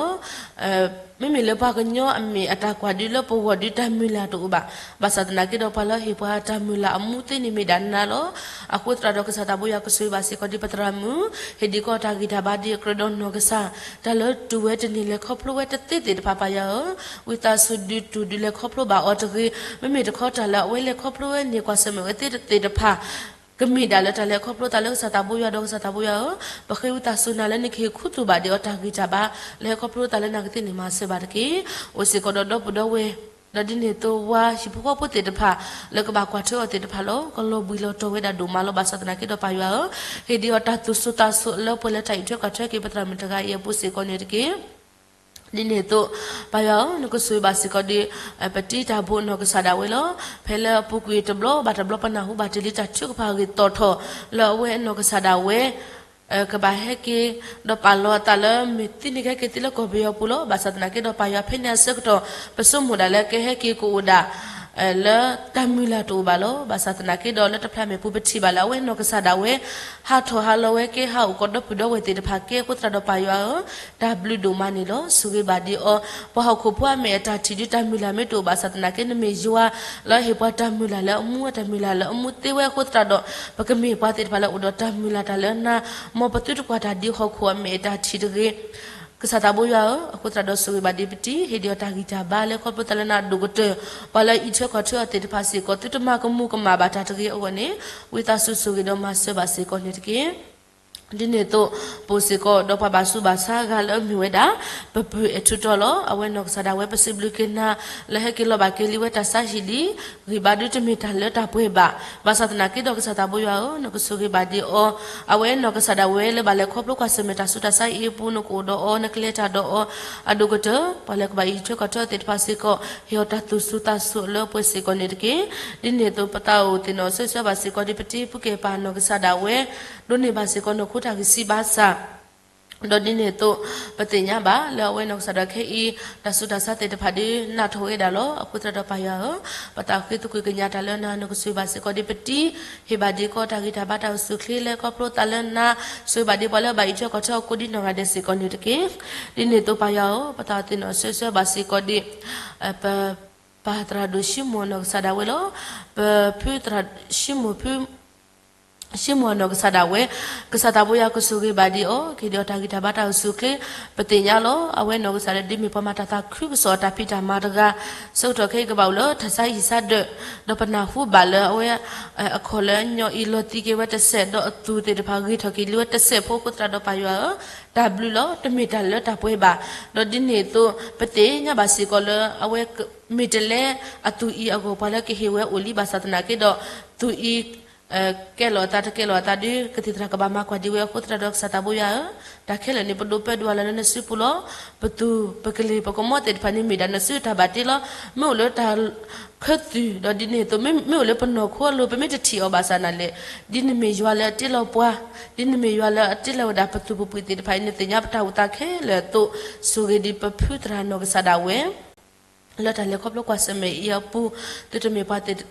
ၢ, မ့မ့ၢ်လၢပှၤကညီအမ့ၢ်အတၢ်ကွၢ်ဒုးလၢပဂီၢ်ဒုးတၢ်မုၢ်လၢ်တအိၣ်ဘၣ်. ဘၣ်ဆၣ်သနာ်က့ဒီး ပှၤလၢဟ့ၣ်ပှၤတၢ်မုၢ်လၢ်အမူသ့န့ၣ်မ့ၢ်ဒၣ်နၤလီၤ. အဃိသတးဒီး ကစၢ်သးဘိယွၤကဆိၣ်ဂ့ၤဘၣ်စ့ၢ်ကီးဒ်ပသရၣ်မုၣ် ဟ့ၣ်ဒံးကီးတၢ်ဂံၢ်တၢ်ဘါဒ်အကြၢးဒီးနီၢ်ကစၢ်, တၢ်လၢတူၢ်ဝဲတန့ၢ်လဲၤခီဖျိဝဲတသ့သ့ၣ်တဖၣ် ပၢ်ယွၤဧၢ, ဝံသးစူၤဒုးတူၢ်ဒုးလဲၤခီဖျိဘၣ်အီၤတဂ့ၤ. မ့မ့ၢ်တခီတၢ်လၢအဝဲလဲၤခီဖျိဝဲန့ၢ်ကွၢ်ဆၢၣ်မဲာ်ဝဲသ့တသ့ၣ်တဖၣ် ကမ့ၢ်ဒၣ်လၢတၢ်လဲၤခီဖျိသးလၢကစၢ်သးဘိယွၤဒီး ကစၢ်သးဘိယွၤဧၢ, ပဃ့ဝံသးစူၤနၤလၢနကဟ့ၣ်ခူသူၣ်ဘၣ်ဒံးအီၤတၢ်ဂံၢ်တၢ်ဘါ လၢဟဲခီဖျိသးလၢနၤကသ့န့ၣ် မၤစၢၤဘၣ်တက့ၢ်. အိၣ်စ့ၢ်ကီးဒီးဒီပုၢ်ဒီဝဲၢ်, ဒီးဒ်န့ၣ်အသိးဝါဟံၣ်ဖိဃီဖိသ့ၣ်တဖၣ် လၢကဘၣ်ကွၢ်ထွဲအီၤသ့ၣ်တဖၣ်လီၤ. ကလီၤဘှံးလီၤတီၤဝဲဒၣ်ဒိၣ်မးလီၤ. ဘၣ်ဆၣ်သနာ်က့ဒီး ပၢ်ယွၤဧၢ, ဟ့ၣ်ဒံးအီၤတၢ်သူၣ်စူၤသးစူၤလၢပှဲၤလၢတၢ်အံးထွဲကွၢ်ထွဲက့ၤ ပသရၣ်မုၣ်တဂၤအံၤအပူၤစ့ၢ်ကီးန့ၣ်တက့ၢ်. ဒ်န့ၣ်အသိး ပၢ်ယွၤဧၢ, နကဆိၣ်ဂ့ၤဘၣ်စ့ၢ်ကီးဒ် ပတံၤတၢ်ဘိနီၢ်ကစၢ်ဒၣ်ဝဲလီၤ. ဖဲလၢအပူၤကွံာ်တဘျီဘၣ်တဘျီ ပနၢ်ဟူဘၣ်တ့ၢ်လံတၢ်ထုကဖၣ်အဂ့ၢ်သီၣ်ထီၣ် လၢအဝဲအနီၢ်ကစၢ်ဒၣ်ဝဲ ကဘၣ်ဟဲက့ၤ ဒီးပာ်လီၤအသးလၢမ့ၢ်သံန့ၢ်ကဟဲက့ၤသံလၢကီၢ်ပယီၤပူၤလီၤ. ဘၣ်ဆၣ်သနာ်က့ဒီး ပၢ်ယွၤဖဲန့ၣ်အဆၢကတီၢ် ပဆိကမိၣ်ဒၣ်လၢကဟဲက့ၤကအိၣ်ဒၣ် လၢတၢ်မုၢ်လၢ်တအိၣ်ဘၣ်လီၤ. ဘၣ်ဆၣ်သနာ်က့ဒီး လၢတဖျၢၣ်မ့ၣ်ပူၤ ပထံၣ်ဘၣ်လၢအဝဲနီၢ်ကစၢ်ဒၣ်ဝဲ ဟးထီၣ်ဟးလီၤဝဲကဲဟးအိၣ်ကီးဒီပုၢ်ဒီဝဲၢ်သ့ၣ်တဖၣ်ကဲအဃိသတးဒီး ပၢ်ယွၤဧၢ, တၢ်ဘျုးဒိၣ်မးန့ၣ်လီၤ. ဆိၣ်ဂ့ၤဘၣ်ဒံးအီၤ, ပှၤဟီၣ်ခိၣ်ဖိအမဲာ်အတၢ်ထံၣ်ဒုးတၢ်မုၢ်လၢ်မ့ၢ်တအိၣ်ဘၣ်ဆၣ်သနာ်က့ နမ့ၢ်ယွၤလၢဟ့ၣ်ပှၤတၢ်မုၢ်လၢ်လၢအမူ တၢ်မုၢ်လၢ်လၢအမူသ့ဝဲအဃိသတးဒီး ပကမ့ၢ်ပှၤသ့ၣ်တဖၣ်လၢအိၣ်ဒီးတၢ်မုၢ်လၢ်တၢ်လၢနၤ, မ်ပသုတကွၢ်တၢ်ဒ်ဟီၣ်ခိၣ်အမဲာ်အတၢ်ထံၣ်တဂ့ၤ ကစၢ်သးဘိယွၤဧၢ, အဃိသတးဒီး ဆိၣ်ဂ့ၤဘၣ်ဒံးပတံၤ, ဟ့ၣ်ဒံးအီၤတၢ်ဂံၢ်တၢ်ဘါလၢခီဖျိသးလၢနၤအဒိၣ်ကတၢၢ်, ပှၤလၢအအံးထွဲကွၢ်ထွဲအီၤသ့ၣ်တဖၣ်စ့ၢ်ကီး သုတမၤကမူၤကမၣ်ဘၣ်တၢ်တဂ့ၤအဂီၢ်န့ၣ်, ဝံသးစူၤဆိၣ်ဂ့ၤဒီးမၤစၢၤဘၣ်စ့ၢ်ကီးန့ၣ်တက့ၢ်. ဒ်န့ၣ်အသိး ပအိၣ်စ့ၢ်ကီးဒီးပှၤဘၣ်ဆူးဘၣ်ဆါအဂၤလၢအမ့ၢ်ဝဲဒၣ် ပပုၢ်အဲၣ်ထူတီလီၤ. အဝဲနီၢ်ကစၢ်ဒၣ်ဝဲ ပစံးဘျုးက့ၤနၤ လၢဟဲက့ၤလီၤဘၣ်က့ၤလံဝဲတၢ်ဆါဟံၣ်လံ, ဂံၢ်ဘါဒုးတမ့ၢ်တၢ်လၢတၢ်ပှဲၤဘၣ်. ဘၣ်ဆၣ်သနာ်က့ဒီး ကစၢ်သးဘိယွၤဧၢ, နကဆိၣ်ဂ့ၤဘၣ်ဒံးအီၤ, အဝဲနီၢ်ကစၢ်ဒၣ်ဝဲလၢဘၣ်လဲၤခီဖျိကွၢ်ဆၢၣ်မဲာ်တၢ်ဆူးတၢ်ဆါအံၤအပူၤ နကအိၣ်ဒီးအီၤ နကလဲၤတၢ်ဒီးအီၤ အဒိၣ်ကတၢၢ်, ပှၤလၢကဘၣ်အံးထွဲကွၢ်ထွဲအီၤသ့ၣ်တဖၣ်စ့ၢ်ကီး ဟ့ၣ်အီၤတၢ်သူၣ်စူၤသးစူၤလၢပှဲၤစ့ၢ်ကီးန့ၣ်တက့ၢ်. ဒ်န့ၣ်အသိး ပသးအိၣ်သ့ၣ်နီၣ်ဆၢဆၢဘၣ်စ့ၢ်ကီးဒ်ပတံၤ ပုၢ်ကဲၢ်ပၢ်နီၢ်ကစၢ်ဒၣ်ဝဲ ဒိးန့ၢ်ဘၣ်စ့ၢ်ကီးနီၢ်ခိတၢ်ဂံၢ်စၢ်ဘါစၢ် ဒီးဒ်န့ၣ်အသိး ပသ့ၣ်ညါဘၣ်လၢအဝဲနီၢ်ကစၢ်ဒၣ်ခဲအံၤ တၢ်ဆူးတၢ်ဆါသ့ၣ်တဖၣ်ဒုးနးထီၣ်ဝဲဒၣ်လီၤ. အဃိသတးဒီးပၢ်ယွၤဧၢ, ပသးဃ့သကွံာ်ကညးတၢ်လၢနၤ, နကဆိၣ်ဂ့ၤဘၣ်စ့ၢ်ကီးဒ်ပတံၤ, ဟ့ၣ်ဘၣ်ဒံးကီးတၢ်ဂံၢ်တၢ်ဘါတၢ်အိၣ်ဆူၣ်အိၣ်ချ့လၢခီဖျိသးလၢနၤ, ဆိၣ်ဂ့ၤဘၣ်ဒံးပှၤလၢအဘၣ်အံးထွဲကွၢ်ထွဲအီၤကိးဒ်နီၢ်ဂၤဒဲးစ့ၢ်ကီးန့ၣ်တက့ၢ်. ဒ်န့ၣ်အသိးပၢ်ယွၤဧၢ, ပသးအိၣ်သ့ၣ်နီၣ်ဆၢဆၢဘၣ်စ့ၢ်ကီးဒ် ပ ပၢ်သရၣ်ဒိၣ်ၡံမိၣ်နီၢ်ကစၢ်ဒၣ်ဝဲလီၤ. ပဖုသရၣ်ၡံမိၣ်ဖု ဆိကမိၣ်အနီၢ်ကစၢ်ဒၣ်ဝဲ, ကစၢ်သးဘိယွၤကဆိၣ်ဂ့ၤဘၣ်ဒံးအီၤ, ကဟ့ၣ်ဒံးအီၤတၢ်ဂံၢ်တၢ်ဘါတၢ်အိၣ်ဆူၣ်အိၣ်ချ့, ပသ့ၣ်ညါလီၤ. အဝဲနီၢ်ကစၢ်ဒၣ်ဒ်မ့ၢ်ပှၤမၤတၢ်သးခုကစီၣ်အတၢ်ဖံးတၢ်မၤတဂၤ, ဆၢကတီၢ်ခဲအံၤကဘၣ်အိၣ်လၢတၢ်ဆါဟံၣ်ဆါဒၢး, ဒီးပနၢ်ဟူဘၣ်လၢအဝဲ အခီၣ်လၢညီအံၤလီၤသံက့ၤဝဲတစဲး, ဒီးအသူၣ်သ့ၣ်တဖၣ်ဂ့ၤထီၣ်က့ၤလံဝဲတစဲးဖိအဃိသတးဒီးပၢ်ယွၤဧၢ, တၢ်ဘျုးလီၤ. တမ့ၢ်တၢ်လၢတၢ်ပှဲၤဘၣ်. ဒီးဒ်န့ၣ်အသိး ပသ့ၣ်ညါဘၣ်စ့ၢ်ကီးလၢအဝဲ မ့ၢ်တလဲအသူၣ်အံၤအဂီၢ် ပှၤလၢကဟ့ၣ်ဝဲအိၣ်လံဘၣ်ဆၣ်သနာ်က့ဒီး သူၣ်အံၤ ကဲလီၤအသးတကဲလီၤအသးဒီး ကသံၣ်သရၣ်ကဘၣ်မၤကွၢ်ဒံးဝဲအဃိသတးဒီး ကစၢ်သးဘိယွၤဧၢ, တၢ်ခဲလၢာ်န့ၣ် ပဒိးပၢဒိးဝဲလၢနစုပူၤလီၤ. ပသူၣ်ပကလ့ၢ်ပကမီၤသ့ၣ်တဖၣ်န့ၣ် မ့ၢ်ဒၣ်နစုတၢ်ဘၣ်တ့လီၤ. မ့ၢ်အိၣ်လၢတၢ်ခၢသုးဒီးဒ်န့ၣ်အသိး မ့ၢ်အိၣ်လၢပနီၢ်ခိအလိၤ ပမ့ၢ်တထံၣ်အီၤဘၣ်ဆၣ်သနာ်က့, ဒ်နမ့ၢ်ယွၤလၢအတ့လီၤပှၤ, ဒ်နမ့ၢ်ယွၤလၢအတ့လီၤဝဲဒၣ်ပသူၣ်ပပှံၤသ့ၣ်တဖၣ်အံၤ နသ့ၣ်ညါပတၢ်အိၣ်သးခဲလၢာ်အသိး, ဆိၣ်ဂ့ၤဒံးပဖုသရၣ်နီၢ်ကစၢ်ဒၣ်ဝဲ လၢတၢ်လဲၤခီဖျိကွၢ်ဆၢၣ်မဲာ်အံၤအပူၤ, သုတမ့ၢ်ပှၤ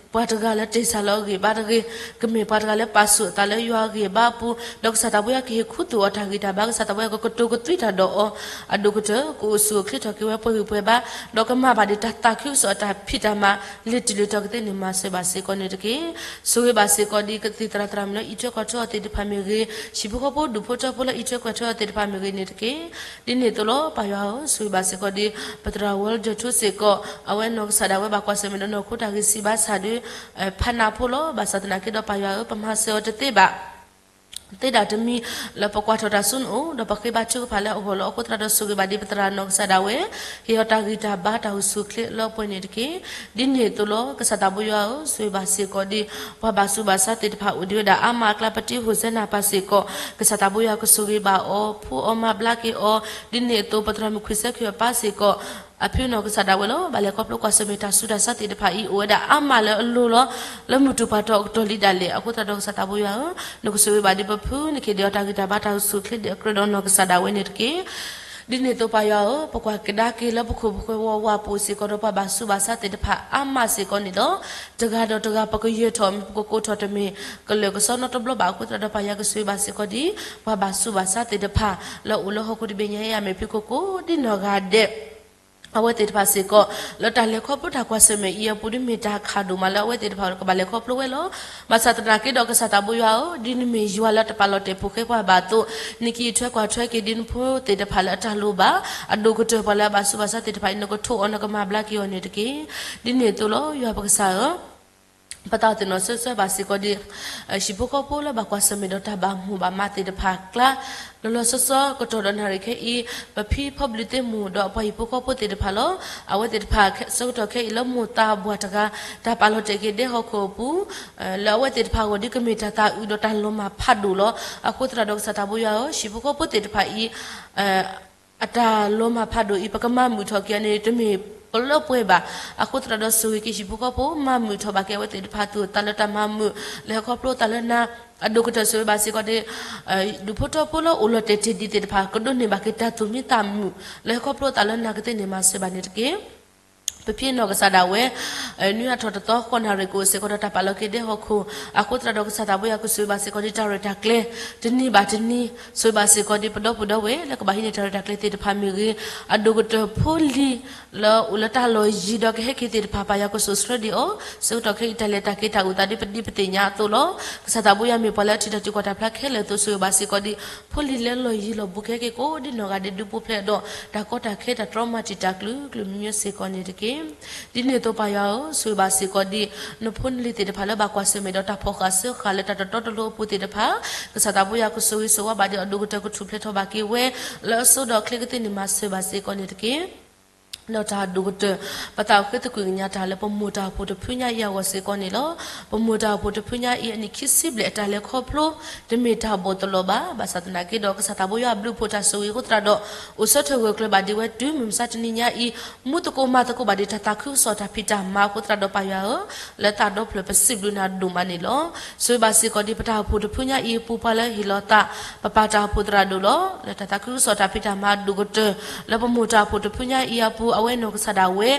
တဂၤလၢတ့ၢ်ဆါလီၤအဂံၢ်အဘါတဂ့ၤ, ကမ့ၢ်ပှၤတဂၤလၢပာ်ဆူၣ်အသးလၢယွၤအဂံၢ်အဘါအပူၤ, ဒီးကစၢ်သးဘိယွၤကဟ့ၣ်ခူသူၣ်အီၤတၢ်ဂံၢ်တၢ်ဘါ, ကစၢ်သးဘိယွၤကကတိၤကသွံတၢ်ဒီးအီၤ, အဒိၣ်ကတၢၢ် ကအိၣ်ဆူၣ်အိၣ်ချ့ထီၣ်က့ၤဝဲပှဲၤဂံၢ်ပှဲၤဘါ, ဒီးကမၤဘၣ်ဒံးတၢ်သးခုကစီၣ်အတၢ်ဖံးတၢ်မၤ လ့ၤတုၤလ့ၤတီၤကသ့န့ၣ် မၤစၢၤဘၣ်စ့ၢ်ကီးန့ၣ်တက့ၢ်. ဆိၣ်ဂ့ၤဘၣ်စ့ၢ်ကီးဒ်ကသံၣ်သရၣ်သရၣ်မုၣ်လၢအံးထွဲကွၢ်ထွဲအီၤသ့ၣ်တဖၣ်မ့ၢ်ဂ့ၤ, ဟံၣ်ဖိဃီဖိဒူၣ်ဖိထၢဖိလၢအံးထွဲကွၢ်ထွဲအီၤသ့ၣ်တဖၣ်မ့ၢ်ဂ့ၤန့ၣ်တက့ၢ်. ဒ်န့ၣ်အသိးလီၤ ပၢ်ယွၤဧၢ, ဆိၣ်ဂ့ၤဘၣ်စ့ၢ်ကီးဒ် ပသရၣ်ဝဲလ်ဒၢၣ်ထူစ့ၢ်ကီး, အဝဲနီၢ်ကစၢ်ဒၣ်ဝဲဘၣ်ကွၢ်ဆၢၣ်မဲာ်ဒီးနီၢ်ခိတၢ်ဂ့ၢ်စံးဘၣ်ဆၣ်ဒီး ဖးနးဖိလီၤ. ဘၣ်ဆၣ်သနာ်က့ဒီးပၢ်ယွၤဧၢ, ပမၤစၢၤအီၤတသ့ဘၣ် သ့ဒၣ်တမံၤ လၢပကွၢ်ထီၣ်တၢ်စိနအိၣ် ဒီးပဃ့ဘါထုကဖၣ်လၢအဂီၢ်လီၤ. အဃိသတးဒီးဆိၣ်ဂ့ၤဘၣ်ဒ်ပသရၣ်နီၢ်ကစၢ်ဒၣ်ဝဲ, ဟ့ၣ်အီၤတၢ်ဂံၢ်တၢ်ဘါတၢ်အိၣ်ဆူၣ်အိၣ်ချ့လၢအပှဲၤန့ၣ်တက့ၢ်. ဒ်န့ၣ်အသိးလီၤ ကစၢ်သးဘိယွၤဧၢ, ဆိၣ်ဂ့ၤဘၣ်စ့ၢ်ကီးဒ် ပှၤဘၣ်ဆူးဘၣ်ဆါသ့ၣ်တဖၣ်အိၣ်ဒံးဝဲဒၣ်အါမးအကျါ ပတံၤဟိၣ်စဲနၤပၢ်စ့ၢ်ကီး, ကစၢ်သးဘိယွၤကဆိၣ်ဂ့ၤဘၣ်အီၤ, ဖှူအီၤမၤဘျါက့ၤအီၤ, ဒ်န့ၣ်အသိး ပသရၣ်မုၣ်ခွံဆၢခံအပၢ်စ့ၢ်ကီး အဖံနီၢ်ကစၢ်ဒၣ်ဝဲလီၤ. ဘၣ်လဲၤခီဖျိကွၢ်ဆၢၣ်မဲာ်တၢ်ဆူးတၢ်ဆါသ့ၣ်တဖၣ်အံၤ အိၣ်ဝဲဒၣ်အါမးလၢအလိၤလီၤ. လၢမုၢ်တူၢ်ပှၤတီၤအကတီၢ်လံဒၣ်လဲာ်. အဃိသတးဒီးကစၢ်သးဘိယွၤဧၢ, နကဆိၣ်ဂ့ၤဘၣ်ဒ်ပဖု နကဟ့ၣ်ဒံးအီၤတၢ်ဂံၢ်တၢ်ဘါတၢ်အိၣ်ဆူၣ်အိၣ်ချ့ဒ်အကြၢးဒီးနီၢ်ကစၢ်ဒၣ်ဝဲန့ၣ်တက့ၢ်. ဒ်န့ၣ်အသိးပၢ်ယွၤဧၢ, ပကွၢ်ကဒါက့ၤလၢပခိၣ်ပဃၢၤဝးဝးပူၤစ့ၢ်ကီးဒီး ပှၤဘၣ်ဆူးဘၣ်ဆါသ့ၣ်တဖၣ်အါမးစ့ၢ်ကီးန့ၣ်လီၤ. တဂၤဒီးတဂၤ ပကယၢၤထီၣ်မ့ၢ်ပကကိးထီၣ်တမ့ၢ် ကလၢာ်ကစီနီတဘျီဘၣ်. အဃိသတးဒီးပၢ်ယွၤကဆိၣ်ဂ့ၤဘၣ်စ့ၢ်ကီးဒ် ပှၤဘၣ်ဆူးဘၣ်ဆါသ့ၣ်တဖၣ် လၢအအိၣ်လၢဟီၣ်ခိၣ်တဘ့ၣ်ညါအံၤ အမ့ၢ်ဖံခိၣ်ကိးဒ်နီၢ်ဂၤဒဲး အဝဲသ့ၣ်တဖၣ်စ့ၢ်ကီး လၢတၢ်လဲၤခီဖျိတၢ်ကွၢ်ဆၢၣ်မဲာ်အံၤအပူၤ ဒ်မ့ၢ်တၢ်ခးဒိၣ်မးလၢအဝဲသ့ၣ်တဖၣ်ကဘၣ်လဲၤခီဖျိဝဲလီၤ. ဘၣ်ဆၣ်သနာ်က့ဒီး ကစၢ်သးဘိယွၤဧၢ, ဒ်နမ့ၢ်ယွၤလၢတပာ်လီၤတဲာ်ဖိဃဲပှၤဘၣ်အသိး, နကအံးထွဲကွၢ်ထွဲက့ၤဒ်နဖိသ့ၣ်တဖၣ်လၢအတၢ်လိၣ်ဘၣ်, အဒိၣ်ကတၢၢ်ပှၤလၢအဘၣ်ဆူးဘၣ်ဆါသ့ၣ်တဖၣ်အံၤ နကထိးအီၤ နကမၤဘျါက့ၤအီၤန့ၣ်တက့ၢ်. ဒ်န့ၣ်အသိးလီၤ ယွၤပကစၢ်ဧၢ ပသးသ့ၣ်နီၣ်ဆၢဆၢဘၣ်စ့ၢ်ကီးဒ် ဟံၣ်ဖိဃီဖိလၢဘၣ်ကွၢ်ဆၢၣ်မဲာ်ဒီးတၢ်ဘၣ်မူဘၣ်မးသ့ၣ်တဖၣ်အကျါ, လီၤလီၤဆီဆီကတီၢ်ဒီးနၣ်ရံၣ်ခဲအံၤ, ပဖံဖီဘျုးသ့ၣ်မူဒီးအပှၤဟံၣ်ဖိဃီဖိသ့ၣ်တဖၣ်လီၤ. အဝဲသ့ၣ်တဖၣ်ဆၢကတီၢ်ခဲအံၤလၢမိၢ်သးဘှၢ်တဂၤ, တၢ်ပာ်လီၤတဲာ်က့ၤဒဲဟီၣ်ခိၣ်အပူၤ, လၢအဝဲသ့ၣ်တဖၣ်အဂီၢ်ဒ်ကမ့ၢ်တၢ်သးအုးဒီးတၢ်လီၤမၢ်ဖးဒိၣ်လီၤ. အဃိသတးဒီးကစၢ်သးဘိယွၤဧၢ, ဟံၣ်ဖိဃီဖိသ့ၣ်တဖၣ်အံၤ အတၢ်လီၤမၢ်ဖးဒိၣ်အံၤ ပကမၤမုာ်ထီၣ်က့ၤအီၤန့ၣ် တမ့ၢ်ပလၢပှဲၤဘၣ်. အဃိသတးဒီးဆိၣ်ဂ့ၤက့ၤဟံၣ်ဖိဃီဖိ မၤမုာ်ထီၣ်ဘၣ်က့ၤအဝဲသ့ၣ်တဖၣ် သူၣ်အသးလၢတၢ်မၤမုာ်, လဲၤခီဖျိအသးလၢနၤ, အဒိၣ်ကတၢၢ်ဆိၣ်ဂ့ၤဘၣ်စ့ၢ်ကီးဒ် ဒူၣ်ဖိထၢဖိလၢအိၣ်လီၤတဲာ်တ့ၢ်ဒံးသ့ၣ်တဖၣ် ကဒိးန့ၢ်ဘၣ်က့ၤတၢ်သူၣ်မံသးမုာ်, လဲၤခီဖျိအသးလၢနၤကသ့န့ၣ် မၤစၢၤဘၣ်န့ၣ်တက့ၢ်. ပဖံနီၢ်ကစၢ်ဒၣ်ဝဲ နွံအါထီၣ်တသီဃီနၣ်ရံၣ်ကအိၣ်စ့ၢ်ကီးဒီးတၢ်ပာ်လီၤက့ၤဒဲဟီၣ်ခိၣ်, အဃိသတးဒီးကစၢ်သးဘိယွၤကဆိၣ်ဂ့ၤဘၣ်စ့ၢ်ကီးဒ်တၢ်ရဲၣ်တၢ်ကျဲၤ တနံၤဘၣ်တနံၤ, ဆိၣ်ဂ့ၤဘၣ်စ့ၢ်ကီးဒ်ပဒီပုၢ်ဒီဝဲၢ်လၢကဘၣ်ဟံးန့ၢ်တၢ်ရဲၣ်တၢ်ကျဲၤသ့ၣ်တဖၣ်မ့ၢ်ဂ့ၤ, အဒိၣ်ကတၢၢ်ဖိလံၤ လၢအိၣ်လၢတၢ်လီၢ်ယံၤဒီးကဟဲက့ၤသ့ၣ်တဖၣ် ပၢ်ယွၤကစိာ်ဆှၢဒံးအီၤ, ဆၢကတီၢ်ခဲအံၤတၢ်လဲၤတၢ်က့ၤတၢ်အိၣ်သးဒ်ပဒ်ပသ့ၣ်ညါအသိးလီၤ. ကစၢ်သးဘိယွၤမ့ၢ်ပှၤလၢအထံၣ်တၢ်ထုကဖၣ်တၢ်ဖျါခဲလၢာ်အသိး ဆိၣ်ဂ့ၤဘၣ်စ့ၢ်ကီးဒ် ဖိလံၤလၢလီၢ်ယံၤလီၢ်ဘူးကဟဲက့ၤကိးဒ်နီၢ်ဂၤဒဲးဒူပူၤဖျဲးဒီး တၢ်ကီတၢ်ခဲတၢ်တြီမၤတံာ်တာ်ကလုာ်ကလုာ်မံၤမံၤစ့ၢ်ကီးန့ၣ်တက့ၢ်. ဒ်န့ၣ်အသိးပၢ်ယွၤဧၢ, ဆိၣ်ဂ့ၤဘၣ်စ့ၢ်ကီးဒ် နဖိနလံၤသ့ၣ်တဖၣ်လၢဘၣ်ကွၢ်ဆၢၣ်မဲာ်ဒီးတၢ်ဖီၣ်ဃာ်စၢဃာ်လၢတၢ်တတီတလိၤအပူၤသ့ၣ်တဖၣ်, ကစၢ်သးဘိယွၤကဆိၣ်ဂ့ၤဆိၣ်ဝါဘၣ်ဒ်အဒိၣ်ကတၢၢ်ကထူၣ်ဖျဲးထီၣ်ဘၣ်က့ၤဝဲ လၢအစိဒီးအချ့ကသ့န့ၣ်မၤစၢၤဘၣ်စ့ၢ်ကီးန့ၣ်တက့ၢ်. ဒီးတၢ်ဒိၣ်ကတၢၢ် ပသးအိၣ်ဃ့သကွံာ်ကညးတၢ်လၢပမိၢ်တၢ်အိၣ်ဖှိၣ်တဖုညါအံၤအဂီၢ်စ့ၢ်ကီးန့ၣ်လီၤ. ပမိၢ်တၢ်အိၣ်ဖှိၣ်တဖုညါအံၤအနံၣ်ခံဆံဘျဲၣ်အတၢ်လဲၤခီဖျိ တမ့ၢ်တၢ်ဘီၣ်တလီၤဘၣ်. ဘၣ်ဆၣ်သနာ်က့ဒီး ကစၢ်သးဘိယွၤအဘျုးအဖှိၣ်တၢ်ဆိၣ်ဂ့ၤအဃိသတးဒီး အိၣ်ဆၢထၢၣ်ဂၢၢ်ကျၢၤဘၣ်ဒံးဝဲတုၤမုၢ်မဆါတနံၤညါအံၤ, မူသကိးမၤသကိးဘၣ်ဒံးတၢ်သးခုကစီၣ်တၢ်ဖံးတၢ်မၤအဃိသတးဒီးပၢ်ယွၤဧၢ, လၢသးဒီဖျၢၣ်ပစံးဘျုးနၤဒိၣ်မးန့ၣ်လီၤ. ဆိၣ်ဂ့ၤဘၣ်စ့ၢ်ကီးဒ်ပတၢ်အိၣ်ဖှိၣ်တဖုညါအံၤအပူၤ ပှၤလၢဟ့ၣ်လီၤသး ပပၢ်တၢ်အိၣ်ဖှိၣ်သရၣ်ဒိၣ်လီၤ. လၢတၢ်သးခုကစီၣ်တၢ်ဖံးတၢ်မၤအဒိၣ်ကတၢၢ် လၢပမိၢ်တၢ်အိၣ်ဖှိၣ်တဖုညါအံၤအပူၤ အဝဲနီၢ်ကစၢ်ဒၣ်ဝဲ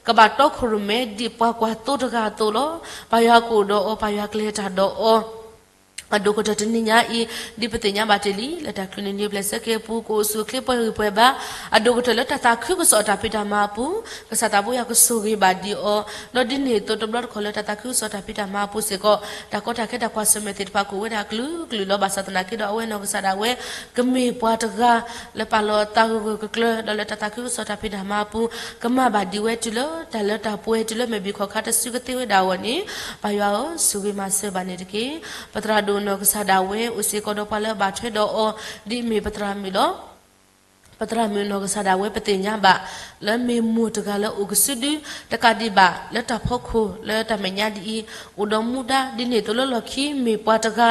ကဘၣ်တီခိၣ်ရိၣ်မဲဒ်ပှၤကွၢ်သိတဂၤအသိးလီၤ. ပၢ်ယွၤကအိၣ်ဒီးအီၤ, ပၢ်ယွၤကလဲၤတၢ်ဒီးအီၤ အဒိၣ်ကတၢၢ်တနံၤညါအံၤ ဒ်ပသ့ၣ်ညါဘၣ်တ့ၢ်လံ လၢတၢ်ချုးန့ၣ်န့ၣ် ပျဲၢ်စဲက့ၤအပူၤ ကအိၣ်ဆူၣ်အိၣ်ချ့ပှဲၤဂံၢ်ပှဲၤဘါ, အဒိၣ်ကတၢၢ်လၢတၢ်သးခုကစီၣ်အတၢ်ဖံးတၢ်မၤအပူၤ ကစၢ်သးဘိယွၤကဆိၣ်ဂ့ၤဘၣ်ဒံးအီၤ, ဒီးဒ်န့ၣ်အသိးတဘျီတခီၣ်လၢတၢ်သးခုကစီၣ်တၢ်ဖံးတၢ်မၤအပူၤစ့ၢ်ကီး တၢ်ကီတၢ်ခဲတၢ်ကွၢ်ဆၢၣ်မဲာ်သ့ၣ်တဖၣ်ကအိၣ်ဝဲဒၣ်အကလုာ်ကလုာ်လီၤ. ဘၣ်ဆၣ်သနာ်က့ဒီး အဝဲနီၢ်ကစၢ်ဒၣ်ဝဲ ကမ့ၢ်ပှၤတဂၤ လၢပာ်လီၤသးဂၢၢ်ဂၢၢ်ကျၢၤကျၢၤ ဒီးလၢတၢ်သးခုကစီၣ်တၢ်ဖံးတၢ်မၤအပူၤ ကမၤဘၣ်ဒံးဝဲတုၤလၢတၢ်လၢတၢ်ပှဲၤ တုၤလၢမဲာ်ဘှံးခီၣ်ခါတစုကသ့ဝဲဒၣ်အဂီၢ်န့ၣ် ပၢ်ယွၤဧၢ, ဆိၣ်ဂ့ၤမၤစၢၤဘၣ်န့ၣ်တက့ၢ်. ပသရၣ်ဒိၣ်နီၢ်ကစၢ်ဒၣ်ဝဲ အိၣ်စ့ၢ်ကီးဒီးပှၤလၢအဘၣ်ထွဲဒီးအီၤ ဒ်အမ့ၢ်ပသရၣ်မုၣ်လီၤ. ပသရၣ်မုၣ်နီၢ်ကစၢ်ဒၣ်ဝဲ ပသ့ၣ်ညါဘၣ် လၢမ့ၢ်မိၢ်တဂၤလၢအိၣ်ကစုဒု တကးဒံးဘၣ် လၢတၢ်ဖီခိၣ်လၢတၢ်မဲာ်ညါဒ်အံၤ အိၣ်ဒီးမူဒါ ဒ်န့ၣ်အသိးလၢလီၢ်ခံ မ့ၢ်ပှၤတဂၤ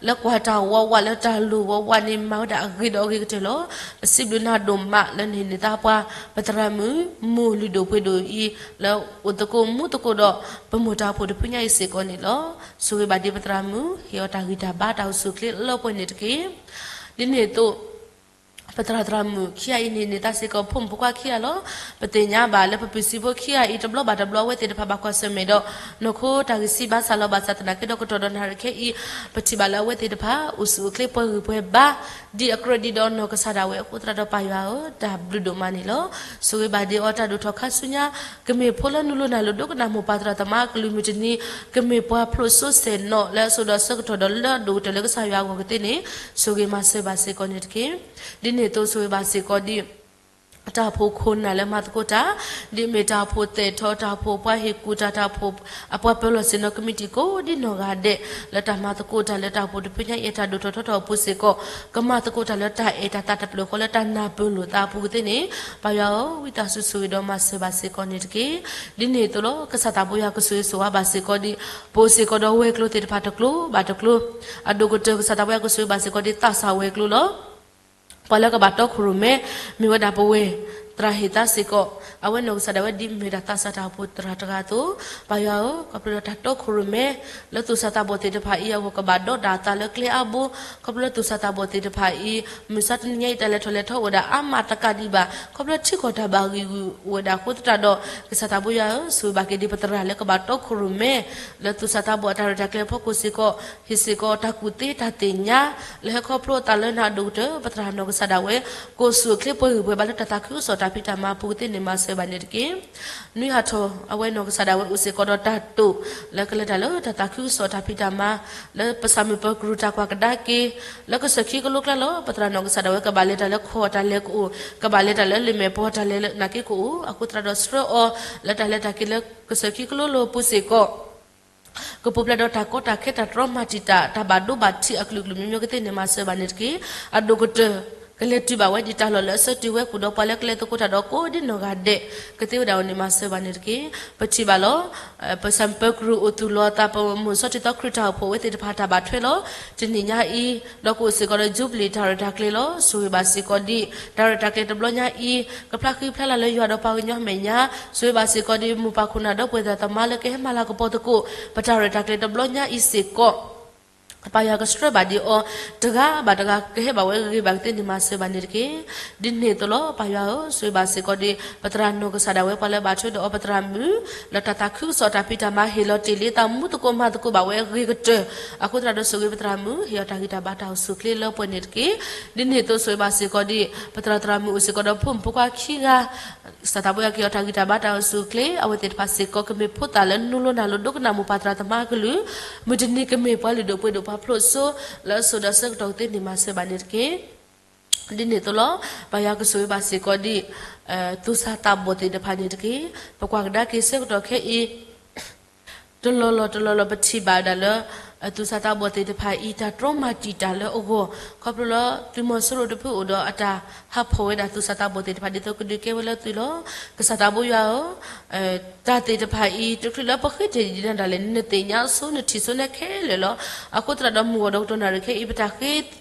လၢကွၢ်တၢ်ဝးဝး လၢတၢ်လိၣ်ဝးဝးန့ၣ် မၤဝဲဒၣ်အဂ့ၤဒီးအဂ့ၤကတၢၢ်လီၤ. ပစံးဘျုးနၤဒိၣ်မး လၢနဟ့ၣ်န့ၢ်သါပှၤ ပသရၣ်မုၣ် မိၢ်လုၢ်ဒိၣ်ပှ့ၤဒိၣ်အံၤ လၢအိၣ်သကိးမူသကိးဒီး ပမိၢ်တၢ်အိၣ်ဖှိၣ်တဖုညါအံၤစ့ၢ်ကီးန့ၣ်လီၤ. ဆိၣ်ဂ့ၤဘၣ်ဒံးပသရၣ်မုၣ် ဟ့ၣ်အီၤတၢ်ဂံၢ်တၢ်ဘါတၢ်အိၣ်ဆူၣ်အိၣ်ချ့လၢပှဲၤန့ၣ်တက့ၢ်. ဒ်န့ၣ်အသိး ပသရၣ်သရၣ်မုၣ်ခံဂၤအံၤန့ၣ် န့ၢ်သါစ့ၢ်ကီးဖိမုၣ်ဖိခွါခံဂၤလီၤ. ပသ့ၣ်ညါဘၣ်လၢပပုၢ်စံးဖိခံဂၤအံၤ တဘျီဘၣ်တဘျီအဝဲသ့ၣ်တဖၣ်ဘၣ်ကွၢ်ဆၢၣ်မဲာ်ဒီး နီၢ်ခိတၢ်ဂံၢ်စၢ်ဘါစၢ်လီၤ. ဘၣ်ဆၣ်သနာ်က့ဒီးကတီၢ်ဒီးနၣ်ရံၣ်ခဲအံၤ ပထံၣ်ဘၣ်လၢအဝဲသ့ၣ်တဖၣ် အိၣ်ဆူၣ်အိၣ်ချ့ပှဲၤဂံၢ်ပှဲၤဘါ ဒ်အကြၢးဒ်ဒီးနီၢ်ကစၢ်ဒၣ်ဝဲအဃိသတးဒီး ပၢ်ယွၤဧၢ, တၢ်ဘျုးဒိၣ်မးန့ၣ်လီၤ. ဆိၣ်ဂ့ၤဘၣ်ဒံးအီၤတၢ်ဒိၣ်ထီၣ်ခါဆူညါ ကမ့ၢ်ဖိလၢနူလိၤနၤလၢၤဒိကနၣ်မိၢ်ပၢ်သရၣ်သမါအကလုၢ်မုၢ်တနံၤ ကမ့ၢ်ပှၤဖျိးစိစဲးနီၤလၢအစိၤဒီးအဆၢကတီၢ်ဒီးလၢအဒိၣ်ကတၢၢ်လၢကစၢ်ယွၤအဂီၢ်ကသ့န့ၣ် ဆိၣ်ဂ့ၤမၤစၢၤဘၣ်စ့ၢ်ကီးန့ၣ်တက့ၢ်. ဒ်န့ၣ်အသိးဆိၣ်ဂ့ၤဘၣ်စ့ၢ်ကီးဒ် တၢ်အိၣ်ဖှိၣ်ခိၣ်နၢ်လၢမၤသကိးတၢ်, ဒ်အမ့ၢ်တၢ်အိၣ်ဖှိၣ်သဲးထီၣ် တၢ်အိၣ်ဖှိၣ်ပှၤဟ့ၣ်ကူၣ်တၢ် တၢ်အိၣ်ဖှိၣ်အပှၤပၢၤလီၢ်ဆ့ၣ်နီၤကမံးတံာ်ကိးဒ်နီၢ်ဂၤဒဲး လၢတၢ်မၤသကိးတၢ်လၢတၢ်အိၣ်ဖှိၣ်တဖုညါအံၤအတၢ်ဒိၣ်ထီၣ်ထီထီၣ်အပူၤစ့ၢ်ကီး ကမၤသကိးတၢ်လၢတၢ်အဲၣ်တၢ်သးတဖျၢၣ်ဃီလၢတၢ်နၢ်ပၢၢ်လိာ်သးအပူၤကသ့န့ၣ် ပၢ်ယွၤဧၢ, ဝံသးစူၤဆိၣ်ဂ့ၤဒီးမၤစၢၤဘၣ်စ့ၢ်ကီးန့ၣ်တက့ၢ်. ဒ်န့ၣ်အသိးလီၤ ကစၢ်သးဘိယွၤကဆိၣ်ဂ့ၤဆိၣ်ဝါဘၣ်စ့ၢ်ကီးဒ် ပအိၣ်စ့ၢ်ကီးဒီးဝဲၤကျိၤသ့ၣ်တဖၣ်တကျိၤဘၣ်တကျိၤ အဒိၣ်ကတၢၢ်ကစၢ်သးဘိယွၤကဆိၣ်ဂ့ၤဘၣ်စ့ၢ်ကီးဒ်သးစၢ်ဝဲၤကျိၤလီၤ. ပှၤလၢကဘၣ်တီခိၣ်ရိၣ်မဲ မ့ၢ်ဝဲဒၣ်ပဝဲၢ်သရၣ်ဟ့ၣ်သါစ့ၢ်ကီး အဝဲနီၢ်ကစၢ်ဒၣ်ဝဲဒ်မ့ၢ်တၢ်သးစၢ်တၢ်အိၣ်ဖှိၣ်သရၣ်တဂၤအသိး ပၢ်ယွၤဧၢ, ခီဖျိလၢတၢ်တီခိၣ်ရိၣ်မဲ လၢသူၣ်စၢ်သးဘီၣ်သ့ၣ်တဖၣ်အံၤအဂီၢ် ကဘၣ်ဒီးဒၣ်အသးလၢကျဲအါဘိ, ခီဖျိလၢသူၣ်စၢ်သးဘီၣ်သ့ၣ်တဖၣ်အံၤ မုၢ်ဆါတနံၤညါအံၤ တၢ်လဲၤထီၣ်လဲၤထီအိၣ်ဝဲဒၣ်အါမးတကးဒံးဘၣ် ခီဖျိလၢထံကီၢ်တၢ်ဘၣ်ဂံၢ်ဂူာ်အိၣ်ဝဲဒၣ်အဃိသတးဒီး ကစၢ်သးဘိယွၤဧၢ, ဆိၣ်ဂ့ၤဘၣ်က့ၤဒံးပသရၣ်လၢကဘၣ်တီခိၣ်ရိၣ်မဲ လၢသူၣ်စၢ်သးဘီၣ်အတၢ်ရဲၣ်တၢ်ကျဲၤအဖီခိၣ်စ့ၢ်ကီး ဟ့ၣ်စ့ၢ်ကီးတၢ်ကူၣ်သ့တၢ်သ့ၣ်ညါ လၢဟဲခီဖျိအသးလၢနၤအဒိၣ်ကတၢၢ် ပသရၣ်နီၢ်ကစၢ်ဒၣ်ဝဲ ကအိၣ်ဆူၣ်အိၣ်ချ့ပှဲၤဂံၢ်ပှဲၤဘါလၢတၢ်သးခုကစီၣ်တၢ်ဖံးတၢ်မၤအပူၤကသ့န့ၣ် မၤစၢၤဘၣ်န့ၣ်တက့ၢ်. နွံဟးထီၣ် အဝဲနီၢ်ကစၢ်ဒၣ်ဝဲအိၣ်စ့ၢ်ကီးဒီးတၢ်တိာ် လၢကလဲၤတၢ်လၢတၢ်သးခုကစီၣ်တၢ်ဖံးတၢ်မၤ လၢပဆၣ်မုၢ်ပၢၤကရူၢ်တၢ်ကွၢ်ကဒါက့ၤ လၢကစၢၢ်ခံကလိကျါလီၤ. ပသရၣ်နီၢ်ကစၢ်ဒၣ်ဝဲကဘၣ်လဲၤတၢ်လၢခီၣ်တၢ်လဲၤကအိၣ် ကဘၣ်လဲၤတၢ်လၢလံာ်မဲာ်ပှီၢ်တၢ်လဲၤနာ်က့ကအိၣ် အဃိသတးဒီးဆှၢအီၤ လၢတၢ်လဲၤတၢ်က့ၤလၢကစၢၢ်ခံကလိလိၤပူၤစ့ၢ်ကီး ကပူၤဖျဲးဒီးတၢ်ကီတၢ်ခဲတၢ်တြီမၤတံာ်တာ် တၢ်ဘၣ်ဒိဘၣ်ထံးအကလုာ်ကလုာ်မျိုးမျိုးကသ့န့ၣ် မၤစၢၤဘၣ်န့ၣ်တက့ၢ်. အဒိၣ်ကတၢၢ် ကလဲၤတုၤဘၣ်ဝဲဒ်တၢ်လီၢ်လၢအဆၢတုၤဝဲပူၤဒီးပှၤလၢကလဲၤသကိးတၢ်ဒီးကိးဒ်နီၢ်ဂၤဒဲး ကသ့ဝဲဒၣ်အဂီၢ်န့ၣ် မၤစၢၤဘၣ်န့ၣ်တက့ၢ်. ပထံၣ်ဘၣ်လီၤ ပဆၣ်မုၢ်ပၢၤကရူၢ်အိၣ်သူၣ်လီၤအသး ပမိၢ်စီၤထံသီခရံာ်တၢ်အိၣ်ဖှိၣ်ဝဲသ့ၣ်တဖၣ်တၢ်ဘၣ်ထွဲလီၤ. တနံၤညါအံၤ ဒီးကအိၣ်စ့ၢ်ကီးဒီး ယူဘလံၣ်တၢ်ရဲၣ်တၢ်ကျဲၤလီၤ. ဆိၣ်ဂ့ၤဘၣ်စ့ၢ်ကီးဒံး တၢ်ရဲၣ်တၢ်ကျဲၤတဘျီညါအံၤ ကဖျါဃံဖျါလၤလၢယွၤဒီးပှၤကညီမဲာ်ညါ, ဆိၣ်ဂ့ၤဘၣ်စ့ၢ်ကီးဒံး မိၢ်ပၢ်ခိၣ်နၢ်ဒီပုၢ်ဝဲၢ်သရၣ်သမါလၢကဟဲမၤလၤကပီၤသကိး ပတၢ်ရဲၣ်တၢ်ကျဲၤတဘျီညါအံၤစ့ၢ်ကီး ပၢ်ယွၤကဆှၢဘၣ်ဒံးအီၤ တဂၤဘၣ်တဂၤ ကဟဲဘၣ်ဝဲဂ့ၤဂ့ၤဘၣ်ကသ့န့ၣ် မၤစၢၤဘၣ်န့ၣ်တက့ၢ်. ဒ်န့ၣ်အသိးလီၤ ပၢ်ယွၤဧၢ, ဆိၣ်ဂ့ၤဘၣ်စ့ၢ်ကီးဒံး ပသရၣ်နီၢ်ကစၢ်ဒၣ်ဝဲ ပှၤလၢအဘၣ်ထွဲဒီးအီၤ ပသရၣ်မုၣ် လၢတၢ်သးခုကစီၣ်တၢ်ဖံးတၢ်မၤဟ့ၣ်လီၤတ့ၢ်လံအသး မူသကိးမၤသကိးဘၣ်ဝဲအဂ့ၤကတၢၢ် အဃိသတးဒီး ဆိၣ်ဂ့ၤပသရၣ်မုၣ် ဟ့ၣ်အီၤတၢ်ဂံၢ်တၢ်ဘါတၢ်အိၣ်ဆူၣ်အိၣ်ချ့လၢပှဲၤန့ၣ်တက့ၢ်. ဒ်န့ၣ်အသိး ဆိၣ်ဂ့ၤဘၣ်စ့ၢ်ကီးဒံး ပသရၣ်သရၣ်မုၣ်အိၣ်စ့ၢ်ကီးဒီးဖိမုၣ်ဖိခွါခံဂၤ ကစၢ်သးဘိယွၤကဟ့ၣ်အီၤတၢ်ဂံၢ်တၢ်ဘါတၢ်အိၣ်ဆူၣ်အိၣ်ချ့ အဝဲသ့ၣ်တဖၣ်စ့ၢ်ကီး ကမ့ၢ်ဖိသၣ်လၢနူလိၤနၢ်လိၤဒိကနၣ်မိၢ်ပၢ်သရၣ်သမါအကလုၢ်, မုၢ်တနံၤကမ့ၢ်ပှၤလုၢ်ဒိၣ်ပှ့ၤဒိၣ်ပှၤဖျိးစိ လၢအစိၤဒီးအဆၢကတီၢ်ကသ့န့ၣ် မၤစၢၤဘၣ်န့ၣ်တက့ၢ်. ဒ်န့ၣ်အသိးလီၤ ပၢ်ယွၤကဆိၣ်ဂ့ၤဘၣ်စ့ၢ်ကီးဒံး သူၣ်စၢ်သးဘီၣ်သ့ၣ်တဖၣ်န့ၣ်တက့ၢ်. ပကွၢ်ကဒါက့ၤဆၢကတီၢ်ခဲအံၤ တလီၢ်လီၢ်တလီၢ်လီၢ် ပထံၣ်ဘၣ်ဝဲဒၣ်လၢ သူၣ်စၢ်သးဘီၣ်သ့ၣ်တဖၣ်အံၤ တၢ်တြီမၤတံာ်တာ်လၢအဂီၢ် ခီဖျိလၢသုးမီၤစိရိၤတဖုအိၣ်ဒီး အတၢ်ဟးဖီၣ်ဝဲဒၣ်သူၣ်စၢ်သးဘီၣ်သ့ၣ်တဖၣ် ဒ်သိးကဒုးကဲဝဲလၢသုးလီၤ. ကစၢ်သးဘိယွၤဧၢ, တၢ်သ့ၣ်တဖၣ်အံၤ တချုးလၢပဃ့တ့ၢ်ဒံးနၤဒၣ်လဲာ် နသ့ၣ်ညါဆိနထံၣ်ဆိနဲခဲလၢာ်လီၤ. အဃိသတးဒီးမုၢ်ဂီၤဒီးကတီၢ်နၣ်ရံၣ်ခဲအံၤ ပတၢ်ဃ့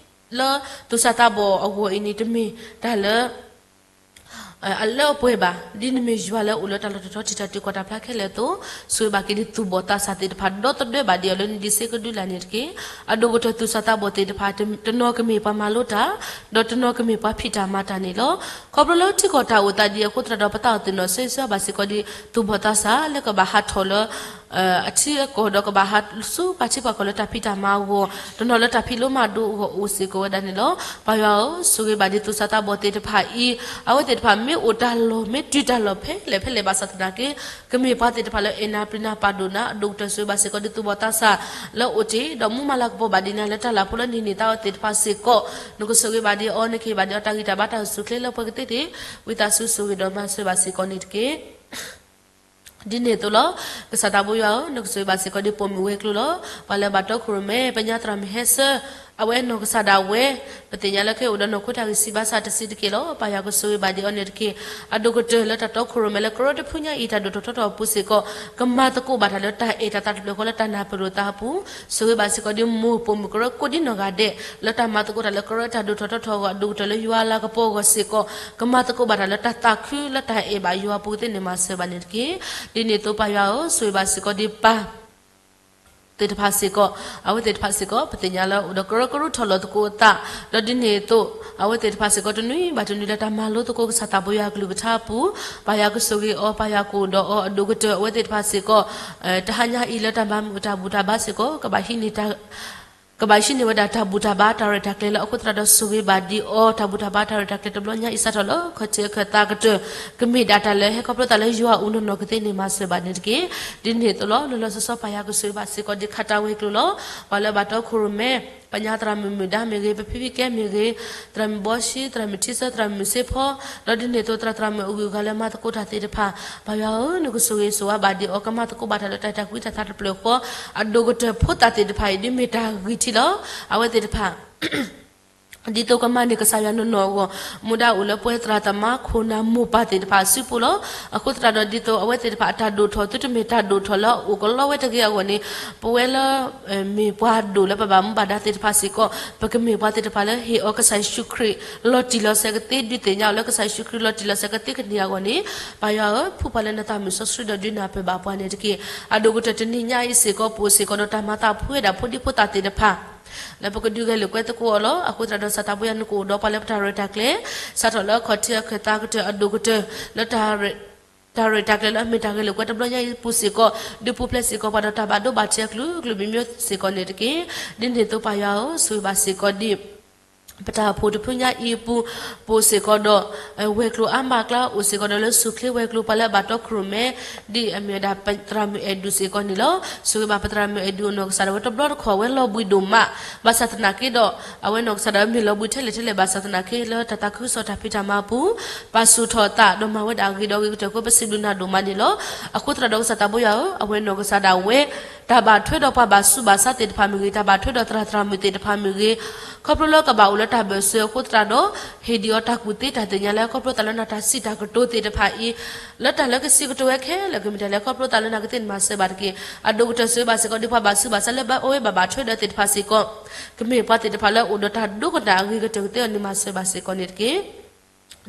လၢသူၣ်စၢ်သးဘီၣ်အဂီၢ်အံၤန့ၣ် တမ့ၢ်တၢ်လၢ အလၢအပှဲၤဘၣ်. ဒ်နမ့ၢ်ယွၤလၢအအိၣ်လၢတၢ်လီၢ်တတီၤထံးတၢ်တုၤကီၢ်တၢ်ဖျါခဲလၢာ်အသိး, ဆိၣ်ဂ့ၤဘၣ်က့ၤဒ်သူၣ်ဘီၣ်သးစၢ်သ့ၣ်တဖၣ် ဒီသဒၢဘၣ်ဒံးအီၤလၢနဒံးစ့ကဒုလၢ်န့ၣ်တက့ၢ်. အဒိၣ်ကတၢၢ်သူၣ်စၢ်သးဘီၣ်သ့ၣ်တဖၣ် တနီၤကမ့ၢ်ပှၤမၤလိတၢ်, ဒီးတနီၤကမ့ၢ်ပှၤဖံးတၢ်မၤတၢ်န့ၣ်လီၤ. ခီဖျိလၢထံကီၢ်တၢ်အိၣ်သးဒ်အံၤအဃိသတးဒီး ပသးအိၣ်သ့ၣ်နီၣ်ဆၢဂ့ၤဆၢဝါဘၣ်စ့ၢ်ကီးဒ် သူၣ်ဘီၣ်သးစၢ်လၢကဘၣ်ဟးထီၣ်လၢ အထံအကီၢ်ဒီးကဘၣ်ဟးဆူပှၤထံပှၤကီၢ်လၢတၢ်ဖံးတၢ်မၤအဂီၢ်, တနီၤလၢတၢ်ဖံးလိမၤဒိအဂီၢ်အိၣ်စ့ၢ်ကီးဝဲဒၣ်န့ၣ်လီၤ. ပၢ်ယွၤဧၢ, ဆိၣ်ဂ့ၤဘၣ်ဒ်သိးစးသးဘီၣ်သ့ၣ်တဖၣ်အံၤ, အဝဲသ့ၣ်တဖၣ်မ့ၢ်အိၣ်တၢ်လီၢ် မ့ၢ်တုၤတၢ်လီၢ်ဖဲလဲၣ်ဖဲလဲၣ်ဘၣ်ဆၣ်သနာ်က့ ကမ့ၢ်ပှၤသ့ၣ်တဖၣ်လၢအဲၣ်နၤပျံၤနၤပာ်ဒိၣ်နၤ, အဒိၣ်ကတၢၢ်ဆိၣ်ဂ့ၤဘၣ်စ့ၢ်ကီးဒ်သူၣ်ဘီၣ်သးစၢ်လၢအိၣ်တ့ၢ် ဒီးမူမၤလၤကပီၤဘၣ်ဒံးနၤလၢတၢ်လၢ်ဖိလၢနဟံးန့ၢ်သါအီၤသ့ၣ်တဖၣ်စ့ၢ်ကီး, နကဆိၣ်ဂ့ၤဘၣ်ဒံးအီၤ, နကဟ့ၣ်ဘၣ်ဒံးအီၤတၢ်ဂံၢ်တၢ်ဘါတၢ်အိၣ်ဆူၣ်အိၣ်ချ့လၢပှဲၤကသ့သ့ၣ်, ဝံသးစူၤဆိၣ်ဂ့ၤဒီးမၤစၢၤဘၣ်စ့ၢ်ကီးန့ၣ်တက့ၢ်. ဒ်န့ၣ်အသိးလီၤ. ကစၢ်သးဘိယွၤဧၢ, နကဆိၣ်ဂ့ၤဘၣ်စ့ၢ်ကီးဒ်ပိာ်မုၣ်ဝဲၤကျိၤလီၤ. ပှၤလၢဘၣ်တီခိၣ်ရိၣ်မဲ ပညါသရၣ်မုၣ်ဟဲဆၢ, အဝဲနီၢ်ကစၢ်ဒၣ်ဝဲ, ပသ့ၣ်ညါလၢခဲအံၤအိၣ်ဒီးနီၢ်ခိတၢ်ဂံၢ်ဆံးဘၣ်ဆၣ်တဆံးတက့ၢ်လီၤ. ပၢ်ယွၤကဆိၣ်ဂ့ၤဘၣ်ဒံးအီၤန့ၣ်တက့ၢ်. အဒိၣ်ကတၢၢ်လၢတၢ်တီခိၣ်ရိၣ်မဲလၢကရၢတဖုညါအံၤ တၢ်ဒိၣ်ထီၣ်ထီထီၣ်အပူၤစ့ၢ်ကီး, ကမၤသကိးဘၣ်တၢ်လၢတၢ်အဲၣ်တၢ်သးတဖျၢၣ်ဃီလၢတၢ်နၢ်ပၢၢ်လိာ်သးအပူၤ, ဆိၣ်ဂ့ၤဘၣ်စ့ၢ်ကီးဒ်မိၢ်ပိာ်မုၣ်ကရၢကိးဒ်နီၢ်ဂၤဒဲး လၢတၢ်မၤသကိးတၢ်လၢကရၢတၢ်ဒိၣ်ထီၣ်ထီထီၣ်အဂီၢ်, အဒိၣ်ကတၢၢ်လၢယွၤလၤကပီၤအဂီၢ်စ့ၢ်ကီး, ကမၤသကိးဘၣ်တၢ်လၢတၢ်သးခုလၢတၢ်အဲၣ်ဘၣ်ယွၤအပူၤသ့ၣ်န့ၣ် မၤစၢၤဘၣ်န့ၣ်တက့ၢ်. ဒ်န့ၣ်အသိးပၢ်ယွၤဧၢ, ဆိၣ်ဂ့ၤဘၣ်စ့ၢ်ကီးဒ်ပၢ် သ့ၣ်တဖၣ်စ့ၢ်ကီး, အဝဲသ့ၣ်တဖၣ်စ့ၢ်ကီး ပသ့ၣ်ညါလၢအိၣ်ဒီးကရၢကရိထီၣ်လီၤသကိးအသး, ဒီးဒ်န့ၣ်အသိး အဝဲသ့ၣ်တဖၣ်စ့ၢ်ကီးတနွံဘၣ်တနွံလၢတၢ်မၤလိသကိးကစၢ်သးပှၢ်ယွၤကလုၢ်ကထါအပူၤ, ပၢ်ယွၤကဆိၣ်ဂ့ၤအီၤ, ပၢ်ယွၤကအိၣ်ဒီးအီၤ, အဒိၣ်ကတၢၢ်အဝဲသ့ၣ်တဖၣ်စ့ၢ်ကီး, တဟါညါအံၤလၢတၢ်မၤမုာ်တၢ်ဘူၣ်တၢ်ဘါစ့ၢ်ကီး ကဘၣ်ဟံးန့ၢ် ကဘၣ်ဟံးန့ၢ်ဝဲဒၣ်တၢ်ဘူၣ်တၢ်ဘါတၢ်ရဲၣ်တၢ်ကျဲၤလၢအဃိသတးဒီးဆိၣ်ဂ့ၤဘၣ်ဒံးအီၤ, တၢ်ဘူၣ်တၢ်ဘါတၢ်ရဲၣ်တၢ်ကျဲၤတဘျီညါအံၤစးထီၣ်လၢခီၣ်ထံးအခၢၣ်သးကတၢၢ်, ကမ့ၢ်ဒၣ်တၢ်လၢဟဲခီဖျိသးလၢယွၤအအိၣ်နီၢ်နီၢ်ကသ့န့ၣ် မၤစၢၤဘၣ်န့ၣ်တက့ၢ်. ဒ်န့ၣ်အသိးလီၤ. လီၤလီၤဆီဆီပၢ်ယွၤကဆိၣ်ဂ့ၤဘၣ်စ့ၢ်ကီးဒ်ခးတၢ်ဝဲၤကျိၤလီၤ. ပှၤလၢဘၣ်တီခိၣ်ရိၣ်မဲ ပညါသရၣ်မုၣ်မုၣ်ဒါမ့ၢ်ဂ့ၤ, ပဖံဖံကဲမ့ၢ်ဂ့ၤ, သရၣ်မုၣ်ဘီရှံ, သရၣ်မုၣ်ထံဆၢ, သရၣ်မုၣ်စ့ဖီ, ဒီးဒ်န့ၣ်အသိးသရၣ်သရၣ်မုၣ်အဂုၤအဂၤလၢမၤသကိးတၢ်သ့ၣ်တဖၣ်, ပၢ်ယွၤဧၢ, နကဆိၣ်ဂ့ၤဆိၣ်ဝါဘၣ်ဒံးအီၤ, ကမၤသကိးဘၣ်တၢ်လၢတၢ်အဲၣ်တၢ်ကွံတၢ်သးတဖျၢၣ်ဃီ, အဒိၣ်ကတၢၢ်ဖိသၣ်သ့ၣ်တဖၣ်အံၤ ဒ်မ့ၢ်တၢ်ဂံၢ်ထံးလီၤ. အဝဲသ့ၣ်တဖၣ် ဒ်သိးကမၤန့ၢ်ကစၢ်ယွၤနီၢ်နီၢ်အဂီၢ်, မူဒါအိၣ်လၢပဝဲသရၣ်သမါခိၣ်နၢ်မိၢ်ပၢ်သ့ၣ်တဖၣ်အစုပူၤလီၤ. အဃိသတးဒီးဒ်သိးအဝဲသ့ၣ်တဖၣ်အတၢ်ဒိၣ်ထီၣ် သုတမ့ၢ်တၢ်ဒိၣ်ထီၣ်လၢအအိၣ်ကလီဝဲတဂ့ၤအဂီၢ်န့ၣ်, ပဝဲလၢ မ့ၢ်ပှၤဒိၣ်လၢပဘၣ်မူဘၣ်ဒါသ့ၣ်တဖၣ်စ့ၢ်ကီး, ပကမ့ၢ်ပှၤသ့ၣ်တဖၣ်လၢဟ့ၣ်အီၤကစၢ်ယ့ၣ်ၡူးခရံာ် လီၤတံၢ်လီၤဆဲးကသ့, ဒုးသ့ၣ်ညါအီၤလၢကစၢ်ယ့ၣ်ၡူးခရံာ်လီၤတံၢ်လီၤဆဲးကသ့ကန့ၢ်အဂီၢ်န့ၣ်, ပၢ်ယွၤဧၢ, ဖှူပှၤလၢနသးမုၢ်စီဆှံဒီးဒုးနၢ်ပၢၢ်ဘၣ်ပှၤန့ၣ်တက့ၢ်. အဒိၣ်ကတၢၢ်တနံၤညါအံၤစ့ၢ်ကီး ပအိၣ်စ့ၢ်ကီးဒီးတၢ်မၤသးဖှံဝဲဒၣ်ဖိဒံဖိသၣ်သ့ၣ်တဖၣ် လၢပကဒုးဂဲၤလိာ်ကွဲသကိးအီၤလီၤ. အဃိသတးဒီးစၢ်သးဘိယွၤနကအိၣ်ဒီးပှၤလၢပတၢ်ရဲၣ်တၢ်ကျဲၤ, စးထီၣ်လၢအခီၣ်ထံးအခၢၣ်သးကတၢၢ်အဒိၣ်ကတၢၢ် လၢ တၢ်ရဲၣ်တၢ်ကျဲၤလၢအမ့ၢ်တၢ်ဂဲၤလိာ်ကွဲတဘျီညါအံၤပူၤစ့ၢ်ကီး, ဒုးပူၤဖျဲးစ့ၢ်ကီးပှၤဒီးတၢ်ဘၣ်ဒိဘၣ်ထံးအကလုာ်ကလုာ်မံၤမံၤစ့ၢ်ကီးန့ၣ်တက့ၢ်. ဒ်န့ၣ်အသိးပၢ်ယွၤဧၢ, ဆိၣ်ဂ့ၤဘၣ်စ့ၢ်ကီးဒ် ပတၢ်အိၣ်ဖှိၣ်တဖုညါအံၤအပူၤ, ပအိၣ်စ့ၢ်ကီးဒီး ဝဲၤကျိၤအါမးအကျါ, အိၣ်စ့ၢ်ကီးဒီးလၢဆူၣ်ချ့ဝဲၤကျိၤ ပှၤလၢအဘၣ်တီခိၣ်ရိၣ်မဲ ဒ်အမ့ၢ်ဝဲဒၣ်သရၣ်မုၣ်အဲၣ်ဒူးစ့ၢ်ကီးန့ၣ်လီၤ. ဆိၣ်ဂ့ၤဘၣ်ပသရၣ်မုၣ်အဲၣ်ဒူးအနီၢ်ကစၢ်ဒၣ်ဝဲတဘျီတခီၣ်ဝဲလီၤဘှံးဒိၣ်မး, ဘၣ်ဆၣ်သနာ်က့ဒီး အဝဲနီၢ်ကစၢ်ဒၣ်ဝဲမ့ၢ်လီၤဘှံးထဲလဲၣ်ထဲလဲၣ်ဘၣ်ဆၣ်သနာ်က့ လၢတၢ်သးခုကစီၣ်တၢ်ဖံးတၢ်မၤအပူၤ ပာ်ဆူၣ်ထီၣ်အသး ဒီးမၤဝဲဒၣ်အဂ့ၤဒီးအဂ့ၤကတၢၢ်အဃိ ပစံးဘျုးနၤဒိၣ်မးန့ၣ်လီၤ. အဃိသတးဒီးကစၢ်သးဘိယွၤဧၢ, အဝဲနီၢ်ကစၢ်ဒၣ်ဝဲ တၢ်ဘၣ်ထွဲဒီးပှၤဘၣ်ဆူးဘၣ်ဆါသ့ၣ်တဖၣ်မ့ၢ်ဂ့ၤ, တၢ်ဘၣ်ထွဲဒီးသရၣ်သရၣ်မုၣ်သ့ၣ်တဖၣ်မ့ၢ်ဂ့ၤ, ခီဖျိလၢကဘၣ်အိၣ်လၢတၢ်ဘၢၣ်စၢၤအဃိသတးဒီး ဟ့ၣ်ဒံးအီၤတၢ်ကူၣ်သ့တၢ်သ့ၣ်ညါလၢ ခီဖျိသးလၢနၤတၢ်စံးတၢ်ကတိၤသ့ၣ်တဖၣ်အံၤ လၢတၢ်လၢကစံးကတိၤဝဲခဲလၢာ် ကမ့ၢ်တၢ်လၢခီဖျိသးလၢနၤကသ့ၣ်န့ၣ်မၤစၢၤဘၣ်တက့ၢ်. အဒိၣ်ကတၢၢ်ဆိၣ်ဂ့ၤဘၣ်စ့ၢ်ကီးဒ်ပှၤဘၣ်ဆူးဘၣ်ဆါလၢအဝဲဘၣ်ဘၣ်ထွဲဒီးသ့ၣ်တဖၣ်စ့ၢ်ကီး ကမ့ၢ်ပှၤသ့ၣ်တဖၣ်လၢအအိၣ်ဒီးတၢ်ဒိကနၣ်အဂ့ၤကတၢၢ်ကသ့အီၤန့ၣ်မၤစၢၤဘၣ်စ့ၢ်ကီးန့ၣ်တက့ၢ်.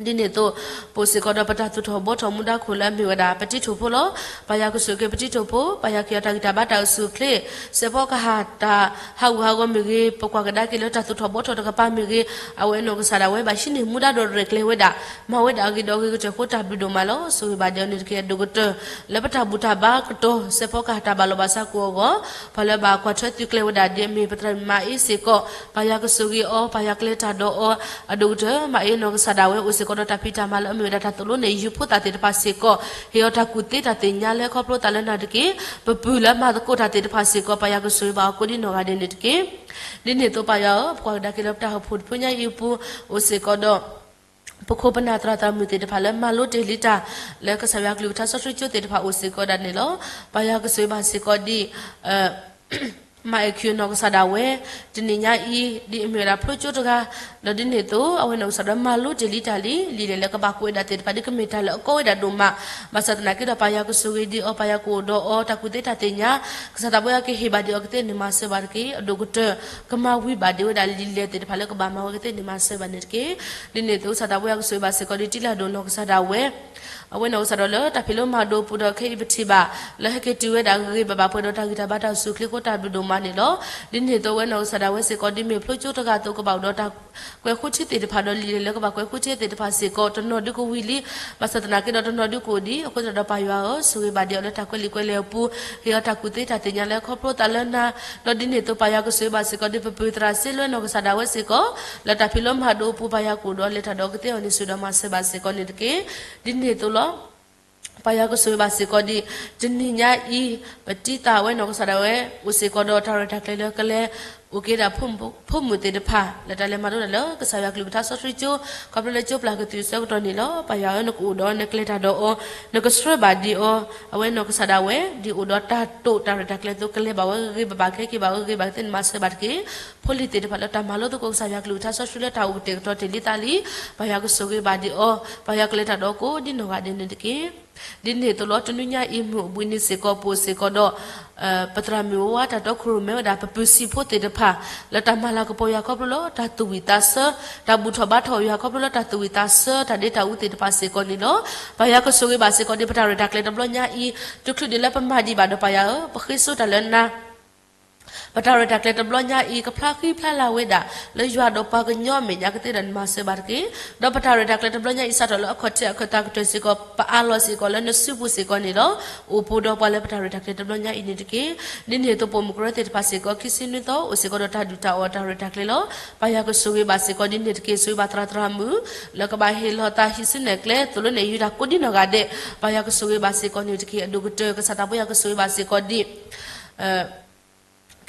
ဒ်န့ၣ်အသိး ပအိၣ်စ့ၢ်ကီးဒီးပတၢ်သူၣ်ထီၣ်ဘှီထီၣ်မူဒါခိၣ်လၢအမ့ၢ်ဝဲဒၣ်ပတံထူၣ်ဖိလီၤ. ပၢ်ယွၤကဆိၣ်ဂ့ၤပတံထူၣ်ဖိ, ပၢ်ယွၤကဟ့ၣ်အီၤတၢ်ဂံၢ်တၢ်ဘါတၢ်အိၣ်ဆူၣ်အိၣ်ချ့, စဲးဖီကဟၣ်တၢ်ဟးဂူာ်ဟးဂီၤမ့ၢ်ဂ့ၤ, ပကွၢ်ကဒါက့ၤလၢတၢ်သူၣ်ထီၣ်ဘှီထီၣ်တကပၤမ့ၢ်ဂ့ၤ, အဝဲနီၢ်ကစၢ်ဒၣ်ဝဲဘၣ်ဟံးန့ၢ်မူဒါဒီးရဲၣ်ကျဲၤဝဲဒၣ်, မၤဝဲဒၣ်အဂ့ၤဒီးအဂ့ၤကတၢၢ်အဃိ တၢ်ဘျုးဒိၣ်မးလီၤ. ဆိၣ်ဂ့ၤဘၣ်ဒံးအီၤန့ၣ်တက့ၢ်. အဒိၣ်ကတၢၢ် လၢပတၢ်ဘူၣ်တၢ်ဘါကတီၢ် စဲးဖီကဟၣ်တၢ်ဘၣ်လိာ်ဘၣ်စးကိးအဂီၢ်, ပှၤလၢဘၣ်ကွၢ်ထွဲသုးကျဲၤဝဲဒၣ်ဒ်အမ့ၢ်ပသရၣ်မုၣ်မၤအ့စ့ၢ်ကီး, ပၢ်ယွၤကဆိၣ်ဂ့ၤအီၤ, ပၢ်ယွၤကျဲၤတၢ်ဒီးအီၤ, အဒိၣ်ကတၢၢ် မၤအ့နီၢ်ကစၢ်ဒၣ်ဝဲအိၣ်စ့ၢ်ကီးဒီးတၢ်ဖံးတၢ်မၤလၢအမ့ၢ်ဝဲဒၣ်တၢ်သိၣ်လိနဲၣ်ယုၤဖိသၣ်သ့ၣ်တဖၣ်စ့ၢ်ကီး, ဟ့ၣ်အီၤတၢ်ကူၣ်သ့တၢ်သ့ၣ်ညါလၢခီဖျိသးလၢနၤတက့ၢ်. ပပုၢ်လၢမၤသကိးတၢ်သ့ၣ်တဖၣ်စ့ၢ်ကီး ပၢ်ယွၤကဆိၣ်ဂ့ၤဘၣ်အီၤကိးဒ်နီၢ်ဂၤဒဲးန့ၣ်တက့ၢ်. ဒ်န့ၣ်အသိးပၢ်ယွၤဧၢ, ပကွၢ်ကဒါက့ၤလၢပတၢ်အိၣ်ဖှိၣ်တဖုညါအံၤအပူၤ, အိၣ်စ့ၢ်ကီးဒီး ပခိၣ်ပနၢ်သရၣ်သရၣ်မုၣ်သ့ၣ်တဖၣ်လၢမၤလိတ့ၢ်လံတၢ် လၢကစၢ်ယွၤကလုၢ်ကထါစီဆှံကၠိသ့ၣ်တဖၣ်အိၣ်စ့ၢ်ကီးဒၣ်န့ၣ်လီၤ. ပၢ်ယွၤကဆိၣ်ဂ့ၤဘၣ်စ့ၢ်ကီးဒ် မၤအဲၣ်ခုၣ်အနီၢ်ကစၢ်ဒၣ်ဝဲ, တနံၤညါအံၤ ဒ်အမ့ၢ်ဝဲဒၣ်ဖျိကၠိတဂၤ, ဒီးဒ်န့ၣ်အသိး အဝဲနီၢ်ကစၢ်ဒၣ်ဝဲမၤလိတ့ၢ်လံတၢ်လံ, လံာ်လဲၢ်လၢကဘၣ်ကွဲးဝဲဒၣ်သ့ၣ်တဖၣ် ဒ်ကမ့ၢ်တၢ်လၢအကီဝဲဒၣ်ဒိၣ်မး, ဘၣ်ဆၣ်သနာ်က့ဒီး ပၢ်ယွၤကဆိၣ်ဂ့ၤဒံးအီၤ, ပၢ်ယွၤကအိၣ်ဒီးအီၤ, တၢ်ကူၣ်သ့တၢ်သ့ၣ်ညါ, ကစၢ်သးဘိယွၤကဟ့ၣ်ဘၣ်ဒံးအီၤကသ့န့ၣ်မၤစၢၤဘၣ်တက့ၢ်. အဒိၣ်ကတၢၢ် ကမၤဝံၤဘၣ်ဒံးဝဲဒၣ်လံာ်လဲၢ်သ့ၣ်တဖၣ်လၢကဘၣ်မၤဝဲကသ့န့ၣ်မၤစၢၤဘၣ်န့ၣ်တက့ၢ်. ဒ်န့ၣ်အသိး ကစၢ်သးဘိယွၤကဆိၣ်ဂ့ၤဘၣ်စ့ၢ်ကီး ဒ်တံလၢ်ဒိၣ်နီၢ်ကစၢ်ဒၣ်ဝဲ, အဝဲနီၢ်ကစၢ်ဒၣ်လၢတၢ်ဖံးလိမၤဒိးပူၤဒီး ခဲအံၤပထံၣ်ဘၣ် လၢဟဲက့ၤတုၤဝဲဒၣ်ဂ့ၤဂ့ၤဘၣ်ဘၣ် ပှဲၤဒီးတၢ်ဂံၢ်တၢ်ဘါတၢ်အိၣ်ဆူၣ်အိၣ်ချ့အဃိ တၢ်ဘျုးဒိၣ် မးန့ၣ်လီၤ. ဒ်န့ၣ်အသိး အဝဲနီၢ်ကစၢ်ဒၣ်ဝဲစ့ၢ်ကီး ဒ်မ့ၢ်ဖျိကၠိတဂၤအသိး ကဘၣ်အိၣ်ဒီးတၢ်ကွဲးဃုထံသ့ၣ်တဖၣ် ဒီးလံာ်လဲၢ်လၢကဘၣ်ကွဲးဃုထံသ့ၣ်တဖၣ်စ့ၢ်ကီး တနီၤဒုးကဝံၤလံ, ဘၣ်ဆၣ်သနာ်က့ဒီး တနီၤဒုးကအိၣ်ဒံး. အဃိသတးဒီး ပၢ်ယွၤဧၢ, ဆိၣ်ဂ့ၤဘၣ်ဒံးအီၤလၢတၢ်ကွဲးလံာ်ကွဲးလဲၢ်အပူၤ, ဟ့ၣ်အီၤတၢ်ကူၣ်သ့တၢ်သ့ၣ်ညါလၢခီဖျိသးလၢနၤ, ဒီးဒ်န့ၣ်အသိး ပၢ်ယွၤကဆိၣ်ဂ့ၤဘၣ်စ့ၢ်ကီး ဒ်ပပုၢ်သရၣ်စ့လွဲနီၢ်ကစၢ်ဒၣ်ဝဲစ့ၢ်ကီး လၢတၢ်ဖံးလိမၤဒိးအပူၤ ပၢ်ယွၤကအိၣ်ဒီးလဲၤတၢ်ဒီးကသ့အီၤန့ၣ် ဆိၣ်ဂ့ၤဒီးမၤစၢၤဘၣ်စ့ၢ်ကီးန့ၣ်တက့ၢ်. ဒ်န့ၣ်အသိးလီၤ. ပၢ်ယွၤကဆိၣ်ဂ့ၤဘၣ်စ့ၢ်ကီးဒ် တနံၤညါအံၤ ပတံၤသၣ်ဝဲနီၢ်ကစၢ်ဒၣ်ဝဲ အိၣ်စ့ၢ်ကီးဒီးတၢ်ရဲၣ်တၢ်ကျဲၤလၢကလဲၤအိၣ်က့ၤဒၣ် ဖိမုၣ်သ့ၣ်တဖၣ် လၢတၢ်လဲၤမၤလိတၢ်လၢကစၢ်ယွၤကလုၢ်ကထါစီဆှံကၠိ ခီဖျိလၢကၠိပျၢ်ကသုၣ်အဆၢကတီၢ်န့ၣ်လီၤ. ပၢ်ယွၤဧၢ, နကအိၣ်ဒီးနကျဲၤတၢ်ဒီးအီၤ, နကဆှၢဘၣ်ဒံးအီၤ, အဝဲနီၢ်ကစၢ်ဒၣ်ဝဲ ဒ်အိၣ်ဒီးတၢ်တိာ်တၢ်ရဲၣ်တၢ်ကျဲၤအသိး ကလဲၤဘၣ်ဝဲဂ့ၤဂ့ၤဘၣ်ဘၣ် ကဟဲက့ၤဘၣ်ဝဲဂ့ၤဂ့ၤဘၣ်ကသ့န့ၣ် မၤစၢၤဘၣ်တက့ၢ်. ဖိလံၤသ့ၣ်တဖၣ်လၢတၢ်မၤလိသကိးကစၢ်ယွၤကလုၢ်ကထါစီဆှံလၢ တၢ်အိၣ်ကတဲာ်ကတီၤတ့ၢ်လံသးလံ, ပၢ်ယွၤကဆိၣ်ဂ့ၤဘၣ်ဒံးအီၤ, ပၢ်ယွၤကလဲၤတၢ်ဒီးအီၤကိးဒ်နီၢ်ဂၤဒဲးန့ၣ်တက့ၢ်. ဒ်န့ၣ်အသိးလီၤ. တနွံညါအံၤ မုၢ်အိၣ်ဘှံးနံၤစ့ၢ်ကီး ပအိၣ်စ့ၢ်ကီးဒီး ပသရၣ်မုၣ်ဝါဝါတၢ်တီခိၣ်ရိၣ်မဲဝဲဒၣ် ပပုၢ်စံၣ်ဖိသ့ၣ်တဖၣ် လၢတၢ်မၤလၤကပီၤယွၤခီဖျိလၢတၢ်သူၣ်ဝံၣ်သးဆၢ, တၢ်ဘူၣ်ထီၣ်ဘါထီၣ်ယွၤခီဖျိလၢတၢ်သူၣ်ဝံၣ်သးဆၢ တၢ်ဒ့တၢ်အူသ့ၣ်တဖၣ်စ့ၢ်ကီးန့ၣ်လီၤ. ပၢ်ယွၤကဆိၣ်ဂ့ၤဘၣ်စ့ၢ်ကီးဒ်ပတၢ်ရဲၣ်တၢ်ကျဲၤတဘျီညါအံၤ တချုးဒံးလၢပမၤဒံးဘၣ်ဒီး ပၢ်ယွၤဧၢ, ပဃ့စိတၢ်လၢနၤ ပတၢ်ရဲၣ်တၢ်ကျဲၤတဘျီညါအံၤ ကဖျါဃံဖျါလၤဝဲဒၣ် လၢယွၤဒီးပှၤကညီအမဲာ်ညါကသ့ဒီးနမၤစၢၤဘၣ်တက့ၢ်. ဒီးပတၢ်ရဲၣ်တၢ်ကျဲၤတဘျီညါအံၤ စးထီၣ်လၢအခီၣ်ထံးအခၢၣ်သးကတၢၢ်စ့ၢ်ကီး ပအးလီၤစ့ၢ်ကီးလၢနစုပူၤစ့ၢ်ကီးန့ၣ်လီၤ. အိၣ်ဘူးဒီးပှၤလၢပတၢ်ရဲၣ်တၢ်ကျဲၤတဘျီညါအံၤန့ၣ်တက့ၢ်. ဒ်န့ၣ်အသိး ပိာ်မုၣ်ကရၢသ့ၣ်တဖၣ်စ့ၢ်ကီး ခံဆံနွံသီ အိၣ်စ့ၢ်ကီးဒီးတၢ်ဒုၣ်တၢ်အီၣ်တၢ်ရဲၣ်တၢ်ကျဲၤလီၤ. ပၢ်ယွၤကဆိၣ်ဂ့ၤဘၣ်စ့ၢ်ကီးဒ်န့ၣ်တက့ၢ်. ဆိၣ်ဂ့ၤဘၣ်သရၣ်သရၣ်မုၣ် လၢကဘၣ်ဟ့ၣ်လီၤသးဟံးစုနဲၣ်ကျဲ သိၣ်လိနဲၣ်ယုၤတၢ်ကိးဒ်နီၢ်ဂၤဒဲး, ပၢ်ယွၤကဆိၣ်ဂ့ၤဘၣ်စ့ၢ်ကီးန့ၣ်တက့ၢ်. အဒိၣ်ကတၢၢ် ကစၢ်သးဘိယွၤကဆိၣ်ဂ့ၤဘၣ်စ့ၢ်ကီးဒ်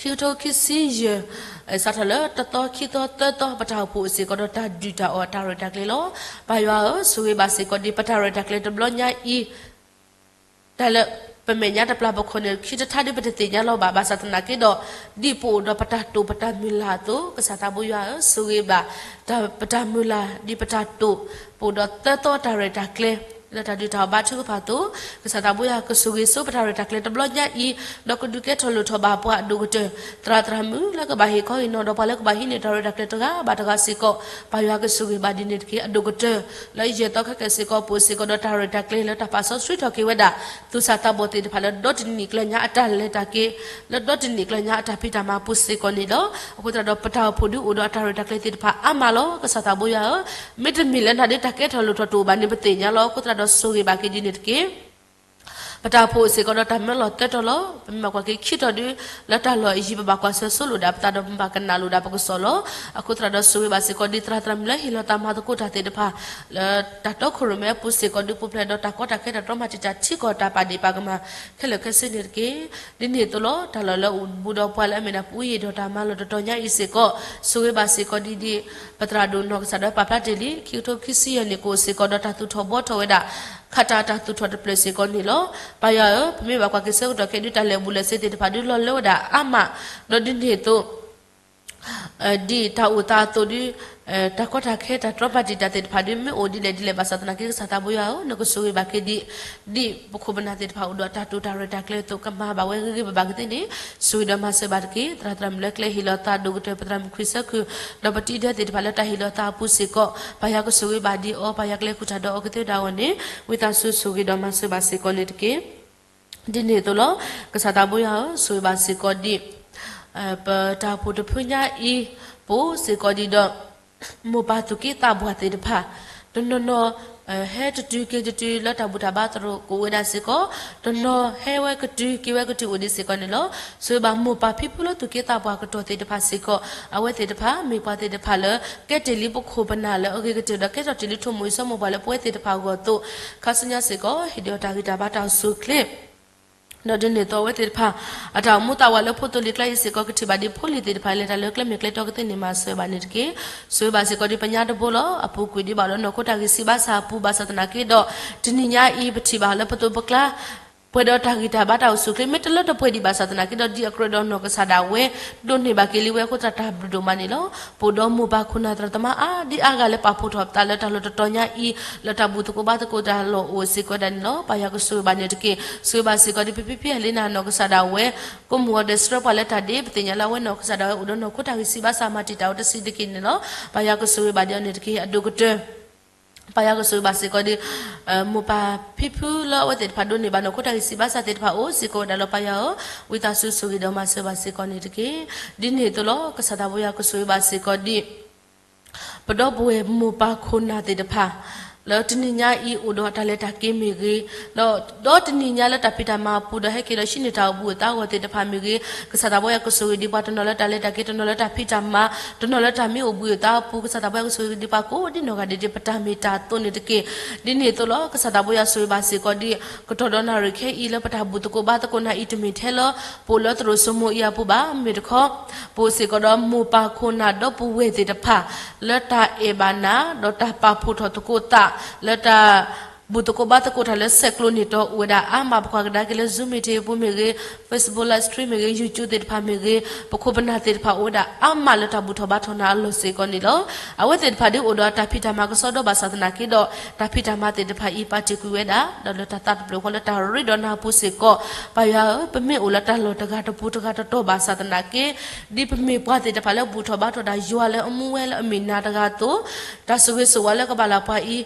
ခံကထိခံဆံယဲၢ် စးထီၣ်လၢတသီခံသီသၢသီ ပတၢ်အိၣ်ဖှိၣ်အိၣ်စ့ၢ်ကီးဒီးတၢ်ဒုၣ်တၢ်အီၣ်တၢ်ရဲၣ်တၢ်ကျဲၤလီၤ. ပၢ်ယွၤဧၢ, ဆိၣ်ဂ့ၤဘၣ်စ့ၢ်ကီးဒ်ပတၢ်ရဲၣ်တၢ်ကျဲၤတဘျီညါအံၤ တၢ်လၢပမဲာ်ညါတပျၢ်ပခိၣ်န့ၣ် ခံတထါဒ်ပတသ့ၣ်ညါလီၤဘၣ်. ဘၣ်ဆၣ်သနာ်က့ဒီး ဒ်ပအိၣ်ဒီးပတၢ်တိာ်ပတၢ်မုၢ်လၢ်အသိး ကစၢ်သးဘိယွၤဧၢ, ဆိၣ်ဂ့ၤဘၣ် တၢ် ပတၢ်မုၢ်လၢ် ဒ်ပတၢ်တိာ် ပအိၣ်ဒီးသၢသီတၢ်ရဲၣ်တၢ်ကျဲၤ လၢတၢ်ဒုၣ်တၢ်အီၣ်ဘါထုကဖၣ်အသိး, ကစၢ်သးဘိယွၤကဆိၣ်ဂ့ၤစိပတၢ်ရဲၣ်တၢ်ကျဲၤတဘျီညါအံၤ, ဒီးကဒုးကဲထီၣ်လိၣ်ထီၣ်ဘၣ်ပှၤအဒိၣ်ကတၢၢ် သရၣ်သရၣ်မုၣ်လၢကဘၣ်ဟ့ၣ်ခီဟ့ၣ်နီၤဒီးပှၤလၢကဘၣ်ဟံးန့ၢ်တၢ်ရဲၣ်တၢ်ကျဲၤတဂၤဘၣ်တဂၤစ့ၢ်ကီး, ပၢ်ယွၤကဆိၣ်ဂ့ၤဘၣ်ဒ်န့ၣ်တက့ၢ်. အဒိၣ်ကတၢၢ် လၢယဲၢ်သီခဲကနံၣ်စ့ၢ်ကီး ပအိၣ်စ့ၢ်ကီးဒီးတၢ်ရဲၣ်တၢ်ကျဲၤလၢတၢ်ပာ်စီဆှံထီၣ်က့ၤဝဲဒၣ် သူၣ်စၢ်သးဘီၣ်သ့ၣ်တဖၣ်လၢဒီတနံၣ်ကျၢၢ်ညါအတၢ်လဲၤတၢ်က့ၤ, လၢဒီတနံၣ်ကျၢၢ်ညါအတၢ်ဖံးတၢ်မၤပူၤစ့ၢ်ကီးန့ၣ်လီၤ. အဃိသတးဒီး ပတၢ်အိၣ်ဖှိၣ်ဒုးအိၣ်ဒီးအတၢ်ရဲၣ်တၢ်ကျဲၤသ့ၣ်တဖၣ်အါမးလီၤ. ကစၢ်သးဘိယွၤဧၢ, မ့တမ့ၢ်လၢနၤဒီးတၢ်ကဲထီၣ်လိၣ်ထီၣ်တအိၣ်ဘၣ်န့ၣ် ပသ့ၣ်ညါလီၤ. အဃိသတးဒီး ဆိၣ်ဂ့ၤဘၣ်က့ၤဒ်န့ၣ်တက့ၢ်. ပတၢ်အိၣ်ဖှိၣ်အိၣ်စ့ၢ်ကီးဒီးတၢ်မၢလီၤသၢတီၤလီၤ. ပမ့ၢ်ဘၣ်ကွၢ်က့ၤခံတီၤဒု လၢတၢ်လီၢ်အယံၤ ပဘၣ်ကွၢ်ဆၢဆိလိာ်ဒၣ်ပသးဒီး ပဘၣ်ကနၣ်လိာ်ဒၣ်ပကစီၣ်လီၤ. အဃိသတးဒီး ဆိၣ်ဂ့ၤဘၣ်စ့ၢ်ကီးဒ် သရၣ်သရၣ်မုၣ်လၢဟ့ၣ်လီၤသးမၤသကိးတၢ်သ့ၣ်တဖၣ် လၢတၢ်တီခိၣ်ရိၣ်မဲအပူၤစ့ၢ်ကီးဒု ပူၤဖျဲးဒီးတၢ်ကီတၢ်ခဲတၢ်တြီမၤတံာ်တာ်ထံကီၢ်တၢ်ပာ်ဒ့ၣ်ပာ်ကမၣ်ခဲလၢာ်ခဲဆ့န့ၣ်တက့ၢ်. ဒ်န့ၣ်အသိးလီၤတၢ်လီၢ်လၢအိၣ်ဘူးဒီးပှၤလၢအမ့ၢ်ဒၣ်ပူယံာ်ဒီးတၢ်မၤလီၢ်တတီၤညါအံၤစ့ၢ်ကီး, ဆိၣ်ဂ့ၤဘၣ်စ့ၢ်ကီးဒ်ဒ် ပသရၣ်ဒိၣ်နီၢ်ကစၢ်ဒၣ်ဝဲပာ်ဖျါတ့ၢ်လံ, ခံကထိခံဆံယဲၢ်န့ၣ် ကအိၣ်စ့ၢ်ကီးဒီးတၢ်သူၣ်ထီၣ်ဘှီထီၣ်ဝဲဒၣ် ခးတၢ်တၢ်သူၣ်ထီၣ်တဖျၢၣ်စ့ၢ်ကီးန့ၣ်လီၤ. ပၢ်ယွၤဧၢ, ပမ့ၢ်ဘၣ်ကွၢ်က့ၤဆၢကတီၢ်ခဲအံၤဒု တၢ်လဲၤဘူးလဲၤဆ့သ့ၣ်တဖၣ်ဒု လီၤလၢဝဲဒၣ်အါမး, ဒီးဒ်န့ၣ်အသိး ဒ်တၢ်အိၣ်သးအသိးဒု တၢ်ကီတၢ်ခဲတၢ်တြီမၤတံာ်တာ်သ့ၣ်တဖၣ်ဒု မ့ၢ်အိၣ်ဒ်လဲၣ်ဒ်လဲၣ်ဘၣ်ဆၣ်သနာ်က့ ကစၢ်သးဘိယွၤဧၢ, နကဆိၣ်ဂ့ၤဘၣ်က့ၤဒ် ဒ်ပခိၣ်ပနၢ်သ့ၣ်တဖၣ်အိၣ်ဒီးတၢ်တိာ်တၢ်ရဲၣ်တၢ်ကျဲၤအသိး ကမၤဘၣ်ဝဲဂ့ၤဂ့ၤဘၣ်ဘၣ်ကသ့န့ၣ် ဆိၣ်ဂ့ၤဒီးမၤစၢၤဘၣ်တက့ၢ်. သရၣ်သရၣ်မုၣ်လၢကျဲဟ့ၣ်လီၤသးဒိၣ်ကတၢၢ် ပသရၣ်မုၣ်ခွံဆၢခုၣ် ဒီးပတံၤဒၢသ့ၣ်တဖၣ်လၢတၢ်ဟ့ၣ်လီၤသးအပူၤစ့ၢ်ကီး ပၢ်ယွၤကဆိၣ်ဂ့ၤဘၣ်ဒံးအီၤ, ပၢ်ယွၤကလဲၤဃုာ်တၢ်ဒီးအီၤကသ့ဝဲဒၣ်အဂီၢ်န့ၣ် ဝံသးစူၤဆိၣ်ဂ့ၤဒီးမၤစၢၤဘၣ်စ့ၢ်ကီးန့ၣ်တက့ၢ်. ဒ်န့ၣ်အသိးလီၤ. ကစၢ်သးဘိယွၤဧၢ, ဆိၣ်ဂ့ၤဘၣ်စ့ၢ်ကီးဒ် ပတၢ်အိၣ်ဖှိၣ်တဖုညါအံၤ ပအိၣ်စ့ၢ်ကီးဒံးဒီး မိၢ်ပၢ်သူၣ်က့သးပှၢ်သ့ၣ်တဖၣ် တနီၤနီၤ ဟဲတတုၤက့ၤတတုၤလၢတၢ်ဘူၣ်တၢ်ဘါသရိာ်ကအိၣ်ဝဲဒၣ်စ့ၢ်ကီး, တနီၤဟဲဝဲကတုၤက့ၤဝဲကတုၤအိၣ်ဒံးစ့ၢ်ကီးန့ၣ်လီၤ. ဆိၣ်ဂ့ၤဘၣ်မိၢ်ပၢ်ဖံဖုလၢသူၣ်က့သးပှၢ်ကတီၢ်သ့ၣ်တဖၣ်စ့ၢ်ကီး, အဝဲသ့ၣ်တဖၣ်မ့ၢ်ပှၤသ့ၣ်တဖၣ်လၢ ကဲတ့ၢ်လံပခိၣ်ပနၢ်လၢအဂ့ၤကတၢၢ်ဒီး ကဲထီၣ်တ့ၢ်လံထိၣ်မိၣ်အံၣ်စီမိၢ်ပှၢ်လၢပဝဲသ့ၣ်တဖၣ်အဂီၢ်အသိး, ခါဆူညါစ့ၢ်ကီး ဟ့ၣ်ဒုးအီၤတၢ်ဂံၢ်တၢ်ဘါတၢ်အိၣ်ဆူၣ်အိၣ်ချ့ ဒီးဒ်န့ၣ်အသိးအဝဲသ့ၣ်တဖၣ် အတၢ်အိၣ်မူသးဝးလၢဖိသိလံၤကျါအံၤစ့ၢ်ကီး ကထံၣ်ဘၣ်ဒ်ဖိလံၤသ့ၣ်တဖၣ်လဲၤတၢ်လၢကျဲမ့ၢ်ကျဲတီကသ့န့ၣ် မၤစၢၤဘၣ်န့ၣ်တက့ၢ်. ဆိၣ်ဂ့ၤဘၣ်စ့ၢ်ကီးဒ်ပညါတဘိလီၤ. အပူၤကွံာ်ဒ်ဘၣ်ဒီးနီၢ်ခိတၢ်ဂံၢ်ဆံးဘါစၢ်အပူၤ ဘၣ်ဆၣ်သနာ်က့ဒီး တနံၤညါအံၤ ပထံၣ်ဘၣ်လၢပသိးပကျါ ပှဲၤဒီးတၢ်ဂံၢ်တၢ်ဘါတၢ်အိၣ်ဆူၣ်အိၣ်ချ့ မ့ၢ်တလၢတပှဲၤဒံးဘၣ်ဆၣ်သနာ်က့ဒီး ဒ်အကြၢးဒီးနီၢ်ကစၢ်ဒၣ်ဝဲ ဒိးန့ၢ်ဘၣ်က့ၤလံဝဲအဃိသတး တၢ်ဘျုးဒိၣ်မးန့ၣ်လီၤ. ပအိၣ်ဒီးမိၢ်ပၢ်ခိၣ်နၢ်သရၣ်သမါအါဒံအါဂၤလၢပာ်ဖှိၣ်ထီၣ်ပသးလၢတၢ်လီၢ်တတီၤညါအံၤ လၢတၢ်ဘူၣ်သကိးဘါသကိးတၢ်လီၢ်အိၣ်စ့ၢ်ကီးဝဲဒၣ်န့ၣ်လီၤ. ပၢ်ယွၤကဆိၣ်ဂ့ၤဘၣ်န့ၣ်တက့ၢ်. ဆိၣ်ဂ့ၤဘၣ်စ့ၢ်ကီးဒ်ဖံဖံဖံဟဲလံနၤနီၢ်ကစၢ်ဒၣ်ဝဲ ကိးမုၢ်ဂီၤဒဲးစၢၤပှၤလၢတၢ်ဒ့ ပသ့ၣ်ညါလၢအဝဲနီၢ်ကစၢ်ဒၣ်ဝဲအိၣ်ဒီးနီၢ်ခိတၢ်ဂံၢ်ဆံးဘါစၢ်မၤတံာ်တာ်အီၤတဆံးတက့ၢ်န့ၣ်လီၤ. ပၢ်ယွၤကဆိၣ်ဂ့ၤဘၣ်ဒ်အီၤန့ၣ်တက့ၢ်. အဒိၣ်ကတၢၢ် ပၢ်ယွၤကဆိၣ်ဂ့ၤဘၣ်စ့ၢ်ကီးဒီး မိၢ်ပၢ်ဖံဖုလၢအဝဲသ့ၣ်တဖၣ်ဒိးန့ၢ်ဘၣ်နီၢ်ခိတၢ်ဂံၢ်စၢ်ဘါစၢ်သ့ၣ်တဖၣ်အိၣ်စ့ၢ်ကီးဝဲဒၣ်လီၤ. ပၢ်ယွၤဧၢ, ဝံသးစူၤဆိၣ်ဂ့ၤဒီးမၤစၢၤဘၣ်စ့ၢ်ကီးန့ၣ်တက့ၢ်. ဒ်န့ၣ်အသိးလီၤ ကစၢ်သးပှၢ်ယွၤကဆိၣ်ဂ့ၤဘၣ်စ့ၢ်ကီးဒီး ပဒီပုၢ်ဝဲၢ်မိၢ်ပၢ်ခိၣ်နၢ်သ့ၣ်တဖၣ် လၢတနံၤညါအံၤအိၣ်ဒီးတၢ်လဲၤတၢ်က့ၤမ့ၢ်ဂ့ၤ, ဒီး ဒီးတနံၤညါလၢတၢ်ဖံးတၢ်မၤအပူၤဒီးဟဲက့ၤဒီးဟံးန့ၢ်တၢ်အိၣ်ဘှံးအိၣ်သါအဂီၢ်သ့ၣ်တဖၣ်မ့ၢ်ဂ့ၤ, ကစၢ်သးပှၢ်ယွၤကဆိၣ်ဂ့ၤဒံးပှၤတနီၤလၢတၢ်လဲၤတၢ်က့ၤ တနီၤလၢတၢ်ဖံးတၢ်မၤ တနီၤလၢတၢ်မ့ၢ်အိၣ်ဘှံးအိၣ်သါအပူၤ ကစၢ်သးပှၢ်ယွၤကဆိၣ်ဂ့ၤဒံးပှၤကိးဒ်နီၢ်ဂၤဒဲး ဒ်ပတၢ်မ့ၢ်တၢ်တီန့ၣ်တက့ၢ်. ဒ်န့ၣ်အသိးလီၤ ကစၢ်သးပှၢ်ယွၤဆိၣ်ဂ့ၤဘၣ်စ့ၢ်ကီးဒံး ကတီၢ်ဒီးနၣ်ရံၣ်ခဲအံၤလၢပတၢ်ဘူၣ်သကိးဘါသကိးနၤအံၤ တမ့ၢ်ထဲလၢ ပအိၣ်လၢသရိာ်စိမိၤအံၤအပူၤဘၣ်, မ့မ့ၢ်တခီ ပအိၣ်စ့ၢ်ကီးဒီးမိၢ်ပၢ်ခိၣ်နၢ်ဒီပုၢ်ဝဲၢ်သ့ၣ်တဖၣ် လၢတၢ်အဲၣ်ဘၣ်နၤ ဒီးတၢ်ပာ်ဖှိၣ်ထီၣ်သကိးသး လၢတၢ် ဘူၣ်သကိးဘါသကိးတၢ်လၢဆဲးကျိးန့ၣ်တီအိၣ်ဝဲဒၣ်အါမး, ပကွၢ်ကဒါက့ၤလၢ Zoom meeting အပူၤမ့ၢ်ဂ့ၤ, Facebook live stream မ့ၢ်ဂ့ၤ, YouTube သ့ၣ်တဖၣ်မ့ၢ်ဂ့ၤ, ပခိၣ်ပနၢ်သ့ၣ်တဖၣ်အိၣ်ဝဲဒၣ်အါမးလၢတၢ်ဘူၣ်ထီၣ်ဘါထီၣ်နၤအလီၢ်စ့ၢ်ကီးန့ၣ်လီၤ. အဝဲသ့ၣ်တဖၣ်ဒ်အိၣ်ဒီးတၢ်ဖံးတၢ်မၤကစီဒီဘၣ်ဆၣ်သနာ်က့ဒီး တၢ်ဖံးတၢ်မၤသ့ၣ်တဖၣ်အံၤ ပာ်တ့ၢ်ကွံာ်ဝဲဒၣ် ဒီးလၢတၢ်သးတဖျၢၣ်ဃီလၢတၢ်ရ့ဒီးနၢ်ပူၤစ့ၢ်ကီး, ပၢ်ယွၤဧၢ, ပမ့ၢ်အိၣ်လၢတၢ်လီၢ်တဂၤတပူၤတဂၤတတီၤဘၣ်ဆၣ်သနာ်က့ ဒ်ပမ့ၢ်ပှၤသ့ၣ်တဖၣ်လၢဘူၣ်ထီၣ်ဘါထီၣ်ဒၣ်ယွၤလၢအမူဝဲလၢအမ့ၢ်နၤတဂၤအသိး, တၢ်ဆိၣ်ဂ့ၤဆိၣ်ဝါလၢကဘၣ်လၢပှၤအံၤ,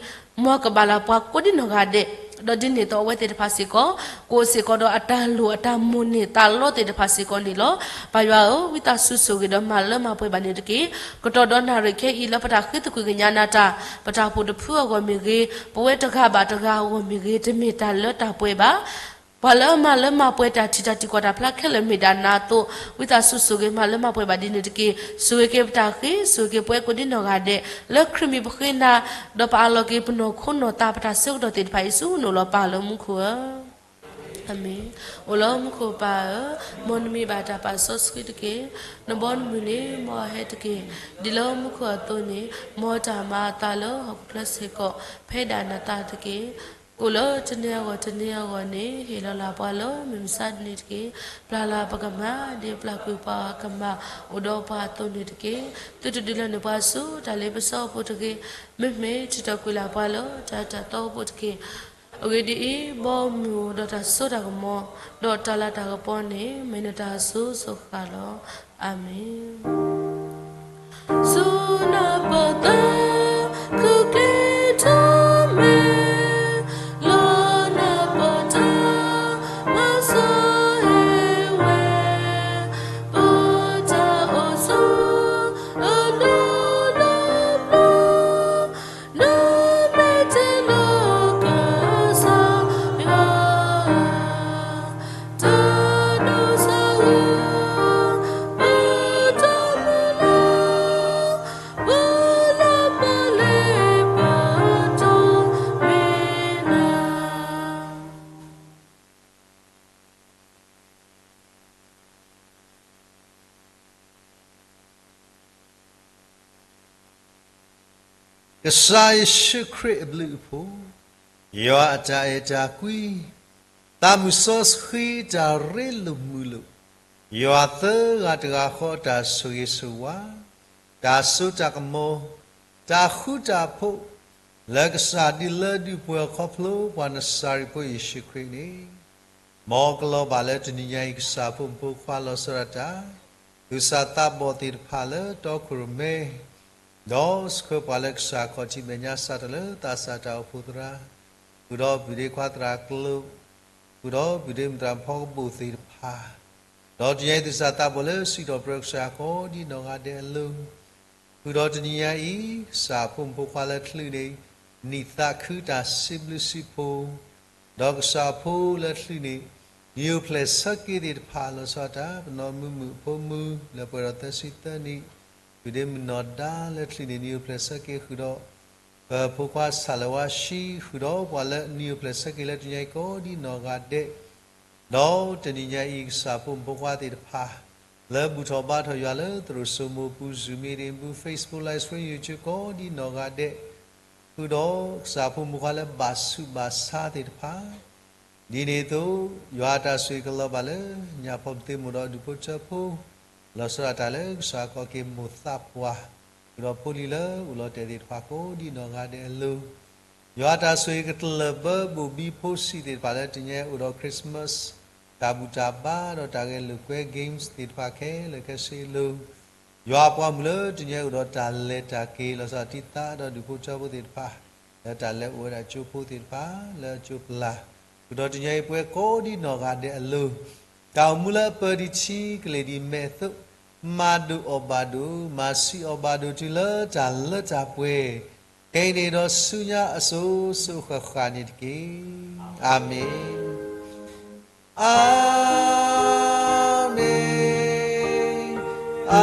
မ်ကဘၣ်လၢပှၤကိးဒ်နီၢ်ဂၤဒဲး, ဒီးဒ်န့ၣ်အသိးအဝဲသ့ၣ်တဖၣ်စ့ၢ်ကီး ကအိၣ်စ့ၢ်ကီးဒီးအတၢ်လိၣ်အတၢ်မိၣ်န့ၢ်သးလီသ့ၣ်တဖၣ်စ့ၢ်ကီးန့ၣ်လီၤ. ပၢ်ယွၤဧၢ, ဝံသးစူၤဆိၣ်ဂ့ၤဒီးမၤလၢမၤပှဲၤဘၣ်န့ၣ်တက့ၢ်. ကတီၢ်ဒီးနၣ်ရံၣ်ခဲအံၤလၢပတၢ်ဃ့သကွံာ်ကညးနၤတၢ်, ပတၢ်အိၣ်ဖှိၣ်တဖုအဂီၢ်မ့ၢ်ဂ့ၤ, ပဝဲတဂၤဘၣ်တဂၤအဂီၢ်မ့ၢ်ဂ့ၤ, တမ့ၢ်တၢ်လၢတၢ်ပှဲၤဘၣ် ပှၤလၢအမၤလၢမၤပှဲၤတၢ်ထံၣ်တၢ်ထံၣ်ကွၢ်တၢ်ဖျါခဲလၢာ်မ့ၢ်ဒၣ်နၤအသိး, ဝံသးစူၤဆိၣ်ဂ့ၤမၤလၢမၤပှဲၤဘၣ်ဒ်န့ၣ်တက့ၢ်. ဆိၣ်ဂ့ၤက့ၤပတၢ်ဃ့, ဆိၣ်ဂ့ၤက့ၤပဝဲကိးဒ်နီၢ်ဂၤဒဲး, လၢခရံာ်မံၤပဃ့နၤ, ဒီးပအးလီၤက့ၤပနီၢ်ခိနီၢ်သးပတၢ်ဆၢကတီၢ်သ့ၣ်တဖၣ်အံၤဆူနအိၣ်လီၤပၢ်လၢမူခိၣ်ဧၢ. အၤမ့ၣ်. အိၣ်လၢမူခိၣ်ပၢ်ဧၢ, မ်နမံၤဘၣ်တၢ်ပာ်စီဆှံတက့ၢ်. နဘီနမုၢ်န့ၣ် မ်အဟဲတက့ၢ်. ဒ်လၢမူခိၣ်အသိးန့ၣ်, မ်တၢ်မၤအသးလၢဟီၣ်ခိၣ်ချၢစ့ၢ်ကီး, ဖဲဒၣ်နသးတက့ၢ်. ကိၣ်လၢတနံၤအဂီၢ်တနံၤအဂီၢ်န့ၣ်, ဟ့ၣ်လီၤလၢ်ပှၤလၢမုၢ်မဆါတနံၤတက့ၢ်. ပျၢ်လၢ်ပကမၢ်, ဒ်ပျၢ်ကွံာ်ပှၤကမၢ်အိၣ်ဒီးပှၤအသိးန့ၣ်တက့ၢ်. သုတဒုးလၢန့ၢ်ပှၤဆူတၢ်လ့ပစီအပူၤတဂ့ၤ, မ့မ့ၢ်ထုးထီၣ်ကွံာ်လၢ်ပှၤလၢတၢ်အၢတၢ်သီအပူၤတက့ၢ်. အဂ့ၢ်ဒ်အံၤ, ဘီမုၢ်ဒီးတၢ်စိတၢ်ကမီၤ, ဒီးတၢ်လၤတၢ်ကပီၤန့ၣ်, မ့ၢ်နတၢ်အစိၤစိၤဃၣ်ဃၣ်လီၤ. အၤမ့ၣ်. ဆူနပသး, ခုကျ့ထီၣ်မဲ, လီနပတၢ်, မၤစၢၤဟ့ၣ်ဝဲ, ပတၢ်အိၣ်ဆူၣ်, အဒိၣ်လၢပျၢၤ နမ့ၢ်တ့လီၤကစၢ်ယွၤ, တၢ်ဒိၣ်စၢ်ဂ့ၤ, ပတၢ်မုၢ်လၢ်, ပလၢပလ့ပတီၢ်မ့ၢ်နၤ. ကစၢ်ယ့ၣ်ၡူးခရံာ်အဘျုးအဖှိၣ်, ယွၤအတၢ်အဲၣ်တၢ်ကွံ, သးမုၢ်စီဆှံတၢ်ရ့လိာ်မုာ်လိာ်, ယွၤသၢဂၤတဂၤဃီအတၢ်ဆိၣ်ဂ့ၤဆိၣ်ဝါ, တၢ်စိတၢ်ကမီၤ, တၢ်ဃူတၢ်ဖိး, လၢကစၢ်ဒုးလၢဒုးပှဲၤခီဖျိပှၤနစၤရ့းဖိယ့ၣ်ၡူးခရံာ်န့ၣ် မ်ကလီၤဘၣ်လၢတနံၤညါအံၤ ကစၢ်ဖိမုၣ်ဖိခွါလီၤဆီဒၣ်တၢ်, သူၣ်စၢ်သးဘီၣ်သ့ၣ်တဖၣ်လၢတီခိၣ်ရိၣ်မဲ, ဒီးဆှၢပှၤလၢကစၢ်ခီၣ်ထံးမဲာ်ညါစးထီၣ်လၢသးစၢ်တၢ်အိၣ်ဖှိၣ်သရၣ်, ဃုာ်ဒီးပုၢ်ဒ့ခွါသရၣ်ကျိ, ဃုာ်ဒီးပုၢ်ဒ့မုၣ်သရၣ်ဖီကပိာ်သ့ၣ်တဖၣ်, ဒီးတနံၤညါအံၤသူၣ်စၢ်သးဘီၣ်လၢစံးထီၣ်ပတြၢၤကစၢ်ကိးဒ်နီၢ်ဂၤဒဲးအလိၤ ဃုာ်ဒီးတနံၤညါအံၤ, ကစၢ်ဖိမုၣ်ဖိခွါလၢချုးန့ၣ်, နံၣ်သးခုတၢ်စံးဘျုးစံးဖှိၣ်, ဒီးကစၢ်ဖိလၢချုးန့ၣ်, နံၣ်အိၣ်ဖျဲၣ်ဆၢက့ၤသ့ၣ်တဖၣ်လီၤဆီဒၣ်တၢ်, ပနီၢ်မုာ်မုာ်ဖိမုၣ်လၢပှဲၤဒီးသၢဆံသၢနံၣ်, ပုၢ်ဒ့မုၣ်နီၢ်ဒါလၢချုးန့ၣ်, နံၣ်အိၣ်ဖျဲၣ်ဆၢက့ၤဃုာ်ဒီး ပဖိခွါဆၣ်လၢၤဝါဆှံဃုာ်ဒီးပှၤလၢနံၣ်အိၣ်ဖျဲၣ်ဆၢက့ၤလၢတနံၤညါအံၤကိးဒ်နီၢ်ဂၤဒဲး ဒီးတနံၤညါအံၤကစၢ်ဖိမုၣ်ဖိခွါသ့ၣ်တဖၣ် လၢဘူၣ်ထီၣ်ဘါထီၣ်ယွၤလၢသရိာ်စိမိၤပူၤ Zoom meeting ပူၤ Facebook live stream YouTube ကိးဒ်နီၢ်ဂၤဒဲး, ဃုာ်ဒီးကစၢ်ဖိမုၣ်ဖိခွါလၢဘၣ်ဆူးဘၣ်ဆါသ့ၣ်တဖၣ်, ဒ်န့ၣ်အသိး, ယွၤအတၢ်ဆိၣ်ဂ့ၤကလီၤဘၣ်လၢညၣ်ဖီၣ်ပသ့မိၢ်ဒီးဒူၣ်ဖိထၢဖိ, လီၤဆီဒၣ်တၢ်လၢကစၢ်အခီၣ်က့ၤမိၢ်သးပှၢ်, ဃုာ်ဒီးဖိလံၤလၢအိၣ်လီၤတဲာ်သ့ၣ်တဖၣ်ကိးဒ်နီၢ်ဂၤဒဲးအလိၤ ယွၤအတၢ်ဆိၣ်ဂ့ၤကတလၢၢ်ဘၢဘိၣ်ဘံဖိဆံးသ့ၣ်တဖၣ်လၢတနံၤညါအံၤအိၣ်ဒီး Christmas တၢ်ဘူၣ်တၢ်ဘါဒီးတၢ်ဂဲၤလိာ်ကွဲ games သ့ၣ်တဖၣ်ခဲလၢာ်ခဲဆ့အလိၤ, ယွၤအပှၤမုၣ်လၢတနံၤညါအံၤအိၣ်ဒီးတၢ်လဲၤတၢ်က့ၤလီၤဆီဒၣ်တၢ်သးဒီးဒူၣ်ဖိထၢဖိသ့ၣ်တဖၣ်, လၢတၢ်လဲၤအိၣ်ဝဲဒၣ်ကၠိဖိသ့ၣ်တဖၣ်လၢကၠိပျၢ်, ဃုာ်ဒီးတနံၤအံၤပဝဲကိးဒံနီၢ်ဂၤဒဲးအလိၤ, တၢ်အိၣ်မူလၢအပၢၤဒံးဆံးကလ့ၢ်ဒံးမဲာ်အသိး, မၤဒိၣ်အီၣ်ဘၣ်ဒိၣ်, မၤဆံးအီၣ်ဘၣ်ဒိၣ်တုၤလၢတၢ်လၢတၢ်ပှဲၤ, ခဲအံၤန့ၣ်ဒီးဆူညါအစိၤစိၤဃၣ်ဃၣ်န့ၣ်တက့ၢ်. အၤမ့ၣ်. အၤမ့ၣ်, အၤ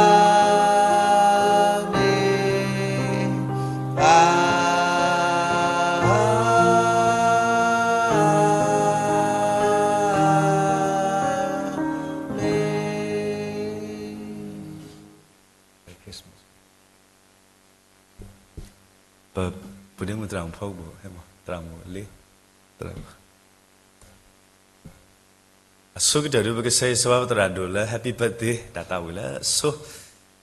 မ့ၣ်, အၤမ့ၣ်. ပဒ့မုၣ်သရၣ်မုၣ်ဖီကဘိၣ်, သရၣ်မုၣ်လ့, အဆိကတၢၢ်ဒုး ပကဆၢဂ့ၤဆၢဝါပသရၣ်ဒိၣ်လၢ Happy Birthday တၢ်သးဝံၣ်လၢအဆိ,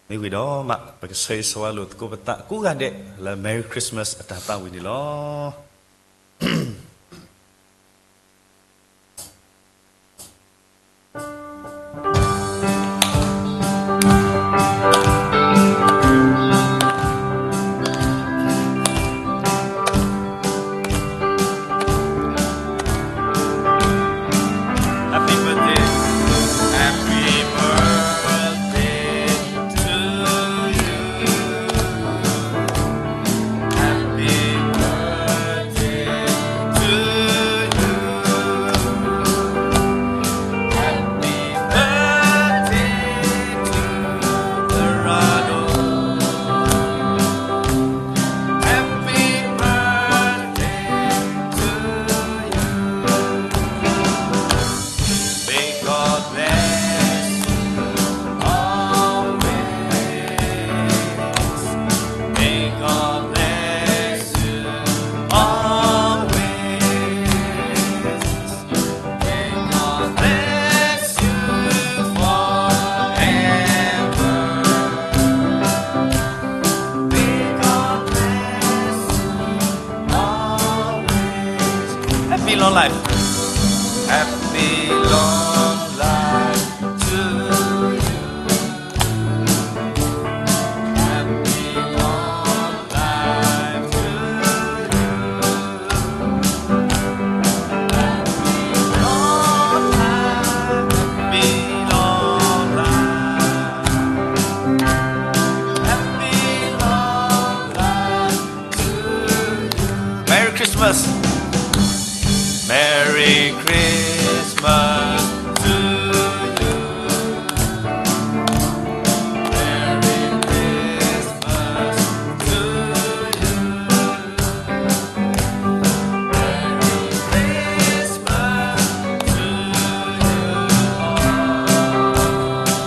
မ့ၢ်ဝံၤဒီးမး ပကဆၢဂ့ၤဆၢဝါလိာ်သကိးပသးကိးဂၤဒဲးလၢ Merry Christmas အတၢ်သးဝံၣ်န့ၣ်လီၤ. Happy birthday, happy birthday to you. Happy birthday to you. Happy birthday to Dorado. Happy birthday to you. May God bless you always. May God bless you always. May God bless you forever. May God bless you always. Happy long life. Happy long life to you. Happy long life to you. Happy long life, happy long life, happy long life to you. Merry Christmas. Merry Christmas to you. Merry Christmas to you. Merry Christmas to you all. Merry Christmas to you.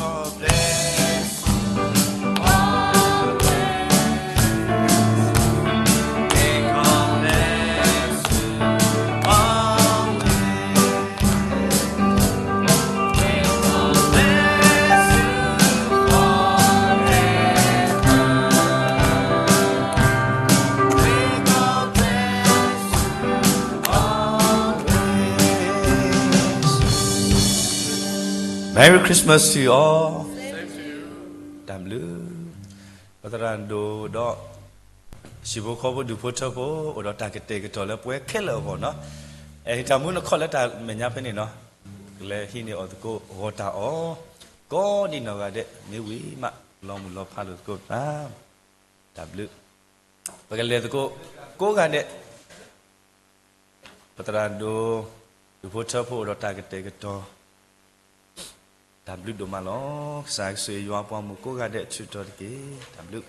God bless you always. May God bless you always. May God bless you forever. May God bless you always. Merry Christmas to you all. တၢ်ဘျုး. ပသရၣ်ဒိၣ်ဒီး ဟံၣ်ဖိဃီဖိဒူၣ်ဖိထၢဖိ အိၣ်ဒီးတၢ်ကတဲာ်ကတီၤလၢပဝဲခဲလၢာ်အဂီၢ်နီၤ. အဲၣ်တၢ်မူနခီၣ်လၢတၢ်မဲာ်ညါဖဲန့ၣ်နီၤ, ကလဲၤဟံးန့ၢ်အီၣ်သကိးဂီၤတၢ်အီၣ်, ကိးဒံနီၢ်ဂၤဒဲး မ့ၢ်ဝံၤမး လီၤမုၢ်လီၤဖးလိာ်သကိးတၢ်, တၢ်ဘျုး. ပကလဲၤသကိး ကိးဂၤဒဲး ပသရၣ်ဒိၣ် ဒူၣ်ဖိထၢဖိအိၣ်ဒီးတၢ်ကတဲာ်ကတီၤ, တၢ်ဘျုးဒိၣ်မးလီၤ. ကစၢ်ကဆိၣ်ဂ့ၤယွၤပှၤမိၢ်ကိးဂၤဒဲးအဆၢကတီၢ်တက့ၢ်. တၢ်ဘျုး.